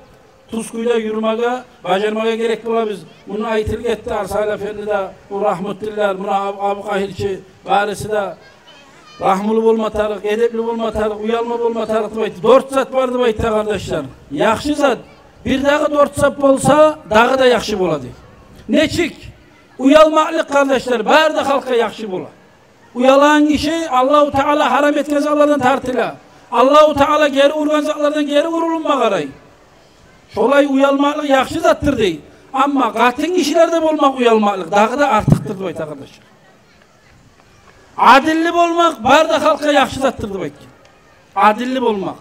тюз кюйде юрюмеге, бажармагъа герек болабыз. Муну айтылып гетди Арсалан эфенди де, бу Рагьмутдинлер, муна Аб-, Абукъагьирчи, бариси де рагьмулу болма тарыкъ, эдепли болма тарыкъ, уялма болма тарыкъ деп айтды. Дёрт зат бар деп айтды, къардашлар. Яхшы зат. Бир дагъы дёрт зат болса, дагъы да яхшы бола дей. Нечик? Уялмакълыкъ, къардашлар, бары да халкъгъа яхшы бола. Уялагъан гиши Аллагьу Таала гьарам этген затлардан тартыла. Аллагьу Таала гери ургъан затлардан гери урулунма къарай. Шолай уялмакълыкъ яхшы затдыр дей. Амма къатын гишилерде болмакъ, уялмакълыкъ дагъы да артыкъдыр деп айта, къардашлар. Адилли болмакъ бары да халкъгъа яхшы затдыр деп айтгъан. Адилли болмакъ.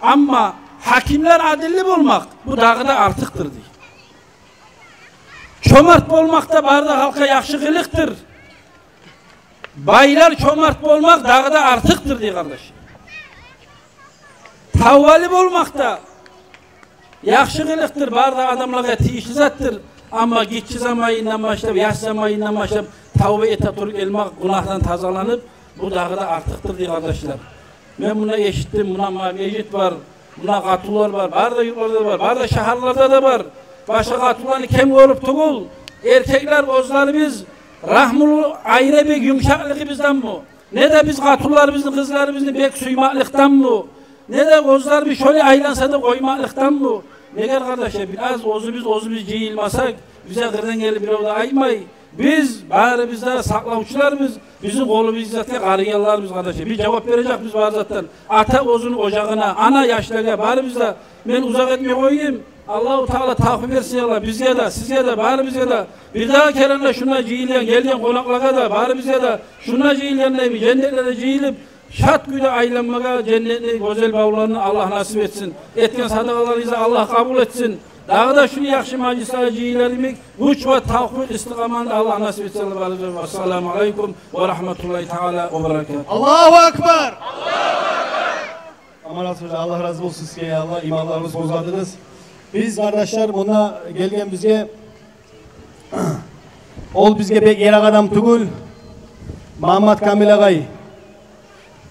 Амма гьакимлер адилли болмакъ, бу дагъы да артыкъдыр дей. Чомарт болмакъ да бары да халкъгъа яхшы къылыкъдыр. Байлар чомарт болмакъ дагъы да артыкъдыр дей, къардаш. Тавбалы болмакъ да яхшы къылыкъдыр, бары да адамлагъа тийишли затдыр. Амма гиччи заманындан башлап, яш заманындан башлап тавба эте туруп, элмакъ гюнагьдан тазаланып, бу дагъы да артыкъдыр дей, къардашлар. Мен муна эшитдим, муна ма-, межит бар, муна къатунлар бар, бары да юртларда да бар, бары да шагьарларда да бар. Башгъа къатунланы кем гёрюп тюгюл, эркеклер оьзлерибиз рагьмулу, айры бек юмшакълыгъыбызданмы? Не де биз къатунларыбызны, къызларыбызны бек сюймекликденми? Не де оьзлерибиз шолай айланса да къоймакълыкъданмы? Негер, къардашлар, бираз оьзюбюз, оьзюбюз жыйылмасакъ, бизге къырдан гелип бирев де айтмай, Биз барыбыз да сакълавчуларбыз, бизин къолубуз затгъа къарайгъанларбыз, къардашлар. Биз жавап бережекбиз бар затдан. Ата оьзюню ожагъына, ана яшлагъа, барыбыз да. Мен узакъ этмей къояйым. Аллагьу Таала тавфикъ берсин, я Аллагь, бизге де, сизге де, барыбызгъа да. Бирдагъы керен де шунда жыйылгъан, гелген къонакълагъа да, барыбызгъа да, шунда жыйылгъан дейми, женнетлерде жыйылып, шат кюйде айланмагъа, женнетни гёзел бавларын Аллагь насип этсин. Этген садагъаларыгъызны Аллагь къабул этсин. Дагъы да шулай яхшы мажлислеге жыйылар йимик гюч ва тавфикъ, истикъаманы Аллагь насип этсин. Ассаламу алейкум ва рагьматуллагьи таала ва баракатугь. Аллагьу акбар! Аманат гьожа, Аллагь рази болсун сизге, я Аллагь, имамларыбыз къозгъадыгъыз. Биз, къардашлар, мунда гелгенбизге, ол бизге бек йыракъ адам тюгюл, Магьаммат Камил агъай.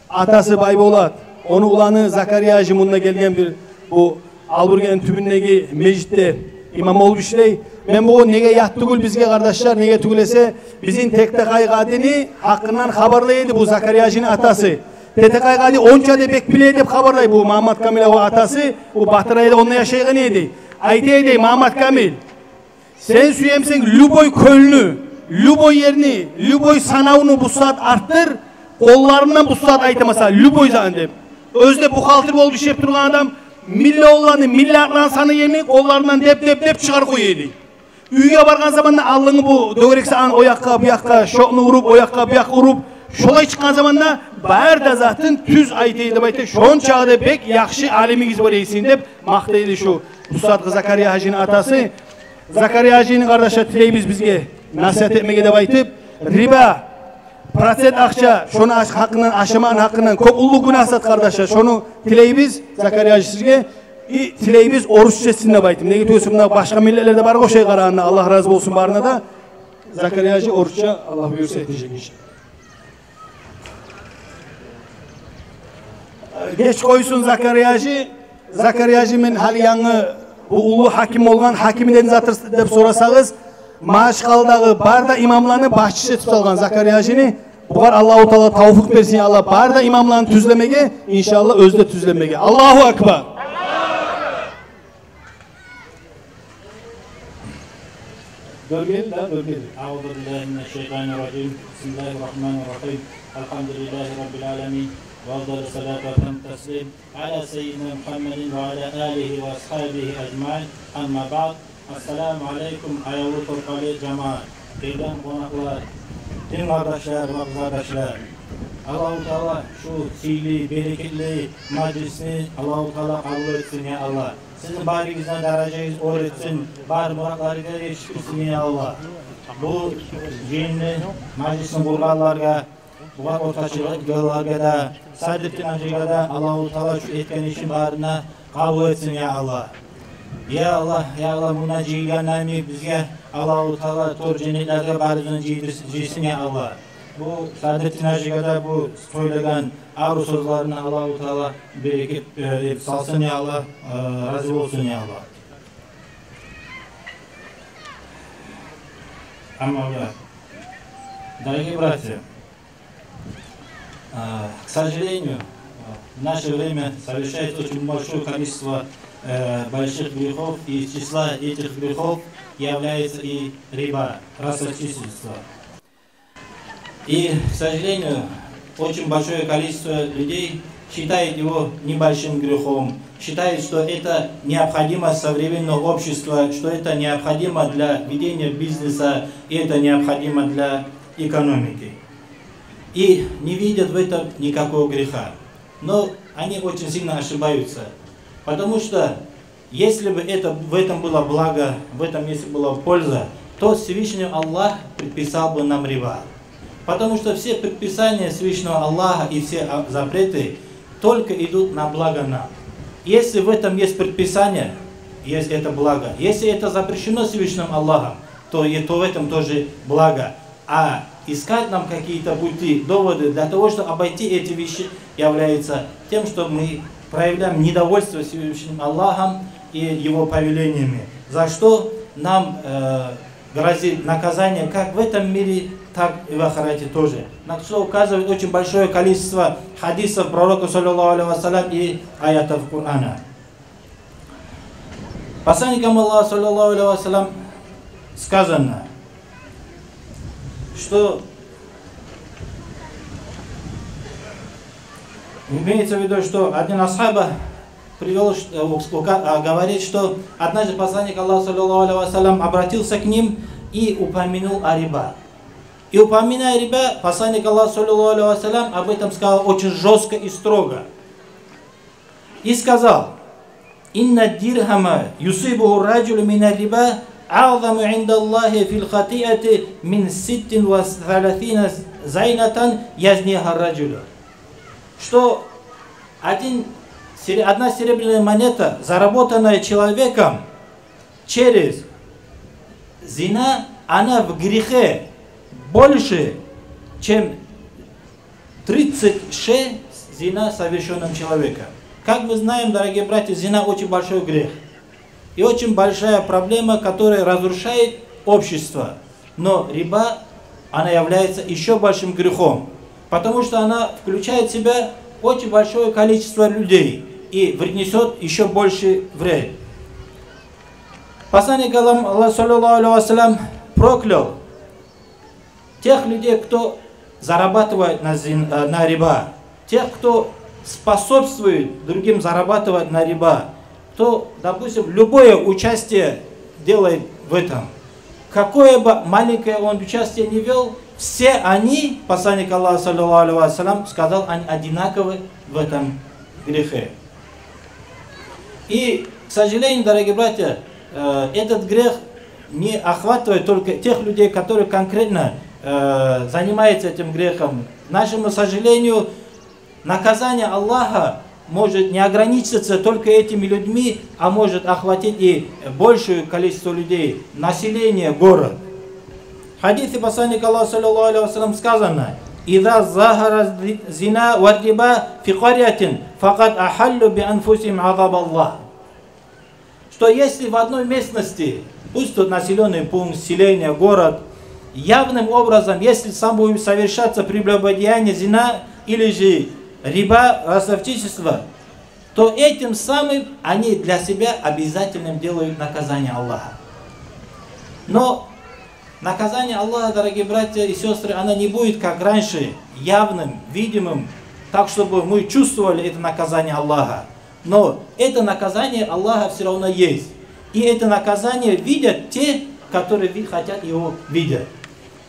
Атасы Байболат, ону уланы Закария гьажи мунда гелген бир, бу Албургенни тюбюндеги межитде имам болуп ишлей. Мен бугюн неге ят тюгюл бизге, къардашлар, неге тюгюл эсе, бизин Тектекъай къадини гьакъындан хабарлай эди бу Закария гьажини атасы. Тектекъай къади онча да бек биле деп хабарлай бу Магьаммат Камил агъай атасы, бу Батырайда онда яшайгъан эди. Айта эди: «Магьаммат Камил, сен сюемсен любой кёлню, любой ерни, любой санавну бу сагьат артдыр, къолларындан бу сагьат айтаман сагъа, любой затны», — деп. Оьзю де бухгалтер болуп ишлеп тургъан адам, миллионланы, миллиардланы санай эди, къолларындан деп, деп, деп чыгъарып къоя эди. Уьйге баргъан заманда алдынгы бу дёгерек сагьатны о якъгъа, бу якъгъа, шотну уруп, о якъгъа, бу якъгъа уруп, шолай чыкъгъан заманда бары да затын тюз айта эди деп айта. Шончакъы да бек яхшы алимигиз бар экен деп макътай эди шу устазгъа Закария гьажини атасы. Закария гьажини, къардашлар, тилейбиз бизге насигьат этмеге деп айтып, риба, процент акъча, шону аш-, гьакъындан, ашамакъны гьакъындан кёп уллу гюнагь зат, къардашлар. Шону тилейбиз Закария гьажи сизге. И тилейбиз орусча этсин деп айтып. Неге тюгюл эсе, мунда башгъа миллетлер де бар гъо шей къарагъанда. Аллагь рази болсун барына да. Закария гьажи орусча, Аллагь буюрса, этежек иншаллагь. Геч къойсун Закария гьажи. Закария гьажи, мен гьали янгы бу уллу гьаким болгъан, гьакими неден затыр деп сорасагъыз, Магьачкъаладагъы бары да имамланы башчысы этип салгъан Закария гьажини. Бугъар Аллагьу Таала тавфикъ берсин, я Аллагь, бары да имамланы тюзлемеге, иншаллагь, оьзю де тюзленмеге. Аллагьу акбар! Дёргели да, дёргели. أعوذ بالله من الشيطان الرجيم. بسم الله الرحمن الرحيم. الحمد لله رب العالمين. وأفضل الصلاة وأتم التسليم على سيدنا محمد وعلى آله وأصحابه أجمعين. أما بعد. Ассаламу алейкум, аявлу Торкъали жамаат, къыйгъан къонакълар, дин къардашлар ва къызардашлар. Аллагьу Таала шу сыйлы, берекетли мажлисни Аллагьу Таала къабул этсин, я Аллагь. Сизин барыгъызны да даражагъыз оьр этсин, бар муратларыгъызгъа етишдирсин, я Аллагь. Бу жыйынны, мажлисни къургъанлагъа, бугъар ортакъчылыкъ этгенлеге де, Садриддин гьажиге де Аллагьу Таала шу этген ишин барын да къабул этсин, я Аллагь. Я Аллагь, я Аллагь, мунда жыйылгъан йимик бизге Аллагьу Таала тёрт женнетлеге барыбызны жыйдыр-, жыйсын, я Аллагь. Бу Садриддин гьажиге де бу сёйлеген арив сёзлерине Аллагьу Таала берекет, э, этип салсын, я Аллагь, э, рази болсун, я Аллагь. Амма, дорогие братья, а, к сожалению, в наше время совершается очень большое количество, э, больших грехов, и из числа этих грехов является и риба, расточительство. И, к сожалению, очень большое количество людей считает его небольшим грехом, считает, что это необходимо современного общества, что это необходимо для ведения бизнеса, и это необходимо для экономики. И не видят в этом никакого греха. Но они очень сильно ошибаются, потому что если бы это, в этом было благо, в этом если была польза, то Всевышний Аллах предписал бы нам риба. Потому что все предписания Всевышнего Аллаха и все, а, запреты только идут на благо нам. Если в этом есть предписание, есть это благо. Если это запрещено Всевышним Аллахом, то и то в этом тоже благо. А искать нам какие-то пути, доводы для того, чтобы обойти эти вещи, является тем, что мы проявляем недовольство Всевышним Аллахом и Его повелениями, за что нам, э, грозит наказание как в этом мире, так и в ахирате тоже. На что указывает очень большое количество хадисов Пророка, саллаллаху алейхи ва саллям, и аятов Корана. Посланником Аллаха, саллаллаху алейхи ва саллям, сказано: Что имеется в виду, что один асхаба привёл, ш-, э, ук-, ука-, а, говорит, что однажды посланник Аллаха, саллаллаху алейхи ва саллям, обратился к ним и упомянул о риба. И, упоминая риба, посланник Аллаха, саллаллаху алейхи ва саллям, об этом сказал очень жёстко и строго. И сказал: «Инна дирхама юсибуху раджулу мина риба аъзаму индаллахи фил хатиати мин ситтин ва саласина зайнатан язниха раджулу». Что один сере-, одна серебряная монета, заработанная человеком через зина, она в грехе больше, чем тридцать шесть зина, совершённым человеком. Как мы знаем, дорогие братья, зина очень большой грех. И очень большая проблема, которая разрушает общество. Но риба, она является ещё большим грехом, потому что она включает в себя очень большое количество людей и принесёт ещё больше вред. Посланник Аллаха, саллаллаху алейхи ва саллям, проклял тех людей, кто зарабатывает на зин-, э, на риба, тех, кто способствует другим зарабатывать на риба, кто, допустим, любое участие делает в этом. Какое бы маленькое он участие ни вёл, все они, посланник Аллаха, саллаллаху алейхи ва саллям, сказал, они одинаковы в этом грехе. И, к сожалению, дорогие братья, э, этот грех не охватывает только тех людей, которые конкретно, э, занимаются этим грехом. К нашему сожалению, наказание Аллаха может не ограничиться только этими людьми, а может охватить и большее количество людей, население, город. В хадисе посланника Аллаха, саллаллаху алейхи ва саллям, сказано: «Иза захара зи-, зина ва риба фи карьятин, факад ахаллу би анфусихим азаб Аллах». Что если в одной местности, пусть тут населённый пункт, селение, город, явным образом, если там будет совершаться прелюбодеяние, зина или же риба, ростовщичество, то этим самым они для себя обязательным делают наказание Аллаха. Но наказание Аллаха, дорогие братья и сёстры, оно не будет, как раньше, явным, видимым, так, чтобы мы чувствовали это наказание Аллаха. Но это наказание Аллаха всё равно есть. И это наказание видят те, которые ви-, хотят его видеть.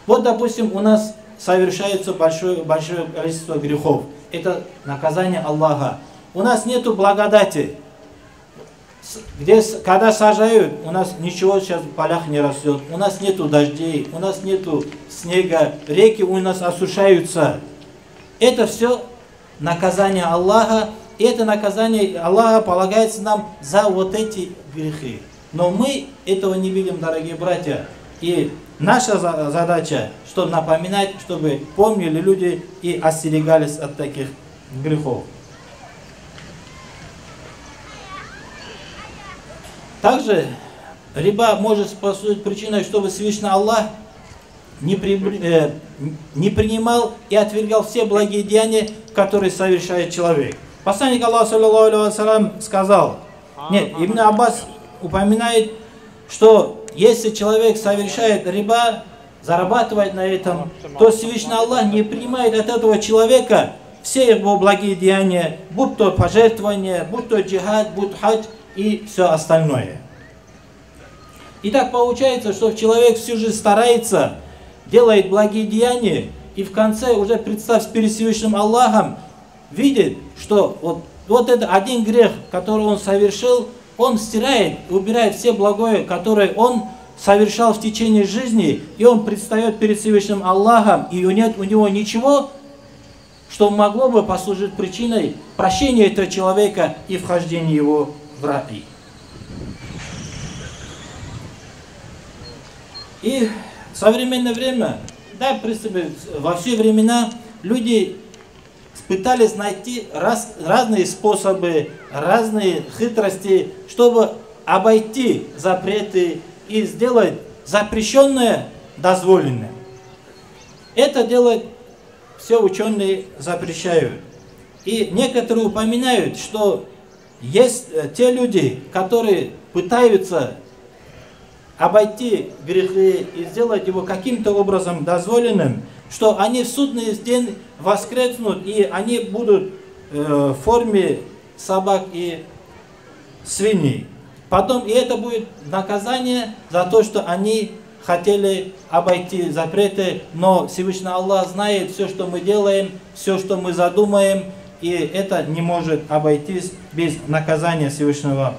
Вот, допустим, у нас совершается большое, большое количество грехов. Это наказание Аллаха. У нас нету благодати. С-, где с-, когда сажают, у нас ничего сейчас в полях не растёт, у нас нету дождей, у нас нету снега, реки у нас осушаются. Это всё наказание Аллаха. И это наказание Аллаха полагается нам за вот эти грехи. Но мы этого не видим, дорогие братья. И наша за-, задача, что напоминать, чтобы помнили люди и остерегались от таких грехов. Также риба может послужить причиной, чтобы Всевышний Аллах не при-, э, не принимал и отвергал все благие деяния, которые совершает человек. Посланник Аллаха, саллаллаху алейхи ва саллям, сказал, нет, Ибн Аббас упоминает, что если человек совершает риба, зарабатывает на этом, то Всевышний Аллах не принимает от этого человека все его благие деяния, будь то пожертвование, будь то джихад, будь хадж и всё остальное. И так получается, что человек всю жизнь старается, делает благие деяния, и в конце уже, представ перед Всевышним Аллахом, видит, что вот, вот этот один грех, который он совершил, он стирает, убирает все благое, которое он совершал в течение жизни, и он предстаёт перед Всевышним Аллахом, и у-, нет у него ничего, что могло бы послужить причиной прощения этого человека и вхождения его в рай. И в современное время, да, в принципе, во все времена люди пытались найти раз-, разные способы, разные хитрости, чтобы обойти запреты и сделать запрещённое дозволенным. Это делать все учёные запрещают. И некоторые упоминают, что есть, э, те люди, которые пытаются обойти грехи и сделать его каким-то образом дозволенным, что они в судный день воскреснут, и они будут, э, в форме собак и свиней. Потом, и это будет наказание за то, что они хотели обойти запреты, но Всевышний Аллах знает всё, что мы делаем, всё, что мы задумаем, и это не может обойтись без наказания Всевышнего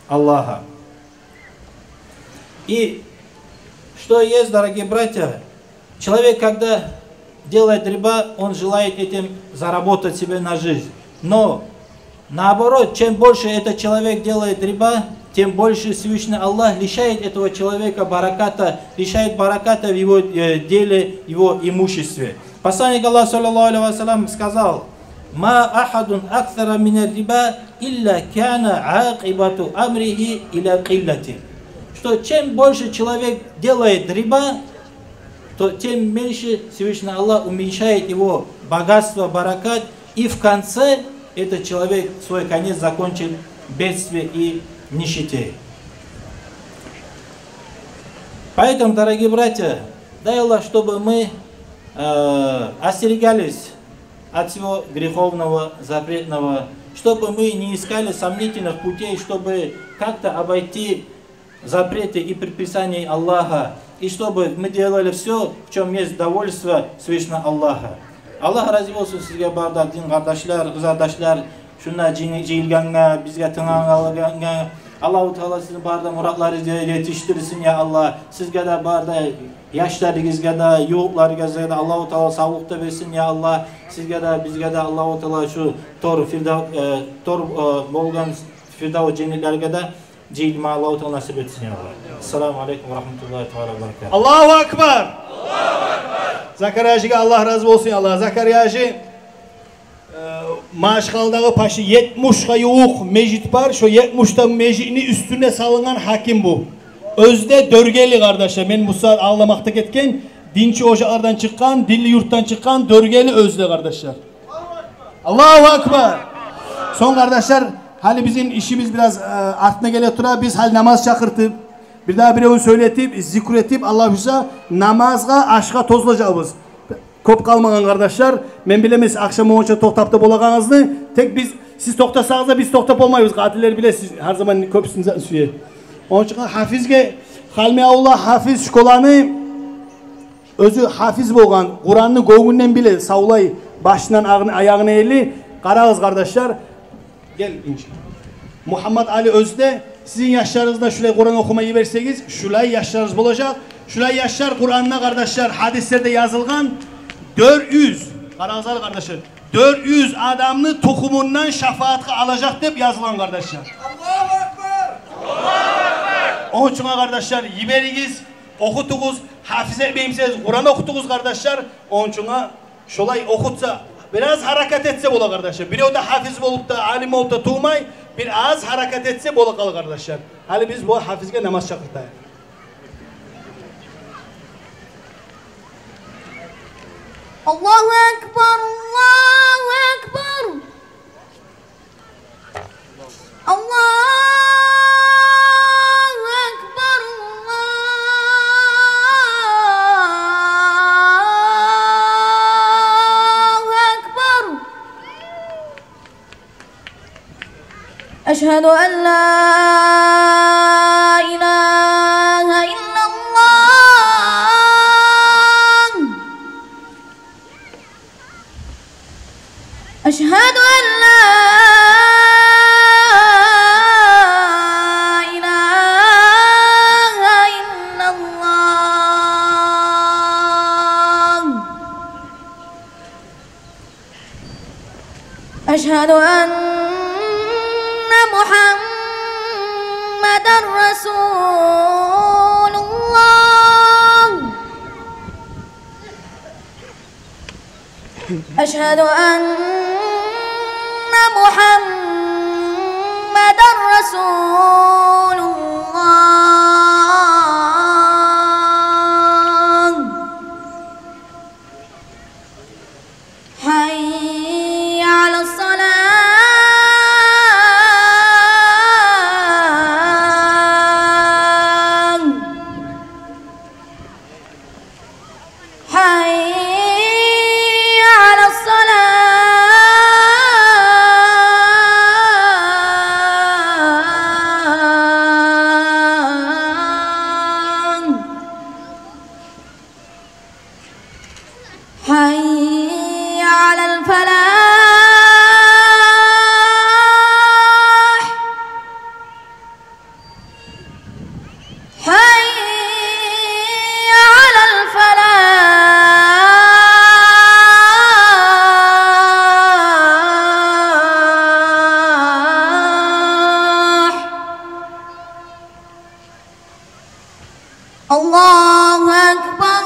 Аллаха. И что есть, дорогие братья, человек, когда делает риба, он желает этим заработать себе на жизнь. Но наоборот, чем больше этот человек делает риба, тем больше Всевышний Аллах лишает этого человека бараката, лишает бараката в его, э, деле, его имуществе. Посланник Аллаха, саллаллаху алейхи ва саллям, сказал: «Ма ахадун аксара мина риба, илля кана акибату амрихи илля киллати». Что чем больше человек делает риба, то тем меньше Всевышний Аллах уменьшает его богатство, баракат, и в конце этот человек свой конец закончит в бедствии и нищете. Поэтому, дорогие братья, дай Аллах, чтобы мы, э, остерегались от всего греховного, запретного, чтобы мы не искали сомнительных путей, чтобы как-то обойти запреты и предписания Аллаха, и чтобы мы делали всё, в чём есть довольство Всевышнего Аллаха. Аллах рази болсун сизге, бары да дин къардашлар, къызардашлар, шунда жыйы-, жыйылгъангъа, бизге тынглагъангъа. Аллагьу Таала сизин бары да муратларыгъызгъа етишдирсин, я Аллагь. Сизге де, бары да яшларыгъызгъа да, ювукъларыгъызгъа да Аллагьу Таала савлукъ да берсин, я Аллагь. Сизге де, бизге де Аллагьу Таала шу тор Фирдав-, э, тор, э, болгъан Фирдавс женнетлеге де жыйылма Аллагьу Таала насип этсин, я Аллагь. Ассаламу алейкум ва рахматуллагьи таала ва баракатугь. Аллагьу акбар! Закария гьажиге Аллагь рази болсун, я Аллагь. Закария гьажи, э, Магьачкъаладагъы почти етмишге ювукъ межит бар. Шо етмиш де межитни уьстюне салынгъан гьаким бу. Оьзю де дёргели, къардашлар. Мен бу сагьат алдамакъда гетген, динчи ожакълардан чыкъгъан, динли юртдан чыкъгъан дёргели оьзю де, къардашлар. Аллагьу акбар! Сонг, къардашлар, гьали бизин ишибиз бираз, э, артына геле тура. Биз гьали намаз чакъыртып, бир дагъы биревню сёйлетип, зикру этип, Аллагь буюрса, намазгъа, ашгъа тозулажакъбыз. Кёп къалмагъан, къардашлар. Мен билемен, сиз ахшам болгъунча токътап да болагъаныгъызны. Тек биз, сиз токътасагъыз да, биз токътап болмайбыз. Къадилер биле, сиз гьар заман кёп сизин зат сюе. Ону учун Гьафизге, Халми авулда Гьафиз школаны, оьзю гьафиз болгъан, Къуранны гёнгюнден биле, савлай башындан агъын-, аягъына ерли. Къарагъыз, къардашлар. Гел, иншаллагь. Мугьаммат Али оьзю де, сизин яшларыгъызны да шулай Къуран охума йиберсегиз, шулай яшларыгъыз болажакъ. Шулай яшлар Къуранда, къардашлар, гьадислерде язылгъан, дёрт юз, къарагъыз гьали, къардашлар, дёрт юз адамны тухумундан шафаатгъа алажакъ деп язылгъан, къардашлар. Аллагьу акбар! Ону учун, къардашлар, йиберигиз, охутугъуз, гьафиз этмеймисиз, Къуран охутугъуз, къардашлар. Ону учун шолай охутса, бираз гьаракат этсе бола, къардашлар. Бирев де гьафиз болуп да, алим болуп да тувмай, бираз гьаракат этсе бола къала, къардашлар. Гьали биз бу гьафизге намаз чакъыртайыкъ. Аллагьу акбар, Аллагьу акбар. Аллагьу акбар, Аллагьу акбар. Ашгьаду ан ла илагьа иллаллагь. أشهد أن لا إله إلا الله. أشهد أن محمدا رسول الله. أشهد أن محمدا رسول الله. حي على الصلاة. الله أكبر،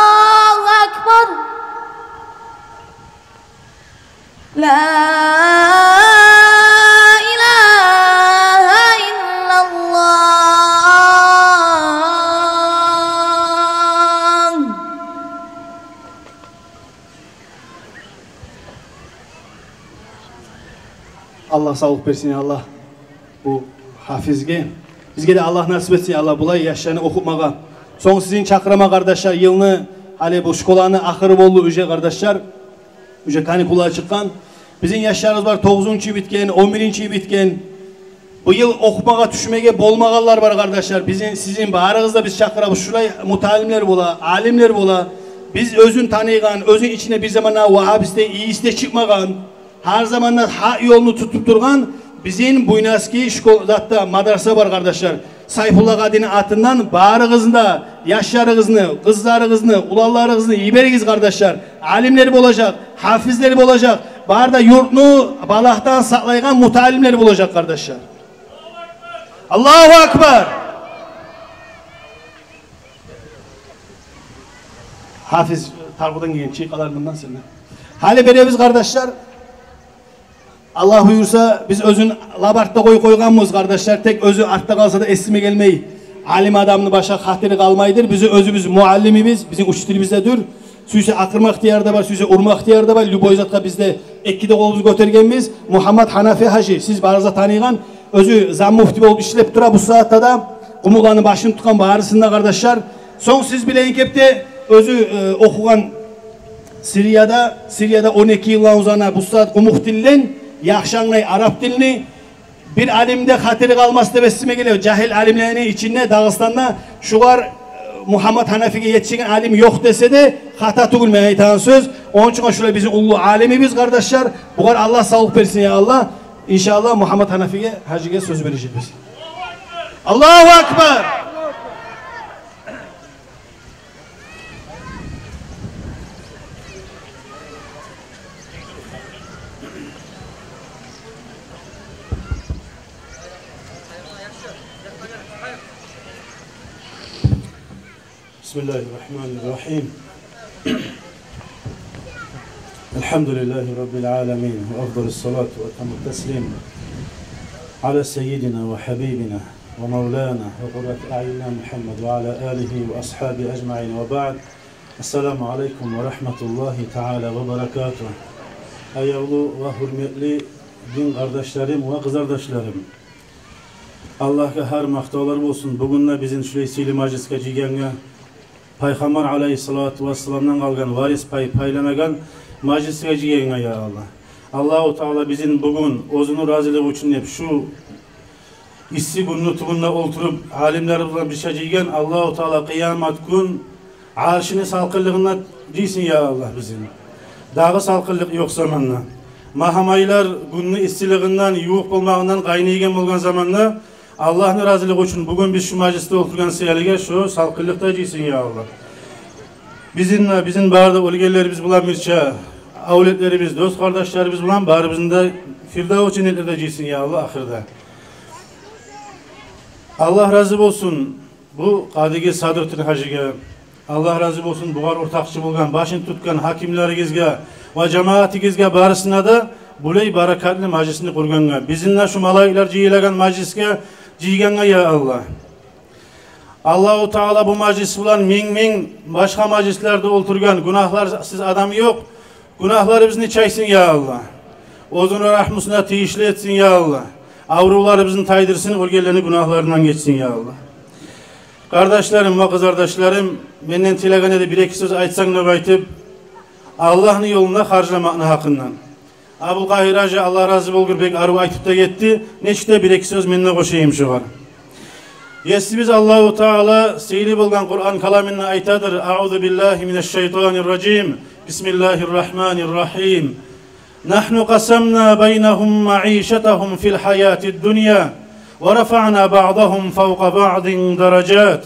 الله أكبر. لا إله إلا الله. Аллагь савлукъ берсин, я Аллагь, бу Гьафизге. Бизге де Аллагь насип этсин, я Аллагь, булай яшланы охутмагъа. Сонг сизин чакъырама, къардашлар, йылны, гьали бу школаны ахыры болду уже, къардашлар. Уже каникуллагъа чыкъгъан. Бизин яшларыбыз бар, тогъузунчу битген, он биринчи битген. Бу йыл охумагъа тюшмеге болмагъанлар бар, къардашлар. Бизин, сизин барыгъызны да биз чакъырабыз. Шулай муталимлер бола, алимлер бола. Биз оьзюн таныйгъан, оьзюн ичинде бир заманда вагьабист де, ийис де чыкъмагъан, гьар заманда гьакъ ёлну тутуп тургъан бизин Буйнакский школ-, затда мадраса бар, къардашлар. Сайфулла къадини атындан барыгъызны да, яшларыгъызны, къызларыгъызны, уланларыгъызны йиберигиз, къардашлар. Алимлер болажакъ, гьафизлер болажакъ. Бары да юртну балагьдан сакълайгъан муталимлер болажакъ, къардашлар. Аллагьу акбар! Гьафиз, таргъудан гелген чайкъалар мундан сен де. Гьали беребиз, къардашлар. Аллагь буюрса, биз оьзюн лап артда къоюп къойгъанбыз, къардашлар. Тек оьзю артда къалса да эсиме гелмей. Алим адамны башгъа хатири къалмайдыр. Биз оьзюбюз муаллимибиз, бизин учителибиз де дюр. Сюйсе акъырма ихтияры да бар, сюйсе урма ихтияры да бар. Любой затгъа биз де эки де къолубузну гётергенбиз. Мугьаммат Гьанафи гьажи, сиз барыгъыз да таныйгъан, оьзю заммуфти болуп ишлеп тура бу сагьатда да. Къумукъланы башын тутгъан барысын да, къардашлар. Сонг сиз билеген кепде оьзю, э, охугъан Сирияда, Сирияда он эки йылдан узагъына бу сагьат къумукъ тилден яхшы англай арап тилни. Бир алим де хатири къалмас деп эсиме геле. Жагьил алимлени ичинде Дагъыстанда шугъар, э, Мугьаммат Гьанафиге етишеген алим ёкъ десе де хата тюгюл, мен айтагъан сёз. Ону учун шулай бизин уллу алимибиз, къардашлар. Бугъар Аллагь савлукъ берсин, я Аллагь. Иншааллагь, Мугьаммат Гьанафиге, гьажиге сёз бережекбиз. Аллагьу акбар! بسم الله الرحمن الرحيم. الحمد لله رب العالمين، وأفضل الصلاة وأتم التسليم على سيدنا وحبيبنا ومولانا وقرة أعيننا محمد وعلى آله وأصحابه أجمعين، وبعد. السلام عليكم ورحمة الله تعالى وبركاته. Аявлу ва гьюрметли дин къардашларым ва къызардашларым. Аллагьгъа гьар макътавлар болсун, бугюн де бизин шулай сыйлы мажлисге жыйгъангъа, Пайхаммар алайгьиссалату вассаламдан къалгъан варис пай пайламагъан мажлисге жыйгъангъа, я Аллагь. Аллагьу Таала бизин бугюн оьзюню разилиги учун деп шу исси гюнню тюбюнде олтуруп, алимлер булан бирче жыйгъан, Аллагьу Таала къыямат гюн аршыны салкъынлыгъында жыйсын, я Аллагь, бизин. Дагъы салкъынлыкъ ёкъ заманда. Магьамайлар гюнню иссилигинден, ювукъ болмагъындан къайнайгъан болгъан заманда, Аллагьны разилиги учун бугюн биз шу мажлисде олтургъан саялыгъа шу салкъынлыкъда жыйсын, я Аллагь. Бизин, бизин бары да оьлгенлерибиз булан бирче, авлетлерибиз, дос-къардашларыбыз булан барыбызны да Фирдавс женнетлерде жыйсын, я Аллагь, ахырда. Аллагь рази болсун бу къадиге Садрутдин гьажиге. Аллагь рази болсун бугъар ортакъчы болгъан, башын тутгъан гьакимлеригизге ва жамаатыгъызгъа, барысына да, булай баракатлы мажлисни къургъангъа, бизин де шу малайиклер жыйылагъан мажлисге жыйгъангъа, я Аллагь. Аллагьу Таала бу мажлис булан минг-минг башгъа мажлислерде олтургъан гюнагьларсыз адам ёкъ. Гюнагьларыбызны чайсын, я Аллагь. Оьзюню рагьмусуна тийишли этсин, я Аллагь. Аврувларыбызны тайдырсын, оьлгенлени гюнагьларындан гечсин, я Аллагь. Къардашларым ва къызардашларым, менден тилеген эди бир-эки сёз айтсанг деп айтып, Аллагьны ёлунда харжламакъны гьакъындан. Абулкъагьир гьажи, Аллагь рази болгъур, бек арив айтып да гетди. Нечик де бир-эки сёз мен де къошайым шогъар. Есибиз Аллагьу Таала сыйлы болгъан Къуран каламында айтадыр: أعوذ بالله من الشيطان الرجيم. بسم الله الرحمن الرحيم. نحن قسمنا بينهم معيشتهم في الحياة الدنيا ورفعنا بعضهم فوق بعض درجات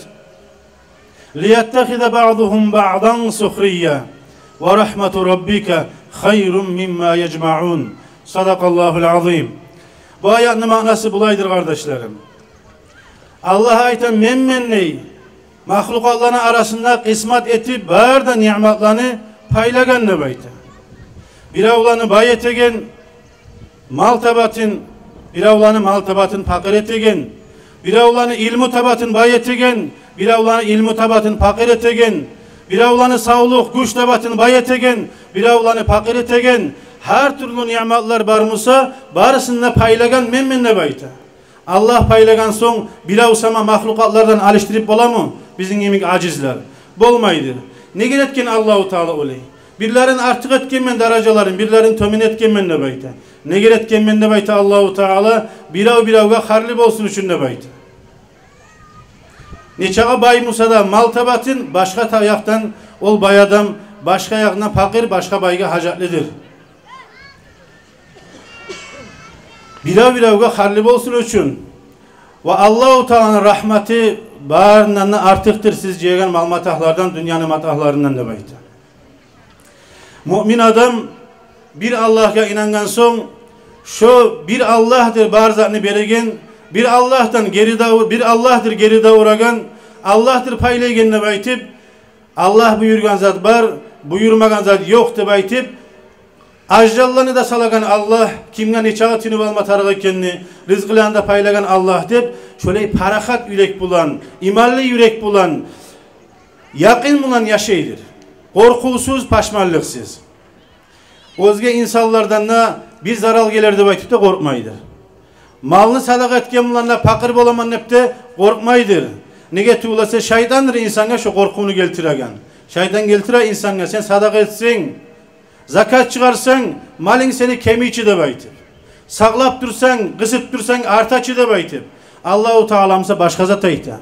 ليتخذ بعضهم بعضا سخريا ورحمة ربك خير مما يجمعون. صدق الله العظيم. Бу аятны маънасы булайдыр, къардашларым. Аллагь айта: «Менмен, – дей, – махлукъатланы арасында къисмат этип, бары да ниъматланы пайлагъан», – деп айта. Биревлени бай этеген, мал табатын, биревлени мал табатын пакъыр этеген, биревлени илму табатын бай этеген, биревлени илму табатын пакъыр этеген, биревлени савлукъ, гюч табатын бай этеген, биревлени пакъыр этеген. Гьар тюрлю ниъматлар бар буса, барысын да пайлагъан менмен деп айта. Аллагь пайлагъан сонг, бирев сама махлукъатлардан алышдырып боламы бизин йимик ажизлер? Болмайды. Неге этген Аллагьу Таала олай? Бирлерин артыкъ этгенмен даражаларын, бирлерин тёбен этгенмен деп айта. Неге этгенмен деп айта Аллагьу Таала? Бирев биревге харлы болсун учун деп айта. Нечакъы бай буса да мал табатын, башгъа та-, якъдан ол бай адам, башгъа якъдан пакъыр, башгъа байгъа гьажатлыдыр. Бирев биревге харлы болсун учун. Ва Аллагьу Тааланы рагьматы барындан да артыкъдыр сиз жыйгъан мал-матагьлардан, дюньяны матагьларындан деп айта. Муъмин адам бир Аллагьгъа инангъан сонг, шо бир Аллагьдыр бар затны береген, бир Аллагьдан гери дав-, бир Аллагьдыр гери даврагъан, Аллагьдыр пайлайгъан деп айтып, Аллагь буюргъан зат бар, буюрмагъан зат ёкъ деп айтып, ажалланы да салагъан Аллагь, кимге нечакъы тынып алма тарыкъ экенни, ризкъыланы да пайлагъан Аллагь деп, шолай парахат юрек булан, иманлы юрек булан, якъин булан яшайдыр. Къоркъувсуз, пашманлыкъсыз. Оьзге инсанлардан да бир зарал гелер деп айтып да къоркъмайдыр. Малны садагъа этген булан да пакъыр боламан деп де къоркъмайдыр. Неге тюгюл эсе, шайтандыр инсангъа шо къоркъувну гелтиреген. Шайтан гелтире инсангъа: сен садагъа этсенг, закат чыгъарсанг, малынг сени кемий чи деп айтып, сакълап турсанг, къысып турсанг, арта чы деп айтып. Аллагьу Таала буса башгъа зат айта.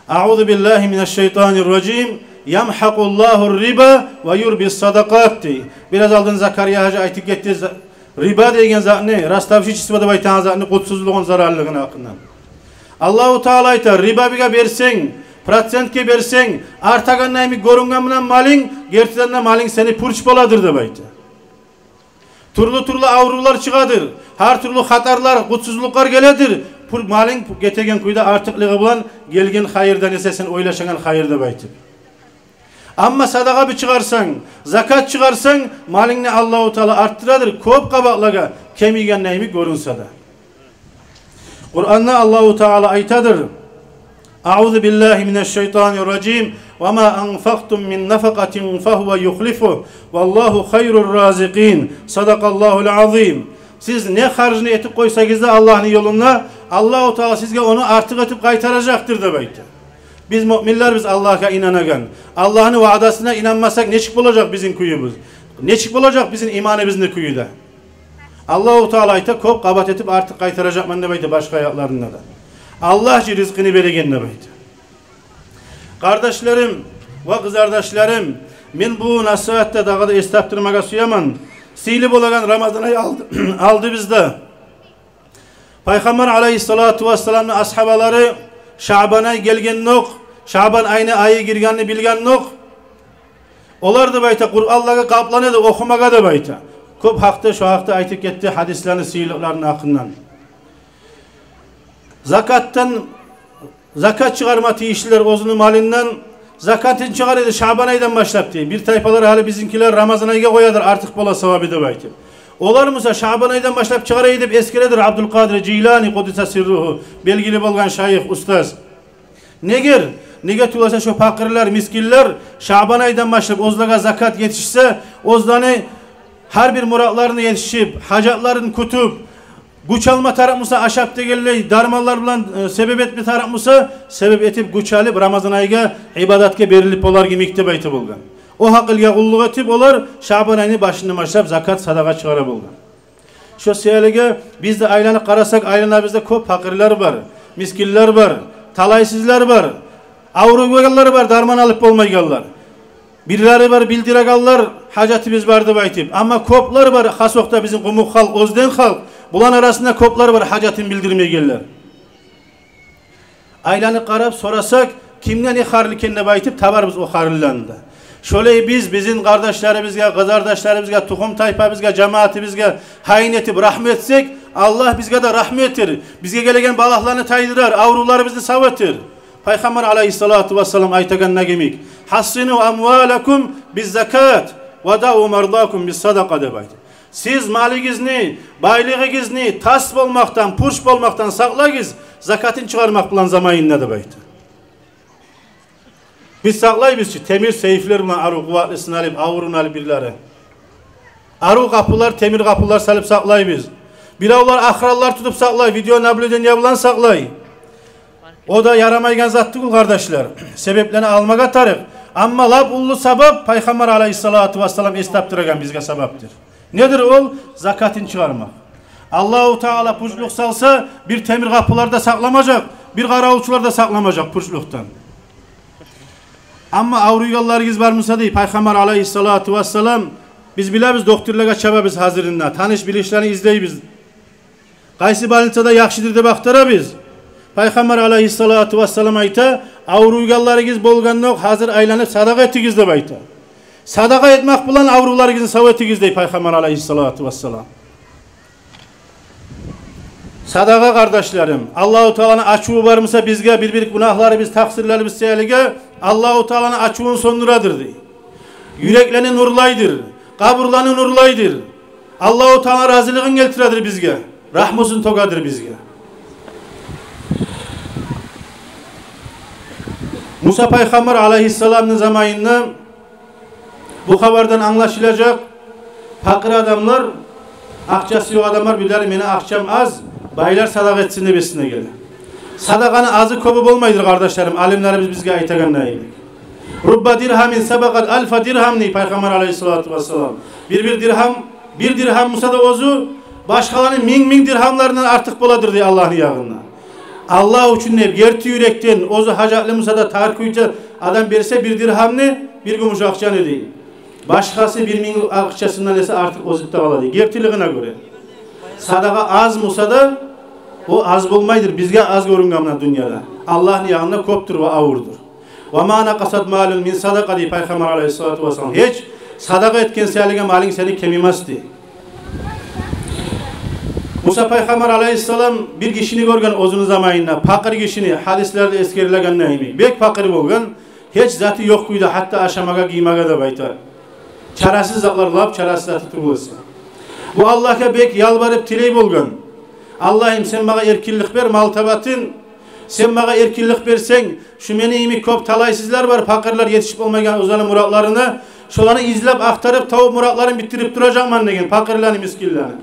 Аузу биллагьи минаш-шайтанир-ражим. Ямгьакъуллагьур-риба ва юрбис-садакъат, дей. Бираз алдын Закария гьажи айтып гетди за-, риба деген затны, ростовщичество деп айтагъан затны къутсузлугъун, зараллыгъын гьакъындан. Аллагьу Таала айта: рибагъа берсенг, процентге берсенг, артагъанда йимик гёрюнген булан малынг, гертиден де малынг сени пуч боладыр деп айта. Тюрлю-тюрлю аврувлар чыгъадыр, гьар тюрлю хатарлар, къутсузлукълар геледир. Пур-, малынг гетеген кюйде артыкълыгъы булан гелген хайырдан эсе сен ойлашагъан хайыр деп айтып. Амма садагъа бир чыгъарсанг, закат чыгъарсанг, малынгны Аллагьу Таала артдырадыр, кёп къабатлагъа, кемийгенде йимик гёрюнсе де. Къуранда Аллагьу Таала айтадыр: Аузу биллагьи минаш-шайтанир-ражим. Ва ма анфакътум мин нафакъатин фагьува юхлифугь, валлагьу хайрур-разикъин. Садакъаллагьул-азим. Сиз не харжны этип къойсагъыз да Аллагьны ёлунда, Аллагьу Таала сизге ону артыкъ этип къайтаражакъдыр деп айта. Биз муъминлербиз, Аллагьгъа инанагъан. Аллагьны ваъдасына инанмасакъ, нечик болажакъ бизин кююбюз? Нечик болажакъ бизин иманыбызны кюю де? Аллагьу Таала айта: кёп къабат этип артыкъ къайтаражакъман деп айта башгъа аятларында да. Аллагь чы ризкъыны береген деп айта. Къардашларым ва къызардашларым, мен бу насигьатда дагъы да эс тапдырмагъа сюемен. Сыйлы болагъан Рамазан ай алды, алдыбызда. Пайхаммар алайгьиссалату вассаламны асгьабалары Шаъбан ай гелгенокъ, Шаъбан айны айы гиргенни билгенокъ, олар деп айта, Къуранлагъа къаплана эди охумагъа деп айта. Кёп гьакъда, шо гьакъда айтып гетди гьадислени, сыйлыкъларыны гьакъындан. Закатдан, закат чыгъарма тийишлилер оьзюню малындан, закатын чыгъара эди Шаъбан айдан башлап, дей. Бир тайпалар, гьали бизинкилер, Рамазан айгъа къоядыр, артыкъ бола савабы деп айтып. Олар буса Шаъбан айдан башлап чыгъара эди деп эсгередир Абдулкъадир Жилани, къуддиса сирругьу, белгили болгъан шайых, устаз. Неге? Неге тюгюл эсе, шо пакъырлар, мискинлер Шаъбан айдан башлап оьзлеге закат етишсе, оьзлени гьар бир муратларына етишип, гьажатларын кютюп, гюч алма тарыкъ буса, ашап дегенлей дарманлар булан, э, себеп этме тарыкъ буса, себеп этип, гюч алып, Рамазан айгъа ибадатгъа берилип болар йимик деп айтып болгъан. О гьакъылгъа къуллукъ этип, олар Шаъбан айны башындан башлап закат, садагъа чыгъара болгъан. Шо саялыгъа биз де айланып къарасакъ, айланабызда кёп пакъырлар бар, мискинлер бар, талайсызлар бар, авруйгъанлар бар, дарман алып болмайгъанлар. Бирлери бар билдирегенлер, гьажатыбыз бар деп айтып. Амма кёплер бар, хас окъда бизин къумукъ халкъ, оьзден халкъ, буланы арасында кёплер бар гьажатын билдирмейгенлер. Айланып къарап сорасакъ, кимге не харлы экен деп айтып, табарбыз о харлыланы да. Шолай биз бизин къардашларыбызгъа, къызардашларыбызгъа, тухум-тайпабызгъа, жамаатыбызгъа гьайын этип рагьму этсек, Аллагь бизге де рагьму этер, бизге гелеген балагьланы тайдырар, аврувларыбызны сав этер. Пайхаммар алайгьиссалату вассалам айтагъанда йимик: «Гьассину амвалакум биззакат, ва дау мардакум биссадакъа», — деп айта. Сиз малыгъызны, байлыгъыгъызны тас болмакъдан, пуч болмакъдан сакълагъыз, закатын чыгъармакъ булан заманында, деп айта. Биз сакълайбыз чы, темир сейфлер булан арив къуватлысын алып, авурун алып бирлери. Арив къапулар, темир къапулар салып сакълайбыз. Биревлер охранлар тутуп сакълай, видеонаблюдение булан сакълай. О да ярамайгъан зат тюгюл, къардашлар. Себеплени алмагъа тарыкъ. Амма лап уллу сабап Пайхаммар алайгьиссалату вассалам эс тапдырагъан бизге сабапдыр. Недир ол? Закатын чыгъармакъ. Аллагьу Таала пучлукъ салса, бир темир къапулар да сакъламажакъ, бир къаравулчулар да сакъламажакъ пучлукъдан. Амма авруйгъанларыгъыз бар буса, дей Пайхаммар алайгьиссалату вассалам, биз билебиз, докторлагъа чабабыз гьазиринде, таныш-билишлени излейбиз. Къайсы больницада яхшыдыр деп ахтарабыз. Пайхаммар алайгьиссалату вассалам айта: «Авруйгъанларыгъыз болгъандокъ, гьазир айланып садагъа этигиз», — деп айта. Садагъа этмек булан аврувларыгъызны сав этигиз, дей Пайхаммар алайгьиссалату вассалам. Садагъа, къардашларым, Аллагьу Тааланы ачуву бар буса бизге, бир-бир гюнагьларыбыз, такъсырларыбыз саялыгъа, Аллагьу Тааланы ачувун сёндюредир, дей. Юреклени нурлайдыр, къабурланы нурлайдыр. Аллагьу Тааланы разилигин гелтиредир бизге, рагьмусун тёгедир бизге. Муса пайхаммар алайгьиссаламны заманында бу хабардан англашылажакъ, пакъыр адамлар, акъчасы ёкъ адамлар, билер, мени акъчам аз, байлар садагъа этсин деп эсине геле. Садагъаны азы-кёбю болмайдыр, къардашларым, алимлерибиз бизге айтагъандай. «Рубба диргьамин сабакъат альфа диргьам», — дей пайхаммар алайгьиссалату вассалам. Бир-бир диргьам, бир диргьам буса да оьзю башгъаланы минг-минг диргьамларындан артыкъ боладыр, дей, Аллагьны ягъында. Аллагь учун деп, герти юрекден, оьзю гьажатлы буса да, тар кюйде адам берсе бир диргьамны, бир гюмюш акъчаны, дей, башгъасы бир минг акъчасындан эсе артыкъ оьзюнде къала, дей, гертилигине гёре. Садагъа аз буса да, о аз болмайдыр, бизге аз гёрюнген муна дюньяда. Аллагьны ягъында кёпдюр ва авурдур. «Ва ма накъасат малун мин садакъа», — дей пайхаммар алайгьиссалату вассалам. Гьеч садагъа этген саялыгъа малынг сени кемимес, дей. Муса пайхаммар алайгьиссалам бир гишини гёрген оьзюню заманында, пакъыр гишини, гьадислерде эсгерилегенде йимик. Бек пакъыр болгъан, гьеч заты ёкъ кюйде, гьатта ашамагъа, гиймеге деп айта. Чарасыз затлар, лап чарасыз заты тюгюл эсе. Бу Аллагьгъа бек ялбарып тилей болгъан: «Аллагьым, сен магъа эркинлик бер, мал табатын. Сен магъа эркинлик берсенг, шу мени йимик кёп талайсызлар бар, пакъырлар, етишип болмайгъан оьзлени муратларына. Шоланы излеп, ахтарып, тавуп, муратларын битдирип туражакъман», — деген, пакъырланы, мискинлени.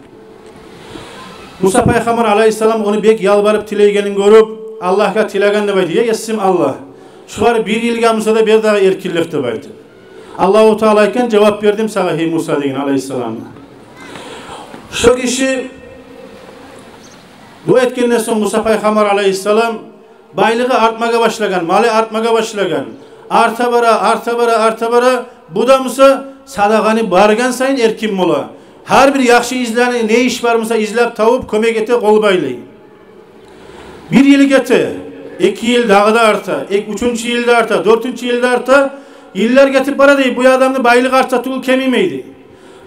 Муса пайхаммар алайгьиссалам ону бек ялбарып тилейгенин гёрюп, Аллагьгъа тилеген деп айта: «Я Есим Аллагь, шулар бир йылгъа буса да бер дагъы эркинлик», — деп айта. Аллагьу Таала айтгъан: «Жавап бердим сагъа, гьей Муса», — деген алайгьиссаламгъа. Шо гиши дуа этгенден сонг Муса пайхаммар алайгьиссалам, байлыгъы артмагъа башлагъан, малы артмагъа башлагъан. Арта бара, арта бара, арта бара. Бу да буса садагъаны баргъан сайын эркин бола. Гьар бир яхшы излени, не иш бар буса, излеп тавуп, кёмек эте, къол байлай. Бир йыл гете, эки йыл, дагъы да арта, эк-, уьчюнчю йыл да арта, дёртюнчю йыл да арта. Йыллар гетип бара, дей, бу адамны байлыгъы арта тюгюл, кемимей, дей.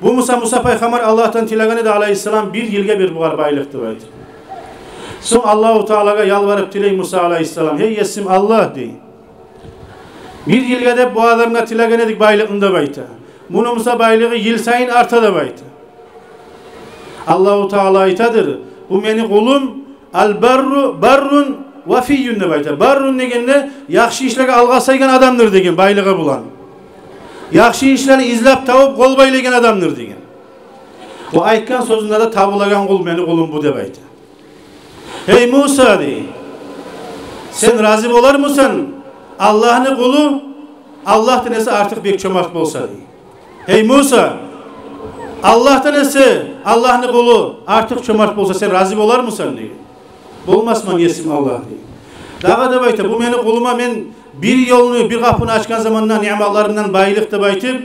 Бу буса Муса пайхаммар Аллагьдан тилеген эди алайгьиссалам, бир йылгъа бер бугъар байлыкъ деп айтып. Сонг Аллагьу Таалагъа ялбарып тилей Муса алайгьиссалам: «Гьей Есим Аллагь, — дей, — бир йылгъа деп бу адамгъа тилеген эдик байлыкъны», — деп айта. «Муну буса байлыгъы йыл сайын арта», — деп айта. Аллагьу Таала айтадыр: «Бу мени къулум, аль-барру, баррун вафийюн», — деп айта. «Баррун» дегенде, яхшы ишлеге алгъасайгъан адамдыр деген, байлыгъы булан. Яхшы ишлени излеп тавуп, къол байлайгъан адамдыр деген. Бу айтгъан сёзюнде де: «Табулагъан къул мени къулум бу», — деп айта. «Гьей Муса, — дей, — сен рази болармысан, Аллагьны къулу Аллагьдан эсе артыкъ бек чомарт болса?» — дей. «Гьей Муса, Аллагьдан эсе Аллагьны къулу артыкъ чомарт болса, сен рази болармысан?» — дей. «Болмасман, Есим Аллагь», — дей. Дагъы да айта: «Бу мени къулума мен бир ёлну, бир къапуну ачгъан заманда ниъматларымдан байлыкъ деп айтып,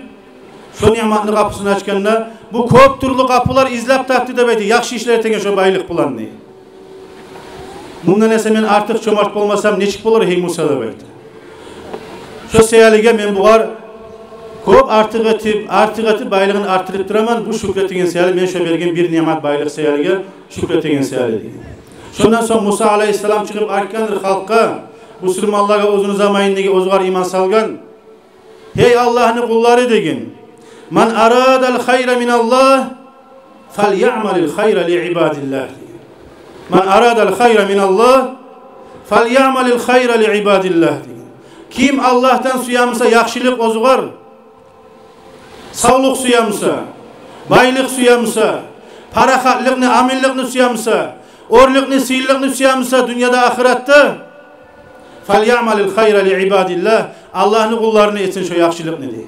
шо ниъматны къапусун ачгъанда, бу кёп тюрлю къапулар излеп тапды деп айта, яхшы ишлер этеген шо байлыкъ булан», — дей. «Мундан эсе мен артыкъ чомарт болмасам, нечик болар, гьей Муса?» — деп айта. «Шо саялыгъа мен бугъар Кёп артыкъ этип, артыкъ этип байлыгъын артдырып тураман, бу шюкюр этеген саялы, мен шо берген бир ниъмат байлыкъ саялы шюкюр этеген саялы», — деген. Шондан сонг Муса алайгьиссалам чыгъып айтгъандыр халкъгъа, бусурманлагъа, оьзюню заманындагъы, оьзюгер иман салгъан: «Гьей Аллагьны къуллары, — деген, — ман арадал хайра миналлагь, фальяъмалил хайра ли ибадиллагь», — деген. «Ман арадал хайра миналлагь, фальяъмалил хайра ли ибадиллагь», — деген. Ким Аллагьдан сюе буса яхшылыкъ оьзюгер, савлукъ сюе буса, байлыкъ сюе буса, парахатлыкъны, аминликни сюе буса, оьрлюкню, сыйлылыкъны сюе буса дюньяда, ахыратда, «фальяъмалил хайра ли ибадиллагь», Аллагьны къулларына этсин шо яхшылыкъны, дей.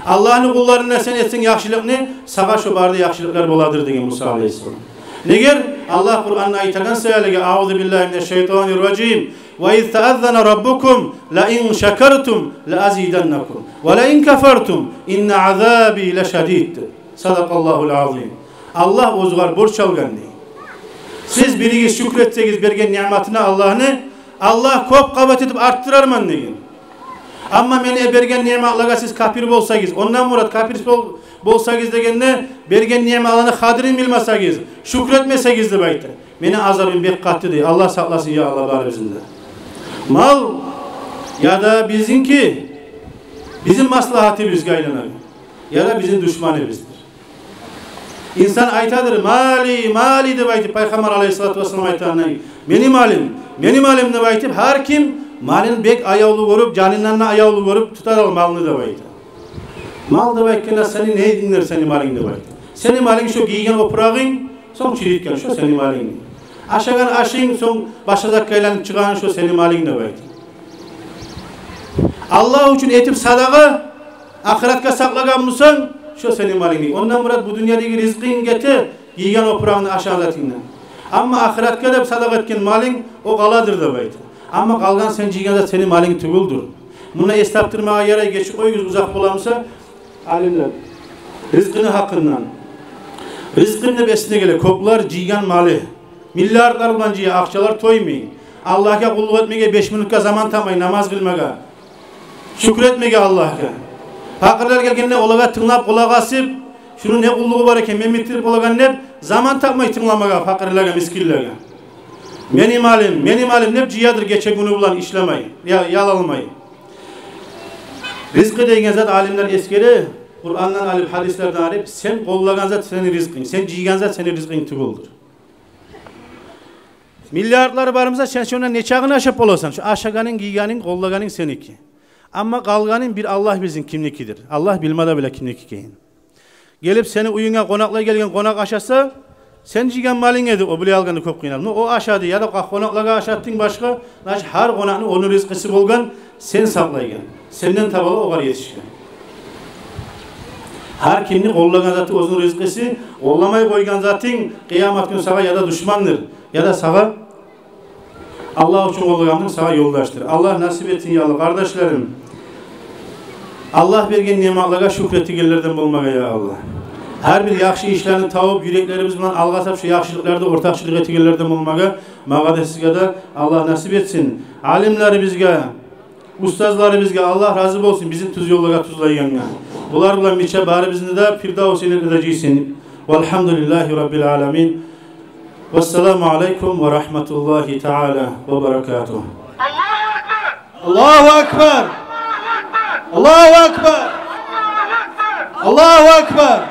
Аллагьны къулларына сен этсенг яхшылыкъны, сагъа шо бары да яхшылыкълар боладыр, деген Муса алайгьиссалам. Негер? Аллагь Къуранда айтагъан саялы: «Аузу биллагьи минаш шайтанир ражим. Ва из тааззана раббукум ла ин шакартум ла азиданнакум. Ва ла ин кафартум инна азаби ла шадид». Садакъаллагьул азим. Аллагь оьзюгер борч алгъан, дей. Сиз биригиз шюкюр этсегиз берген ниъматына Аллагьны, Аллагь кёп къабат этип артдырарман, деген. Амма мени берген ниъматлагъа сиз капир болсагъыз, ондан мурат капир бол-, болсагъыз дегенде, берген ниъматланы къадирин билмесегиз, шюкюр этмесегиз, деп айта, мени азабым бек къатты, дей. Аллагь сакъласын, я Аллагь, барыбызны да. Мал яда бизинки, бизин маслагьатыбызгъа айланагъан, яда бизин душманыбыздыр. Инсан айтадыр: «Мали, мали», — деп айтып, Пайхаммар алайгьиссалату вассалам айтгъандай: «Мени малым, мени малым», — деп айтып, гьар ким малын бек аявлу гёрюп, жанындан да аявлу гёрюп тутар ол малны, деп айта. «Мал деп айтгъанда сени не эдиндир сени малынг?» — деп айта. «Сени малынг шо гийген опурагъынг, сонг чиритген, шо сени малынг. Ашагъан ашынг, сонг башгъа затгъа айланып чыгъагъан, шо сени малынг», — деп айта. Аллагь учун этип садагъа, ахыратгъа сакълагъан бусанг, шо сени малынг. Ондан мурат бу дюньядагъы ризкъынг гете, гийген опурагъынгны, ашагъан затынгдан. Амма ахыратгъа деп садагъа этген малынг, о къаладыр, деп айта. Амма къалгъан сен жыйгъан зат сени малынг тюгюлдюр. Муна эс тапдырмагъа ярай, гечип къоюгъуз, узакъ бола буса, алимлер, ризкъыны гьакъындан. Ризкъым деп эсине геле, кёплер жыйгъан малы, миллиардлар булан жыя, акъчалар тоймай. Аллагьгъа къуллукъ этмеге беш минутгъа заман тапмай, намаз къылмагъа, шюкюр этмеге Аллагьгъа. Пакъырлар гелгенде, олагъа тынглап, къулакъ асып, шуну не къуллугъу бар экен, мен битдирип болагъан деп, заман тапмай тынгламагъа пакъырлагъа, мискинлеге. «Мени малым, мени малым» деп жыядыр гече-гюню булан ишлемей, я-, ялалмай. Ризкъы деген зат, алимлер эсгере, Къурандан алып, гьадислерден алып, сен къоллагъан зат сени ризкъынг, сен жыйгъан зат сени ризкъынг тюгюлдюр. Миллиардлар бар буса, сен шондан нечакъын ашап боласан? Шо ашагъанынг, гийгенинг, къоллагъанынг сеники. Амма къалгъанын бир Аллагь билсин кимникидир. Аллагь билме де биле кимники экенин. Гелип сени уьюнге къонакълар гелген, къонакъ ашаса, сен жыйгъан малынг эди, о биле алгъанда кёп къыйналма. О ашады, яда къонакълагъа ашатдынг башгъа, значит, гьар къонакъны ону ризкъысы болгъан, сен сакълайгъан, сенден таба да огъар етишген. Гьар кимни къоллагъан заты оьзюню ризкъысы, къолламай къойгъан затынг къыямат гюн сагъа яда душмандыр, яда сагъа Аллагь учун къоллагъанынг сагъа ёлдашдыр. Аллагь насип этсин, я Аллагь, къардашларым. Аллагь берген ниъматлагъа шюкюр этегенлерден болмагъа, я Аллагь. Гьар бир яхшы ишлени табып, юреклерибиз булан алгъасап, шу яхшылыкъларда ортакъчылыкъ этегенлерден болмагъа магъа да, сизге де Аллагь насип этсин. Алимлерибизге, устазларыбызгъа Аллагь рази болсун, бизин тюз ёллагъа тюзлейгенге. Булар булан бирче барыбызны да Фирдавс женнетлерде жыйсын. Валгьамдулиллагьи раббил аламин. Вассаламу алайкум ва рагьматуллагьи таала ва баракатугь. Аллагьу акбар! Аллагьу акбар! Аллагьу акбар!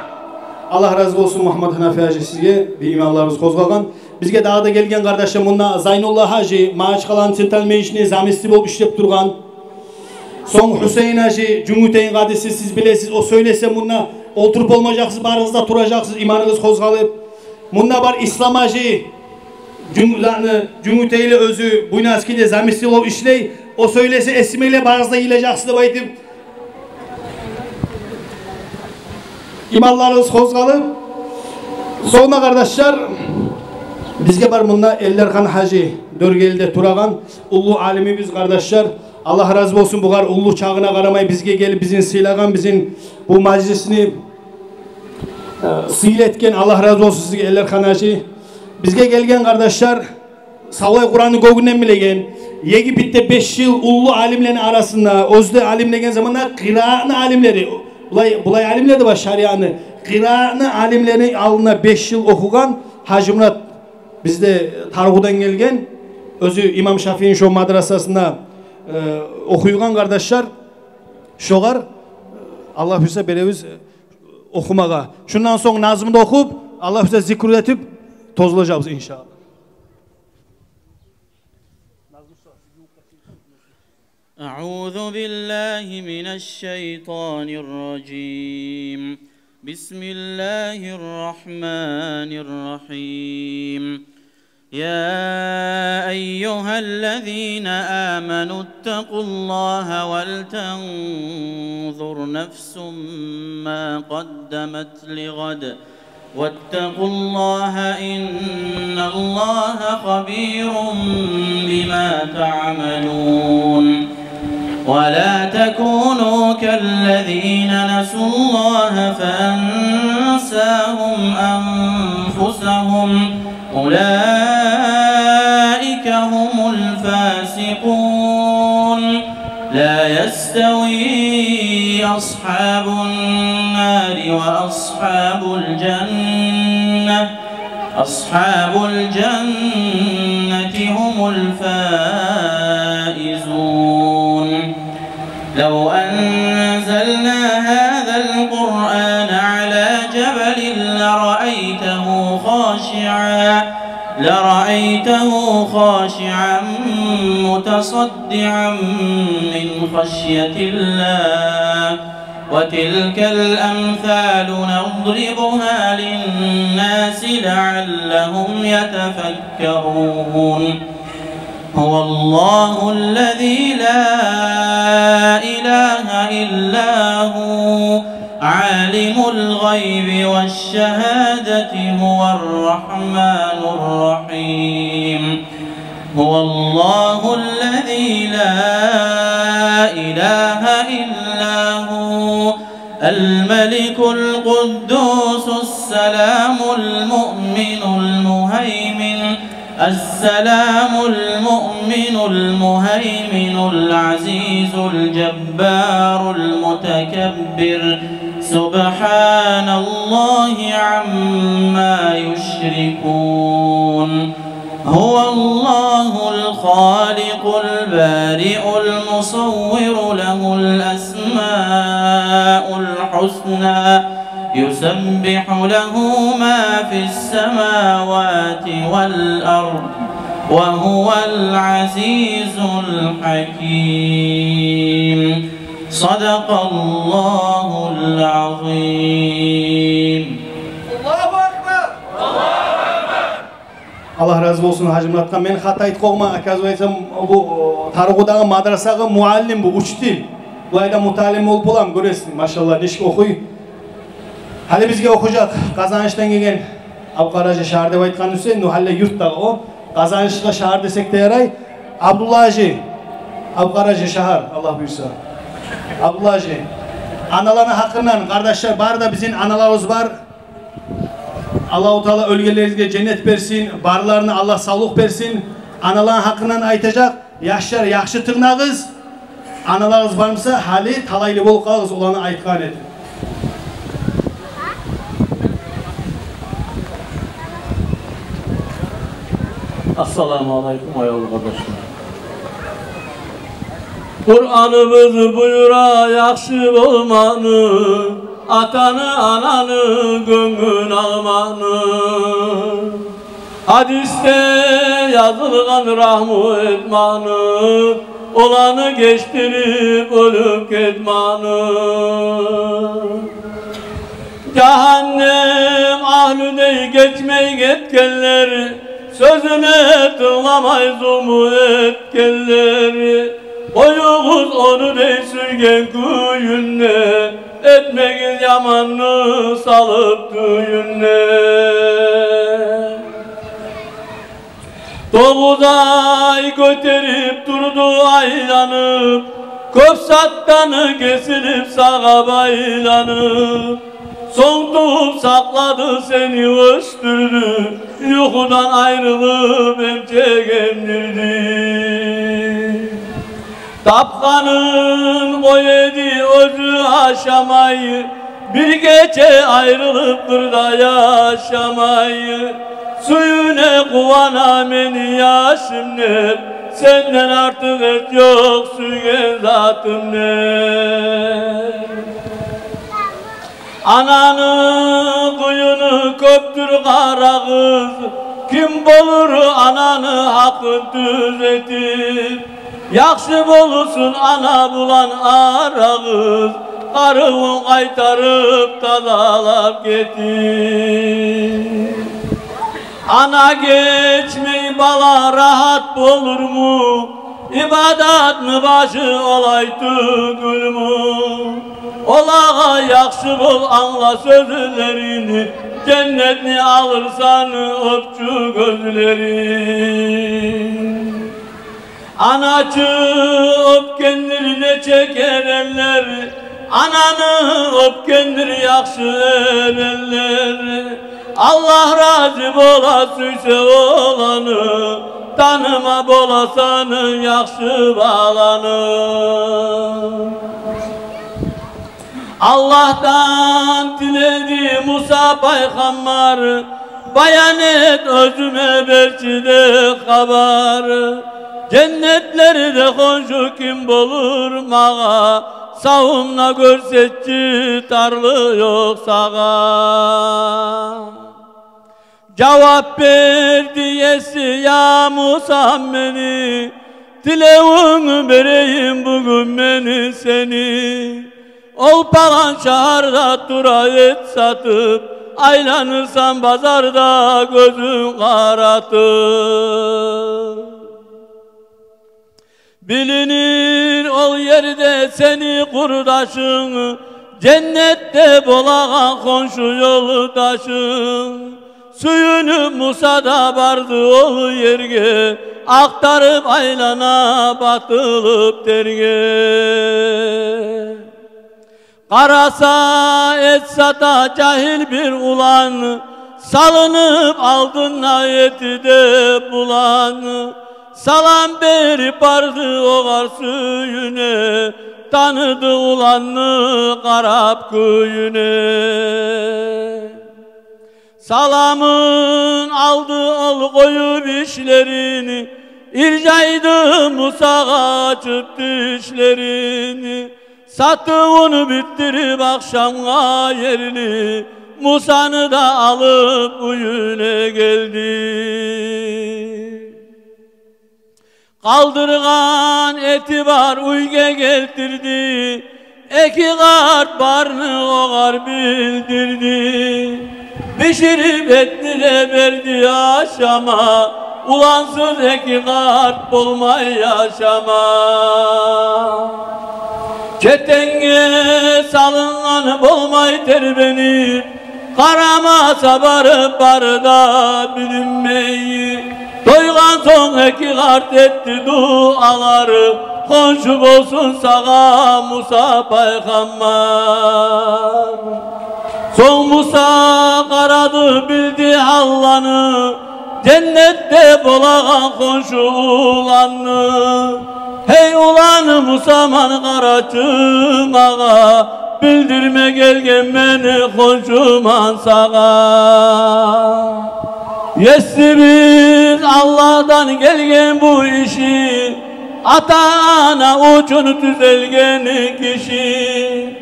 Аллагь рази болсун, Мугьаммад Гьанафи гьажи, сизге, бир имамларыбыз къозгъагъан. Бизге дагъы да гелген, къардашлар, мунда Зайнулла гьажи, Магьачкъаланы центральный межитни заместитель болуп ишлеп тургъан. Сонг Гьусейин гьажи, Жюнгютейни къадиси, сиз билесиз, о сёйлесе, мунда олтуруп болмажакъсыз, барыгъыз да туражакъсыз, иманыгъыз къозгъалып. Мунда бар Ислам гьажи, Жюн-, Жюнгютейли оьзю, Буйнакскиде заместитель болуп ишлей. О сёйлесе, эсиме геле, барыгъыз да йылажакъсыз деп айтып. Иманларыгъыз къозгъалып. Сонг, къардашлар, бизге бар мунда Эллерхан гьажи, Доргелиде турагъан уллу алимибиз, къардашлар. Аллагь рази болсун, бугъар уллу чагъына къарамай бизге гелип, бизин сыйлагъан, бизин бу мажлисни, э, сыйлы этген. Аллагь рази болсун сизге, Эллерхан гьажи. Бизге гелген, къардашлар, савлай Къуранны гёгюнден билеген, Египетде беш йыл уллу алимлени арасында, оьзю де алим деген заманда къираатны алимлери, Булай, булай алимлер де бар шариатны, къыраатны алимлени алдына беш йыл охугъан Гьажимурат, бизде Таргъудан гелген, оьзю имам Шафиини шо мадрасасына, э, охуйгъан, къардашлар. Шогъар, э, Аллагь буюрса, беребиз, э, охумагъа. Шундан сонг назму да охуп, Аллагь буюрса, зикру этип тозулажакъбыз, иншааллагь. أعوذ بالله من الشيطان الرجيم. بسم الله الرحمن الرحيم. يا أيها الذين آمنوا اتقوا الله ولتنظر نفس ما قدمت لغد، واتقوا الله إن الله خبير بما تعملون. ولا تكونوا كالذين نسوا الله فأنساهم أنفسهم، أولئك هم الفاسقون. لا يستوي أصحاب النار وأصحاب الجنة، أصحاب الجنة هم الفائزون. لو أنزلنا هذا القرآن على جبل لرأيته خاشعا، لرأيته خاشعا متصدعا من خشية الله. وتلك الأمثال نضربها للناس لعلهم يتفكرون. هو الله الذي لا إله إلا هو، عالم الغيب والشهادة، هو الرحمن الرحيم. هو الله الذي لا إله إلا هو، الملك القدوس السلام المؤمن المهيمن، السلام المؤمن المهيمن العزيز الجبار المتكبر، سبحان الله عما يشركون. هو الله الخالق البارئ المصور، له الأسماء الحسنى، يسبح له ما في السماوات والأرض، وهو العزيز الحكيم. صدق الله العظيم. Аллагь рази болсун Гьажимуратгъа. Мен хата айтып къойгъанман, оказывается, бу Таргъудагъы мадрасагъы муаллим, бу учитель. Булай да муталим болуп боламы, гёресиз, машаллагь, нечик охуй. Гьали бизге охужакъ Къазанышдан гелген Абукъаражы шагьар деп айтгъан Гьюсейин, ну гьали юртдагъы о. Къазанышгъа шагьар десек де ярай. Абдулла гьажи, Абукъаражы шагьар, Аллагь буюрса. Абдулла гьажи, аналаны гьакъындан, къардашлар, бары да бизин аналарыбыз бар. Аллагьу Таала оьлгенлерибизге женнет берсин, барларына Аллагь савлукъ берсин. Аналаны гьакъындан айтажакъ, яшлар, яхшы тынглагъыз. Аналарыгъыз бар буса, гьали талайлы болуп къалыгъыз оланы айтгъанын этип. Ассаламу алайкум, аявлу къардашлар. Къураныбыз буюра яхшы болманы, атаны, ананы гёнгюн алманы. Гьадисде язылгъан рагьму этманы, оланы гечдирип оьлюп гетмени. Жагьаннем агьлюдей гечмей гетгенлер, сёзюне тынгламай зулму этгенлер. Къоюгъуз ону дей сюйген кююнде, этмегиз яманны салып тююнде. Тогъуз ай гётерип турду айланып, кёп затдан кесилип сагъа байланып. Сонг тувуп сакълады сени, оьсдюрдю, юхудан айрылып эмчек эмдирди. Тапгъанын къоя эди оьзю ашамай, бир гече айрылып бир де яшамай. Сююне, къувана мени яшым деп, сенден артыкъ эрт ёкъ сюйген затым деп. Ананы къуюну кёпдюр, къарагъыз, ким болур ананы гьакъын тюзетип? Яхшы болсун ана булан арагъыз, къарывун къайтарып тазалап гетип. Ана гечмей бала рагьат болурму? Ибадатны башы олай тюгюлмю? Олагъа яхшы бол, англа сёзлерин, женнетни алырсан оьпчю гёзлерин. Ана чы оьпгендир нече керенлер, ананы оьпгендир яхшы эренлер. Аллагь рази бола сюйсе оланы, таныма боласан яхшы баланы. Аллагьдан тиледи Муса пайхаммар, баян эт оьзюме, берчи де хабар. Женнетлерде хоншу ким болур магъа? Савумда гёрсетчи, тарлыкъ ёкъ сагъа. Жавап берди Еси: я Муса, мени тилевюнгню берейим бугюн мен сени. Ол палан шагьарда тура эт сатып, айланырсан базарда гёзюнг къаратып. Билинир ол ерде сени къурдашынг, женнетде болагъан хоншу ёлдашынг. Сююнюп Муса да барды ол ерге, ахтарып айлана батылып терге. Къараса, эт сата жагьил бир улан, салынып алдына эти де булан. Салам берип барды огъар сююне, таныды уланны къарап кююне. Саламын алды ол къоюп ишлерин, иржайды Мусагъа ачып тишлерин. Сатывун битдирип ахшамгъа ерли, Мусаны да алып уьюне гелди. Къалдыргъан эти бар уьйге гелтирди, эки къарт барны огъар билдирди. Биширип этни де берди ашама, улансыз эки къарт болмай яшама. Кетенге салынгъан болмай тербенип, къарамаса барып бары да билинмей. Тойгъан сонг эки къарт этди дуалар, хоншу болсун сагъа Муса пайхаммар. Сонг Муса къарады, билди гьалланы, женнетде болагъан хоншу уланны. Гьей улан, Мусаман, къарачы магъа, билдирме гелгенмен хоншуман сагъа. Есибиз Аллагьдан гелген бу иши, ата-ана учун тюзелген киши.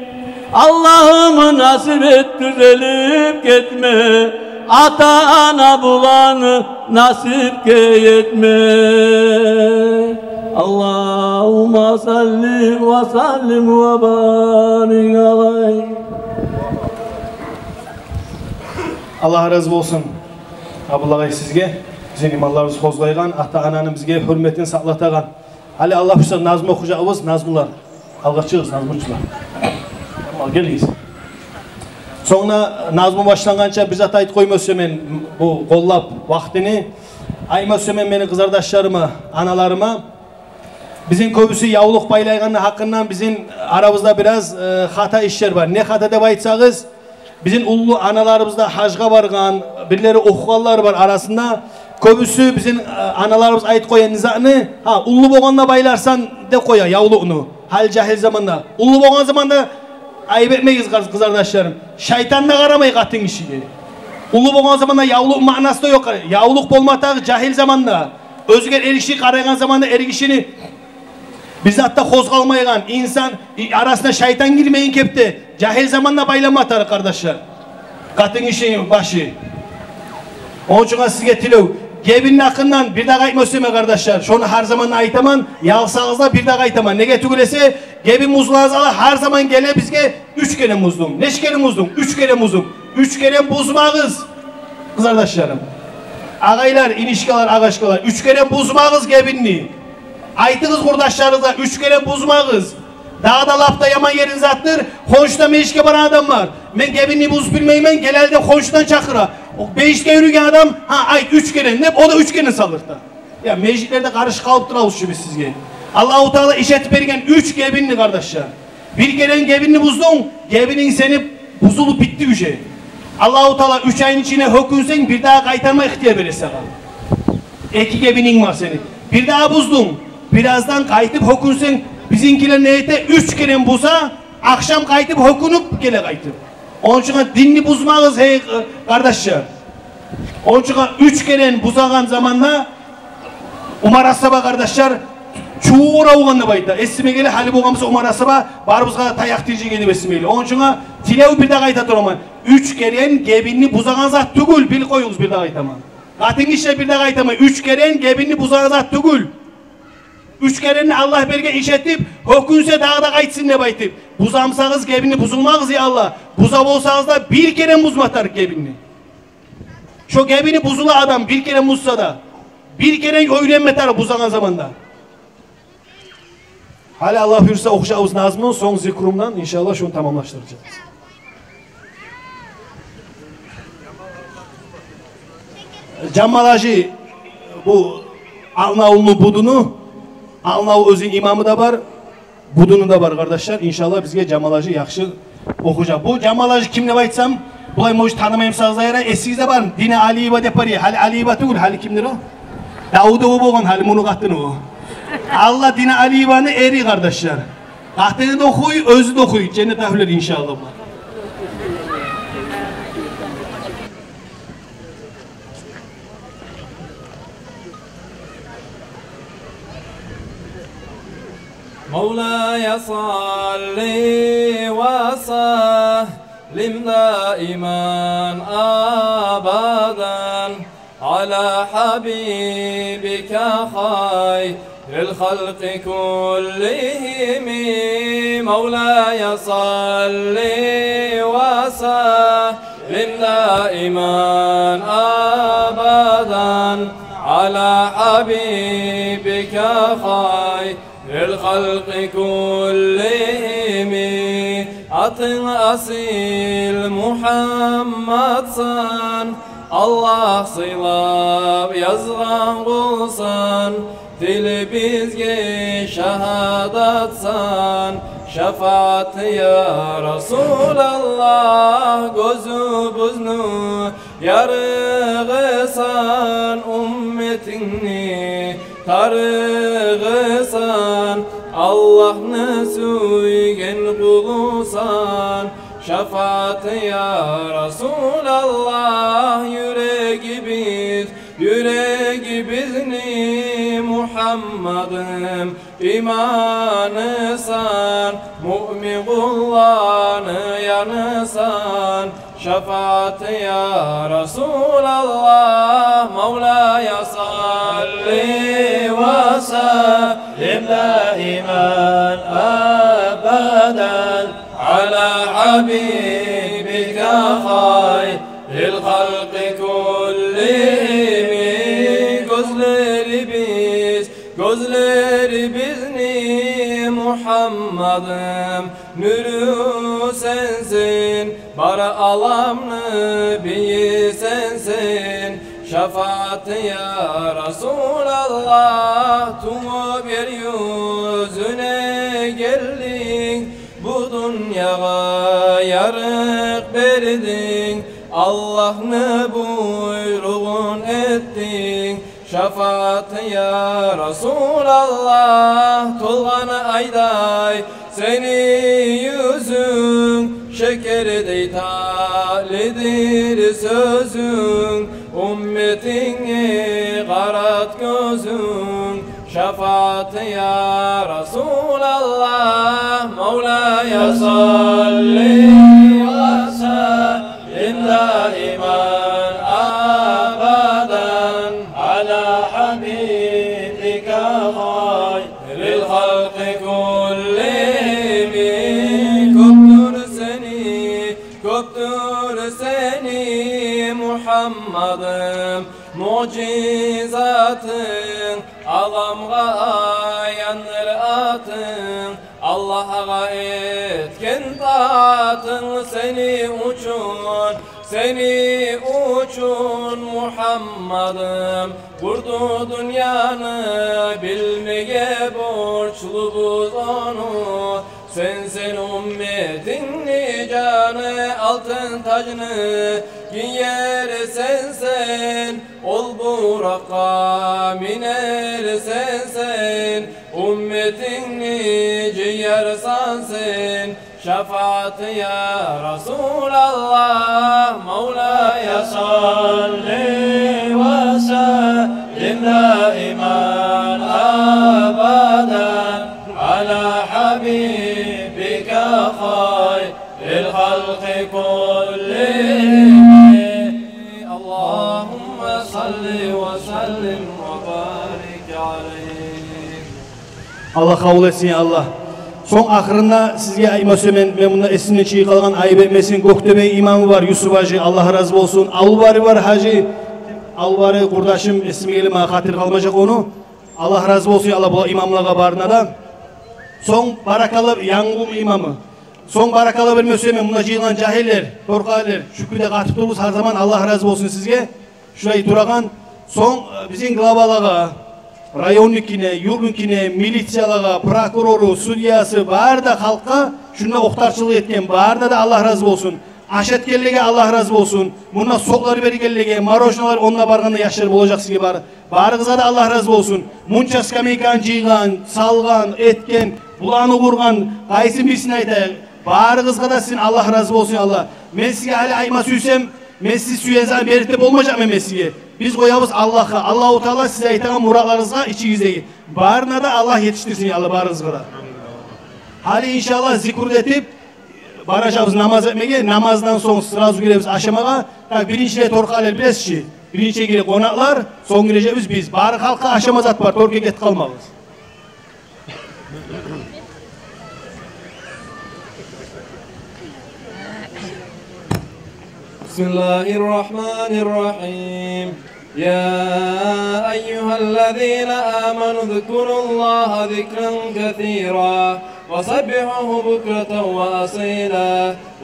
Аллагьым, насип эт тюзелип гетме, ата-ана булан насипге етме. Аллагьумма салли ва саллим ва барик алайгь. Аллагь рази болсун, Абдулла агъай, сизге. Бизин иманларыбыз къозгъайгъан, ата-ананы бизге гьюрметин сакълатагъан. Гьали Аллагь буюрса, назму охужакъбыз, назмулар. Алгъа чыгъыгъыз, назмучулар. Тамам, гелигиз. Сонг да назму башлангъанча бир зат айтып къойма сюемен, бу къоллап вакътини. Айтма сюемен мени къызардашларыма, аналарыма. Бизин кёбюсю явлукъ байлайгъанны гьакъындан бизин арабызда бираз, э, хата ишлер бар. Не хата деп айтсагъыз, бизин уллу аналарыбыз да гьажгъа баргъан, бирлери охугъанлар бар арасында. Кёбюсю бизин, э, аналарыбыз айтып къоя не затны, гьа, уллу болгъанда байларсан деп къоя явлукъну. Гьали жагьил заманда. Уллу болгъан заманда, айып этмегиз, къыз-, къызардашларым. Шайтан да къарамай къатын гишиге. Уллу болгъан заманда явлукъ маънасы да ёкъ. Явлукъ болма тарыкъ жагьил заманда. Оьзге эргиши къарайгъан заманда эргишини бир зат да къозгъалмайгъан, инсан и-, арасына шайтан гирмейген кепде, жагьил заманда байланма тарыкъ, къардашлар. Къатын гишини башы. Ону учун сизге тилев. Гебинни гьакъындан бир дагъы айтма сюемен, къардашлар. Шону гьар заман айтаман, ялсагъызда бир дагъы айтаман. Неге тюгюл эсе, гебин бузулагъан заманда гьар заман геле бизге: «Уьч керен буздунг». Нече керен буздунг? Уьч керен буздунг. Уьч керен бузмагъыз, къызардашларым. Агъайлар, инишкалар, агъашкалар, уьч керен бузмагъыз гебинни. Айтыгъыз къурдашларыгъызгъа: «Уьч керен бузмагъыз». Дагъы да лап да яман ерин затдыр, хоншуда межитге барагъан адам бар. «Мен гебинни бузуп билмеймен, гел гьали», — деп хоншудан чакъыра. О межитге юрюйген адам: «Гьа, айт, уьч керен», — деп, о да уьч керен салыр да. Я, межитлерде къарышып къалып турабыз чы биз сизге. Аллагьу Таала иш этип берген уьч гебинни, къардашлар. Бир керен гебинни буздунг, гебининг сени бузулуп битди уже. Аллагьу Таала уьч айны ичинде гьёкюнсенг, бир дагъы къайтарма ихтияр бере сагъа. Эки гебининг бар сени. Бир дагъы буздунг, бир аздан къайтып гьёкюнсенг, бизинкилер не эте, уьч керен буза, ахшам къайтып гьёкюнюп геле къайтып. Ону учун динни бузмагъыз, гьей, къардашлар. Ону учун уьч керен бузагъан заманда Умар асгьаба, къардашлар, чувура болгъан деп айта. Эсиме геле, гьали болгъан буса Умар асгьаба, барыбызгъа таякъ тийежек эди деп эсиме геле. Ону учун тилев бир дагъы айта тураман. Уьч керен гебинни бузагъан зат тюгюл, билип къоюгъуз, бир дагъы айтаман. Къатын гишилер, бир дагъы айтаман. Уьч керен гебинни бузагъан зат тюгюл. Уьч керенни Аллагь берген, иш этип, гьёкюнсе дагъы да къайтсын деп айтып. Буза бусагъыз гебинни, бузулмагъыз, я Аллагь. Буза болсагъыз да, бир керен бузма тарыкъ гебинни. Шо гебини бузула адам бир керен бузса да, бир керен уьйренме тарыкъ бузагъан заманда. Гьали Аллагь буюрса, охушабыз назму, сонг зикрумдан, иншаллагь, шону тамамлашдыражакъбыз. Жамал-гьажи, бу Алнавулну будуну, Алнавул оьзюню имамы да бар, будуну да бар, къардашлар. Иншаллагь, бизге Жамал-гьажи яхшы охужакъ. Бу Жамал-гьажи ким деп айтсам, булай, может, танымаймысыз, зайра, эсигизде бармы? Дина Алиева деп бар я, гьали Алиева тюгюл, гьали кимдир о? Давудова болгъан гьали муну къатыны о. Алла, Дина Алиеваны эри, къардашлар. Къатыны да охуй, оьзю де охуй, женнет агьлюлер, иншаллагь. مولاي صل وسلم دائما أبدا على حبيبك خير الخلق كلهم. مولاي صل وسلم دائما أبدا على حبيبك خير الخلق كلهم. Атынг асил Мухаммадсан, Аллагь сыйлап язгъан къулсан, тилибизге шагьадатсан, шафаат, я Расулаллагь, гёзюбюзню ярыгъысан, умметингни тарыгъысан, Аллагьны сюйген къулусан. Шафаат, я Расулаллагь, юрегибиз юрегибизни Мухаммадым иманысан, муъмин къулланы янысан. Шафаат, я Расулаллагь, مولاي صل وسلم دائما أبدا على حبيبك خير الخلق كلهم. Гёзлерибиз, гёзлерибизни Мухаммадым нюрю сенсен, бары аламны бийи сенсен. Шафаат, я Расулаллагь, тувуп ер юзюне гелдинг, бу дюньягъа ярыкъ бердинг, Аллагьны буйругъун этдинг. Шафаат, я Расулаллагь, толгъан айдай сени юзюнг, шекердей татлидир сёзюнг, умметинге къарат гёзюнг. Шафаат, я Расулаллагь, Мавлая, салли ва саллим даиман абадан ала хьабибика хайрил халкъи куллигьим. Кёпдюр сени, кёпдюр сени, Мухаммадым, муъжизатынг, аламгъа аяндыр атынг, Аллагьгъа этген таатынг. Сени учун, сени учун, Мухаммадым, къурду дюньяны, билмеге борчлубуз ону. Сен, сен умметингни жаны, алтын тажны гиерсен сен, ол буракъгъа минерсен сен, умметингни жыярсан сен. Шафаат, я Расулаллагь, Мавлая, салли ва саллим даиман абадан ала хьабибика хайрил халкъи куллигьим. Аллагьумма салли ва саллим ва барик алайгь. Аллагь къабул этсин, я Аллагь. Сонг ахырында сизге айтма сюемен, мен мунда эсимден чыгъып къалгъан, айып этмесин, Гёктёбе имамы бар, Юсуп гьажи, Аллагь рази болсун. Абубари бар гьажи, Абубари къурдашым, эсиме геле, магъа хатир къалмажакъ ону. Аллагь рази болсун, я Аллагь, бу имамлагъа барына да. Сонг баракалла, Янгул имамы. Сонг баракалла берме сюемен мунда жыйылгъан жагьиллер, торкъалар. Шу кюйде къатып тургъуз гьар заман, Аллагь рази болсун сизге. Шулай турагъан. Сонг, э, бизин главалагъа, районникине, юртнукине, милициялагъа, прокурору, судьясы, бары да халкъгъа, шунда охтарчылыкъ этген, барына да Аллагь рази болсун. Аш этгенлеге Аллагь рази болсун. Мунда соклар бергенлеге, мороженойлар, онда баргъанда яшлар болажакъ сизге бары. Барыгъызгъа да Аллагь рази болсун. Мунча скамейканы жыйгъан, салгъан, этген, буланы къургъан, къайсын бирисин айтайыкъ. Барыгъызгъа да сизин Аллагь рази болсун, я Аллагь. Мен сизге гьали айтма сюйсем, мен сиз сюеген затны берип де болмажакъман мен сизге. Биз къоябыз Аллагьгъа. Аллагьу Таала сиз айтагъан муратларыгъызгъа ичигиздеги. Барына да Аллагь етишдирсин, я Аллагь, барыгъызгъа да. Гьали, иншаллагь, зикру да этип, баражакъбыз намаз этмеге, намаздан сонг сразу гиребиз ашамагъа. Так, биринчилей торкъалар, билесиз чи, биринчилей гире къонакълар, сонг гирежекбиз биз. Бары халкъгъа ашама зат бар, торкъа гетип къалмагъыз. بسم الله الرحمن الرحيم. يا أيها الذين آمنوا اذكروا الله ذكرا كثيرا وسبحوه بكرة وأصيلا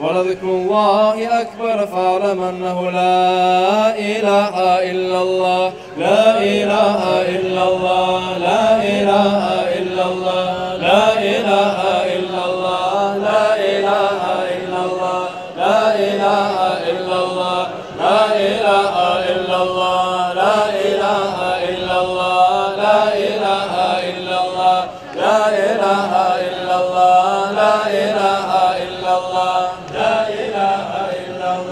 ولذكر الله أكبر فاعلم أنه لا إله إلا الله. لا إله إلا الله، لا إله إلا الله، لا إله إلا الله، لا إله إلا الله، لا إله إلا الله، لا إله إلا الله، لا إله إلا الله، لا إله إلا الله. لا إله إلا الله، لا إله إلا الله، لا إله إلا الله، لا إله إلا الله،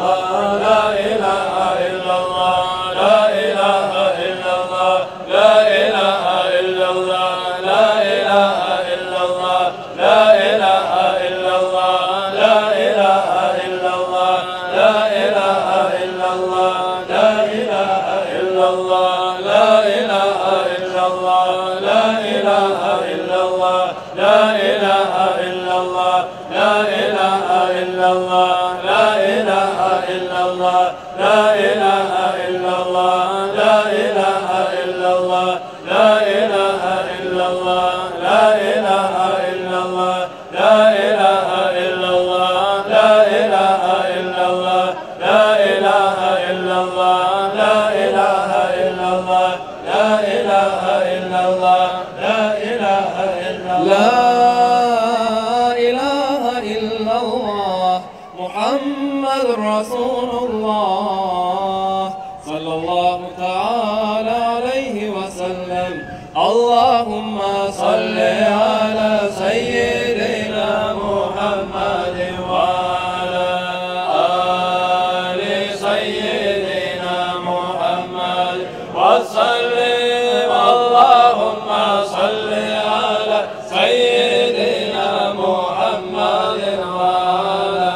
لا إله إلا الله، لا إله إلا الله، لا إله إلا الله، لا إله إلا الله، لا إله إلا الله، لا إله إلا الله، لا إله إلا الله، لا إله إلا الله، لا إله إلا الله. لا إله إلا الله، لا إله إلا الله، لا إله إلا الله، لا إله إلا الله، لا إله إلا الله، لا إله إلا الله، لا إله إلا الله، لا إله إلا الله، لا إله إلا الله، لا إله إلا الله، لا إله إلا الله. لا إله إلا الله، لا إله إلا الله. لا إله إلا الله، محمد رسول الله، صلى الله تعالى عليه اللهم صل على سيدنا محمد وعلى آل سيدنا محمد وسلم. اللهم صل على سيدنا محمد وعلى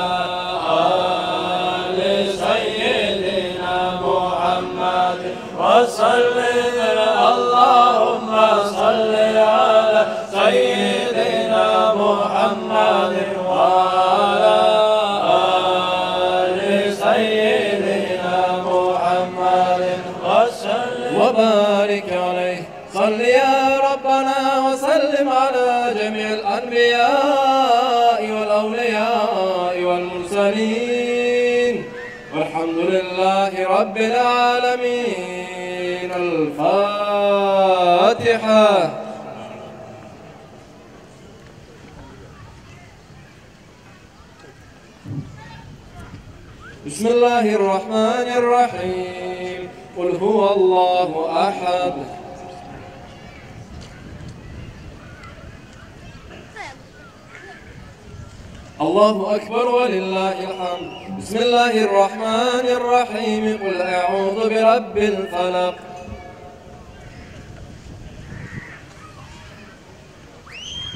آل سيدنا محمد وسلم. اللهم صل على سيدنا محمد وعلى آل سيدنا محمد وسلم وبارك عليه. صل يا ربنا وسلم على جميع الأنبياء والأولياء والمرسلين. والحمد لله رب العالمين. الفاتحة. بسم الله الرحمن الرحيم. قل هو الله أحد. الله أكبر ولله الحمد. بسم الله الرحمن الرحيم. قل أعوذ برب الفلق.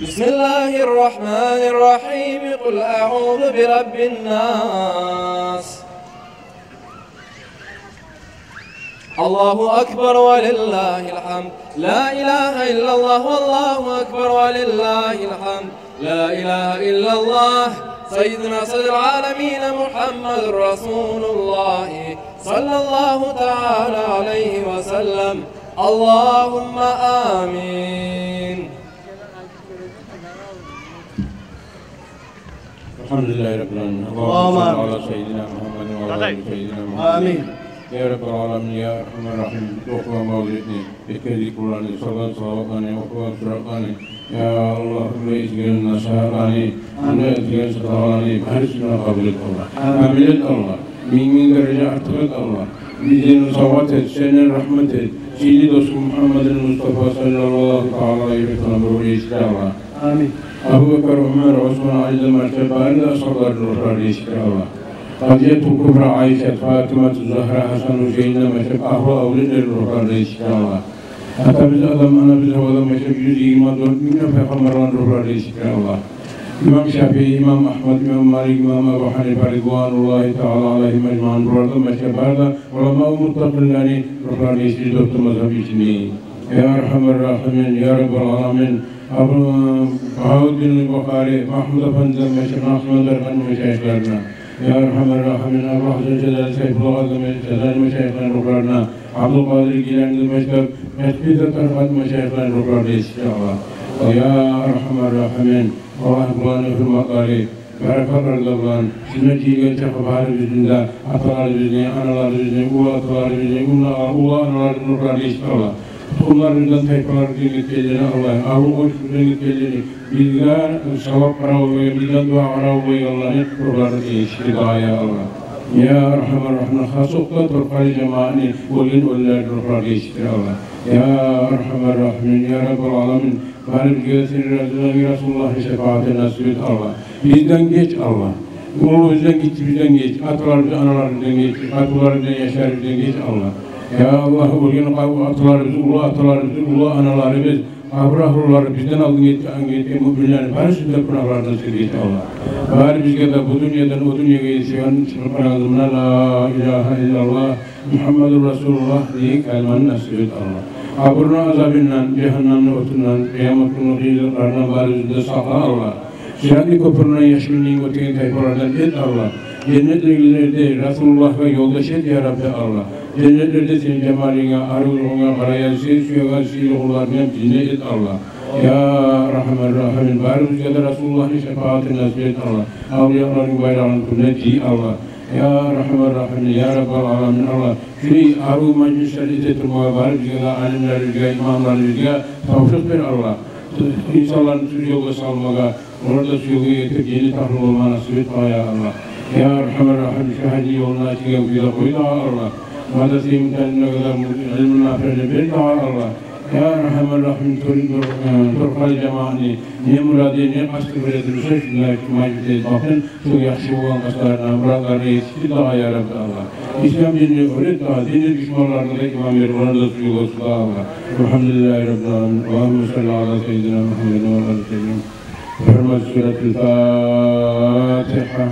بسم الله الرحمن الرحيم. قل أعوذ برب الناس. الله أكبر ولله الحمد. لا إله إلا الله والله أكبر ولله الحمد. لا إله إلا الله. سيدنا سيد العالمين محمد رسول الله صلى الله تعالى عليه وسلم. اللهم آمين. الحمد لله رب العالمين. اللهم اللهم صل آمين. على سيدنا محمد وعلى آل سيدنا محمد. آمين. يا رب العالمين، يا أرحم الراحمين. Охугъан мавлетни, этген зикруланы, салгъан салаватланы, охугъан суратланы, я Аллагь, этген насигьатланы, этген садагъаланы барысын да къабул эт, Аллагь. Амин. Амин эт, Аллагь. Минг-минг даража артыкъ эт, Аллагь. Бизден савгъат эт, сенден рагьмат эт. Сыйлы досунг Мугьаммадул Мустафа саллаллагьу таала алайгьи ва саллам рухун эшитдир, Аллагь. Амин. Абубакар, Умар, Осман, Алиден башлап бары да асгьабланы рухларын эшитдир, Аллагь. Хадижатул Кубра, Айшат, Фатимату Загьра, Гьасан, Гьусейнден башлап агьлу авлетлени рухларын эшитдир, Аллагь. Атабыз Адам, анабыз Гьавадан башлап юз йигирма дёрт минг де пайхаммарланы рухларын эшитдир, Аллагь. Имам Шафии, имам Агьмад, имам Малик, имам Абу Гьанифа ризвануллагьи таала алайгьим ажмаин, булардан башлап бары да уламау муттакъинлени рухларын эшитдир, дёрт де мазгьаб ичинде. Я Архамар Рахимин, я Раббал Аламин, Абу Багьавуддин Бухари, Магьмуд Апандиден башлап Накъшбанди тарикъатны машайихларына, я Архамар Рахимин, Абу Гьасан Шазали, Сайфулла Къади Шазали машайихланы рухларына, Абдулкъадир Гиланиден башлап Мехпизат тарикъатны машайихланы рухларына эшитдир, Аллагь. Я Архамар Рахимин, Аллагь, буланы гьюрметлери, баракатлары да булан, шунда жыйылгъан чакъы барыбызны да, аталарыбызны, аналарыбызны, уллу аталарыбызны, уллу, уллу аналарыбызны рухларына эшитдир, Аллагь. Тукъумларыбыздан, тайпаларыбыздан гетгенлени, Аллагь, агьлу къоншубуздан гетгенлени, бизге савап къаравул болгъан, бизге дуа къаравул болгъанланы рухларына эшитдир, я Аллагь. Я Архамар Рахимин, хас окъда Торкъали жамаатны оьлген оьлюлерини рухларына эшитдир, Аллагь. Я Архамар Рахимин, я Раббал Аламин, барыбызгъа да сени разилигинг, Расулуллагьны шапаатын насип эт, Аллагь. Бизден геч, Аллагь. Уллубуздан, гиччибизден геч. Аталарыбыздан, аналарыбыздан геч. Къатынларыбыздан, яшларыбыздан геч, Аллагь. Я Аллагь, оьлген къа-, аталарыбыз, уллу аталарыбыз, уллу аналарыбыз, къабур агьлулары, бизден алдын гетген, гетген муъминлени барысыны да гюнагьларындан сен геч, Аллагь. Барыбызгъа да бу дюньядан о дюньягъа етишген чыгъып барагъаныбызда ла илагьа иллаллагь Мугьаммадур Расулуллагь деген калиманы насип эт, Аллагь. Къабурну азабындан, жагьаннемни отундан, къыямат гюнню къыйынлыкъларындан барыбызны да сакъла, Аллагь. Сыратны кёпюрюнден яшминнен оьтеген тайпалардан эт, Аллагь. Женнетлерде Расулуллагьгъа ёлдаш эт, я Рабби Аллагь. Женнетлерде сени жамалынга, арив юсюнге къарайгъан, сен сюеген сыйлы къулларынгдан бирин эт, Аллагь. Я Архамар Рахимин, барыбызгъа да Расулуллагьны шапаатын насип эт, Аллагь. Авлияларынгны байрагъын кюлле жый, Аллагь. Я Архамар Рахимин, я Раббал Аламин, Аллагь. Шулай арив мажлислер эте турмагъа барыбызгъа да, алимлерибизге, имамларыбызгъа тавфикъ бер, Аллагь. Инсанланы тюз ёлгъа салмагъа, олар да тюз ёлгъа гетип, женнет агьлу болма насип эт, я Аллагь. Я Архамар Рахимин, шу гьажны ёлуна ачылгъан кюйде къой дагъы, Аллагь. Мадрасаи муталимлеге де илму нафигьни бер дагъы, Аллагь. Я архамар рахимин, тёрен, э, тёркали жамаатны не мурады, не къасты бар эди буса, шунда шо межитни этмекден, шо яхшы болгъан къастларына, муратларына етишдир дагъы, я Рабби Аллагь. Ислам динни оьр эт дагъы, динни душманларына да иман бер, оланы да тюзелтсин дагъы, Аллагь. Альхамдулиллагьи раббил аламин. Аллагьумма салли ала саййидина Мухаммадин ва ала саййидина. Гьюрмет суратил Фатигьа.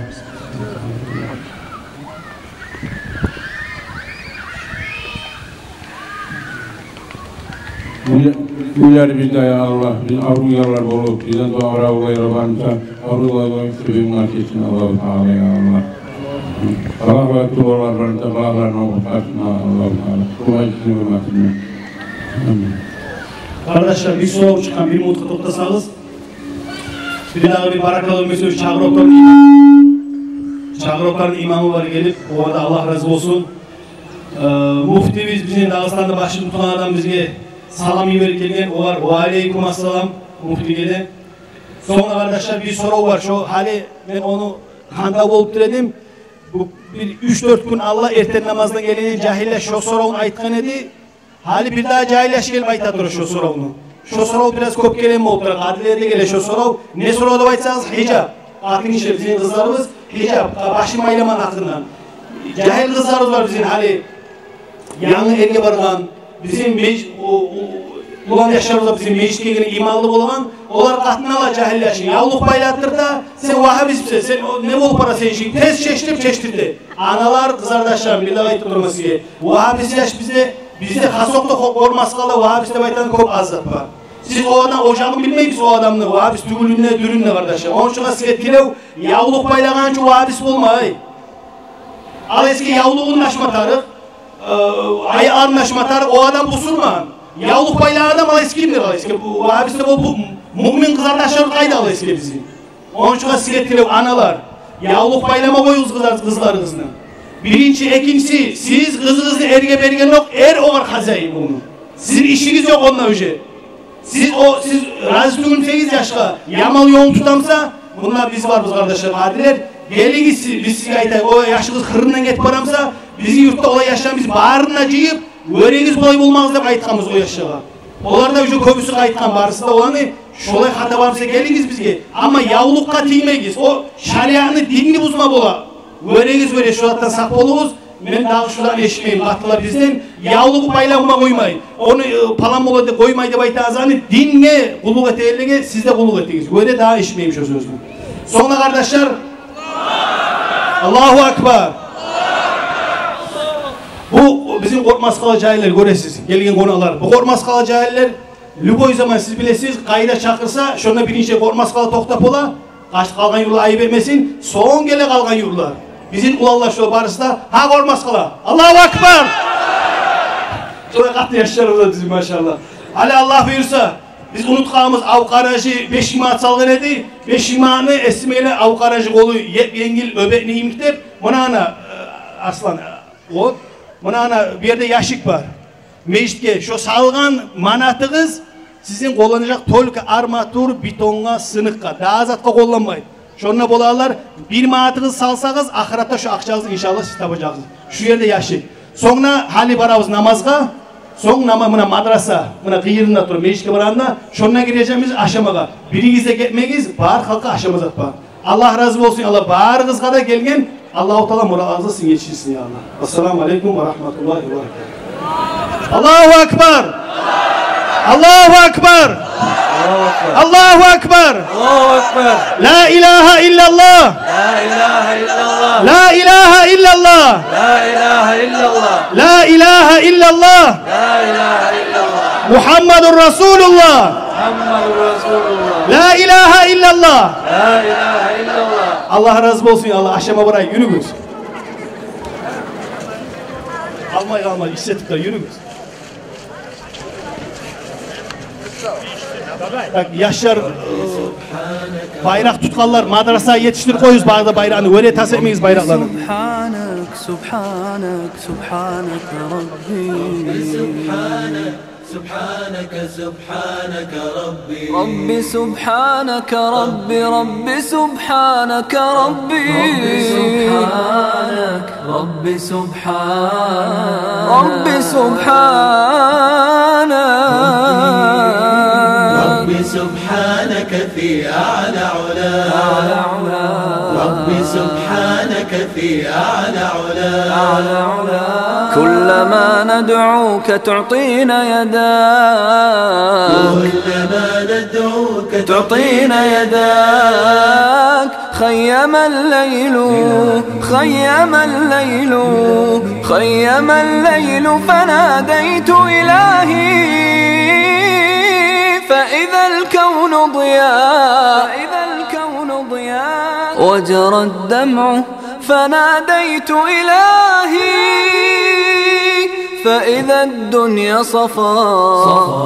Уьйлерибизде, я Аллагь, биз авруйгъанлар болуп, бизден дуа авруйгъанлар бармыса, авруйгъанлар болуп, сююнмас этсин Аллагьу Таала, я Аллагь. Аллагь ва тувалар бармыса, балагьларындан къутгъарсын Аллагьу Таала. Къуран ичинде болмасын. Амин. Къардашлар, бир сорав чыкъгъан, бир минутгъа токътасагъыз. Бир дагъы бир баракалла, мисал, Чагъыр Отарны имамы, Чагъыр Отарны имамы бар гелип, огъар да Аллагь рази болсун. Э, муфтийибиз, бизин Дагъыстанда башын тутгъан адам, бизге салам йиберип гелген, огъар ва алейкум ассалам, муфтийге де. Сонг, къардашлар, бир сорав бар, шо гьали мен ону гьанда болуп тура эдим. Бу бир уьч-дёрт гюн алда эртен намаздан гелеген жагьиллер шо соравну айтгъан эди. Гьали бир дагъы жагьил яш гелип айта тура шо соравну. Шо сорав бираз кёп гелеген болуп тура, къадилерде геле шо сорав. Не сорав деп айтсагъыз, гьижап. Къатын гиши, бизин къызларыбыз гьижап, башын майламагъан гьакъындан. Жагьил къызларыбыз бар бизин гьали. Янгы эрге баргъан, бизин меж-, о, о, улан яшларыбыз да бизин межитге гелген, иманлы болгъан. Олар къатын ала жагьил яшны, явлукъ байлатыр да, сен вагьабистсен, сен о, не болуп бара сен ишинг? Тез чеч деп чечдирди. Аналар, къызардашларым, бир дагъы айтып турман сизге. Вагьабист яш бизде, бизде хасокъда къо-, къормаскъала вагьабист деп айтагъан кёп аз зат бар. Сиз о адам, о жанын билмейсиз о адамны, вагьабист тюгюлюн де, дюрюн де, къардашлар. Ону учун сизге тилев, явлукъ байлагъан учун вагьабист болмай. Ал эсге явлугъун ачма тарыкъ, э, аякъларын ачма тарыкъ, о адам бусурман. Явлукъ байлагъан адам ал эсге кимдир, ал эсге? Бу вагьабист де бу, бу муъмин къызардашлар къайда ал эсге бизин? Ону учун сизге тилев, аналар, явлукъ байлама къоюгъуз къызлар-, къызларыгъызны. Биринчи, экинчиси, сиз къызыгъызны эрге берген ёкъ, эр огъар хозяин болгъан. Сизин ишигиз ёкъ онда уже. Сиз о, сиз рази тюгюлсегиз яшгъа, яман ёлну тутамса, мунда биз барбыз, къардашлар, къадилер. Гелигиз, биз сизге айтайыкъ, о яшыгъыз хырындан гетип барамса, бизин юртда олай яшланы биз барын да жыйып, «Оьрегиз, булай болмагъыз», – деп айтгъанбыз о яшлагъа. Олар да уже кёбюсю къайтгъан, барысы да оланы. Шолай хата бармса, гелигиз бизге. Амма явлукъгъа тиймегиз. О шариатны, динни бузма бола. «Оьрегиз, оьре, шо затдан сакъ болугъуз. Мен дагъы шо затны эшитмеймен, къатынлар бизден явлукъ байлама къоймай, ону, э, палан бола деп къоймай деп айтагъан затны, динге къуллукъ этегенлеге сиз де къуллукъ этигиз. Оьре, дагъы эшитмеймен шо сёзню». Сонг да, къардашлар, Аллагьу акбар. Бу бизин Къоркъмаскъала жагьиллер, гёресиз, гелген къонакълар. Бу Къоркъмаскъала жагьиллер, любой заман, сиз билесиз, къайда чакъырса, шонда биринчи Къоркъмаскъала токътап бола. Къачып къалгъан юртлар айып этмесин, сонг геле къалгъан юртлар. Бизин уланлар шо барысы да, гьа, Къоркъмаскъала. Аллагьу акбар! Шолай къатты яшларыбыз да бизин, машаллагь. Гьали Аллагь буюрса, биз унутгъанбыз, Авкъар-гьажи беш минг манат салгъан эди. Беш минг манатны эсимейли, Авкъар-гьажи къолу еп-енгил, оьбекни йимик деп. Муна ана, э, Аслан, э, о, муна ана бу ерде ящик бар. Межитге шо салгъан манатыгъыз сизин къолланажакъ только арматур, бетонгъа, сыныкъгъа, дагъы затгъа къолланмай. Шонда бола алар, бир манатыгъыз салсагъыз, ахыратда шо акъчагъызны, иншаллагь, сиз табажакъсыз. Шу ерде яшик. Сонг да гьали барабыз намазгъа. Сонг нама-, муна мадраса, муна къыйырында тура, межитге барагъанда, шонда гирежекбиз ашамагъа. Биригиз де гетмегиз, бар халкъгъа ашама зат бар. Аллагь рази болсун, Аллагь барыгъызгъа да гелген, Аллагьу Таала муратларыгъызгъа сизин етишдирсин, я Аллагь. Ассаламу алейкум ва рагьматуллагьи ва баракатугь. Аллагьу акбар! Аллагьу акбар! Аллагьу акбар! Ла илагьа иллаллагь! Ла илагьа иллаллагь! Ла илагьа иллаллагь! Мухаммадур расулуллагь! Ла илагьа иллаллагь! Аллагь рази болсун, Аллагь, ашама барайыкъ, юрюгюз. Къалмай, къалмай, иссетип тура, юрюгюз. Так, яшлар, э, байракъ тутгъанлар, мадрасагъа етишдирип къоюгъуз, бары да байракъны, оьре тас этмегиз байракъланы. سبحانك في أعلى علا. ربي سبحانك في أعلى علا. كلما ندعوك تعطينا يداك. كلما ندعوك تعطينا يداك. خيم الليل، خيم الليل، خيم الليل فناديت إلهي، فإذا الكون ضياء، فإذا الكون ضياء، وجرى الدمع فناديت إلهي، فإذا الدنيا صفاء،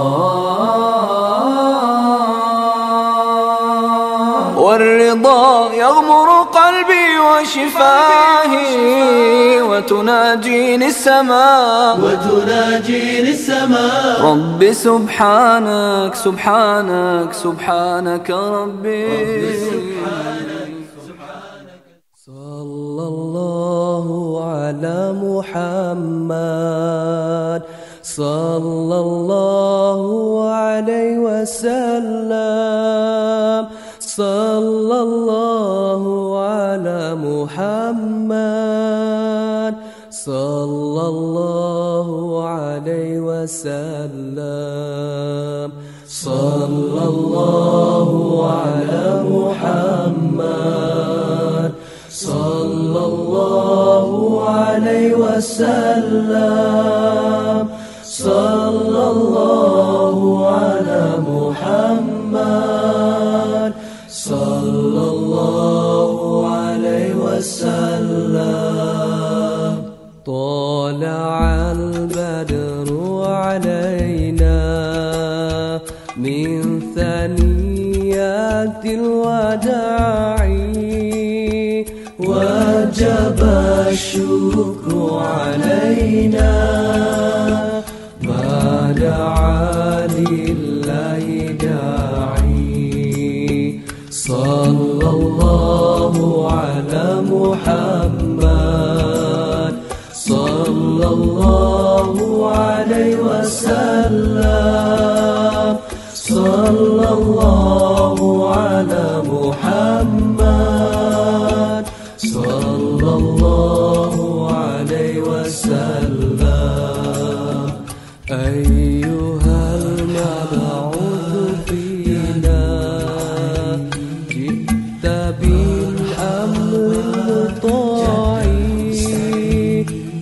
والرضا يغمر قلبي وشفاهي، وتناجيني السماء، وتناجيني السماء. ربي سبحانك، سبحانك، سبحانك ربي. ربي سبحانك، سبحانك. صلى الله على محمد، صلى الله عليه وسلم، صلى الله على محمد، صلى الله عليه وسلم، صلى الله على محمد، صلى الله عليه وسلم، صلى الله على محمد، صلى الله عليه وسلم. طلع البدر علينا من ثنيات الوداع، وجب الشكر علينا ما دعا لله داعي. صلى الله على محمد، صلى الله عليه وسلم، صلى الله على محمد، صلى الله عليه وسلم. أيها المبعوث فينا، جئت بالأمر المطاع،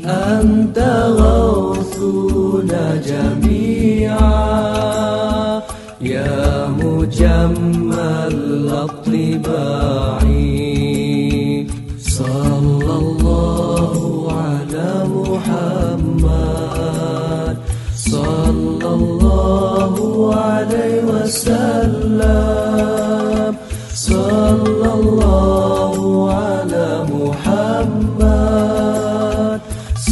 أنت غوثنا جميعا، يا مجمل الطباع. صلى الله على محمد، صلى الله عليه وسلم، صلى الله على محمد،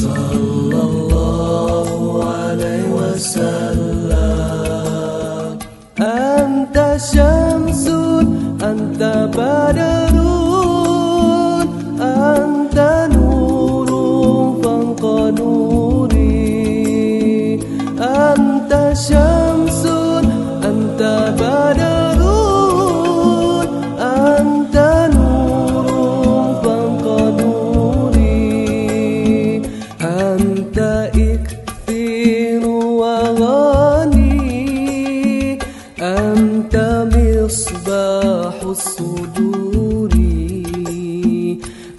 صلى الله عليه وسلم. أنت شمس، أنت بدر، أنت نور فوق نوري. أنت شمس، أنت بدر، أنت نور فوق نوري. أنت إكثير وغني، أنت مصباح الصدور.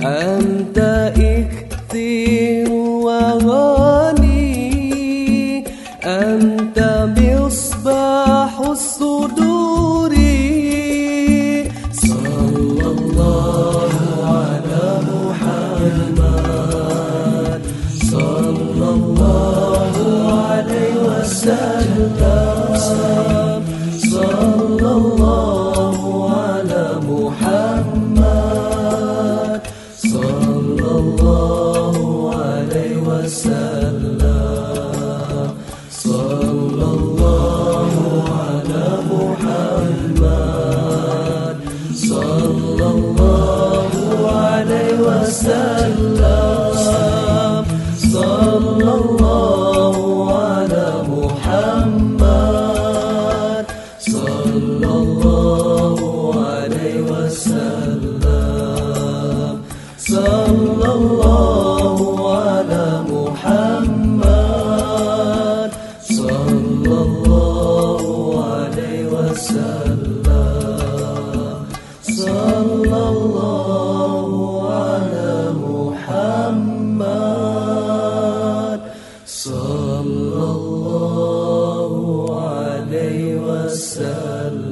أنت إكثير وغني، أنت مصباح الصدور. صلى الله على محمد، صلى الله عليه وسلم، صلى الله على محمد. صلى الله عليه وسلم.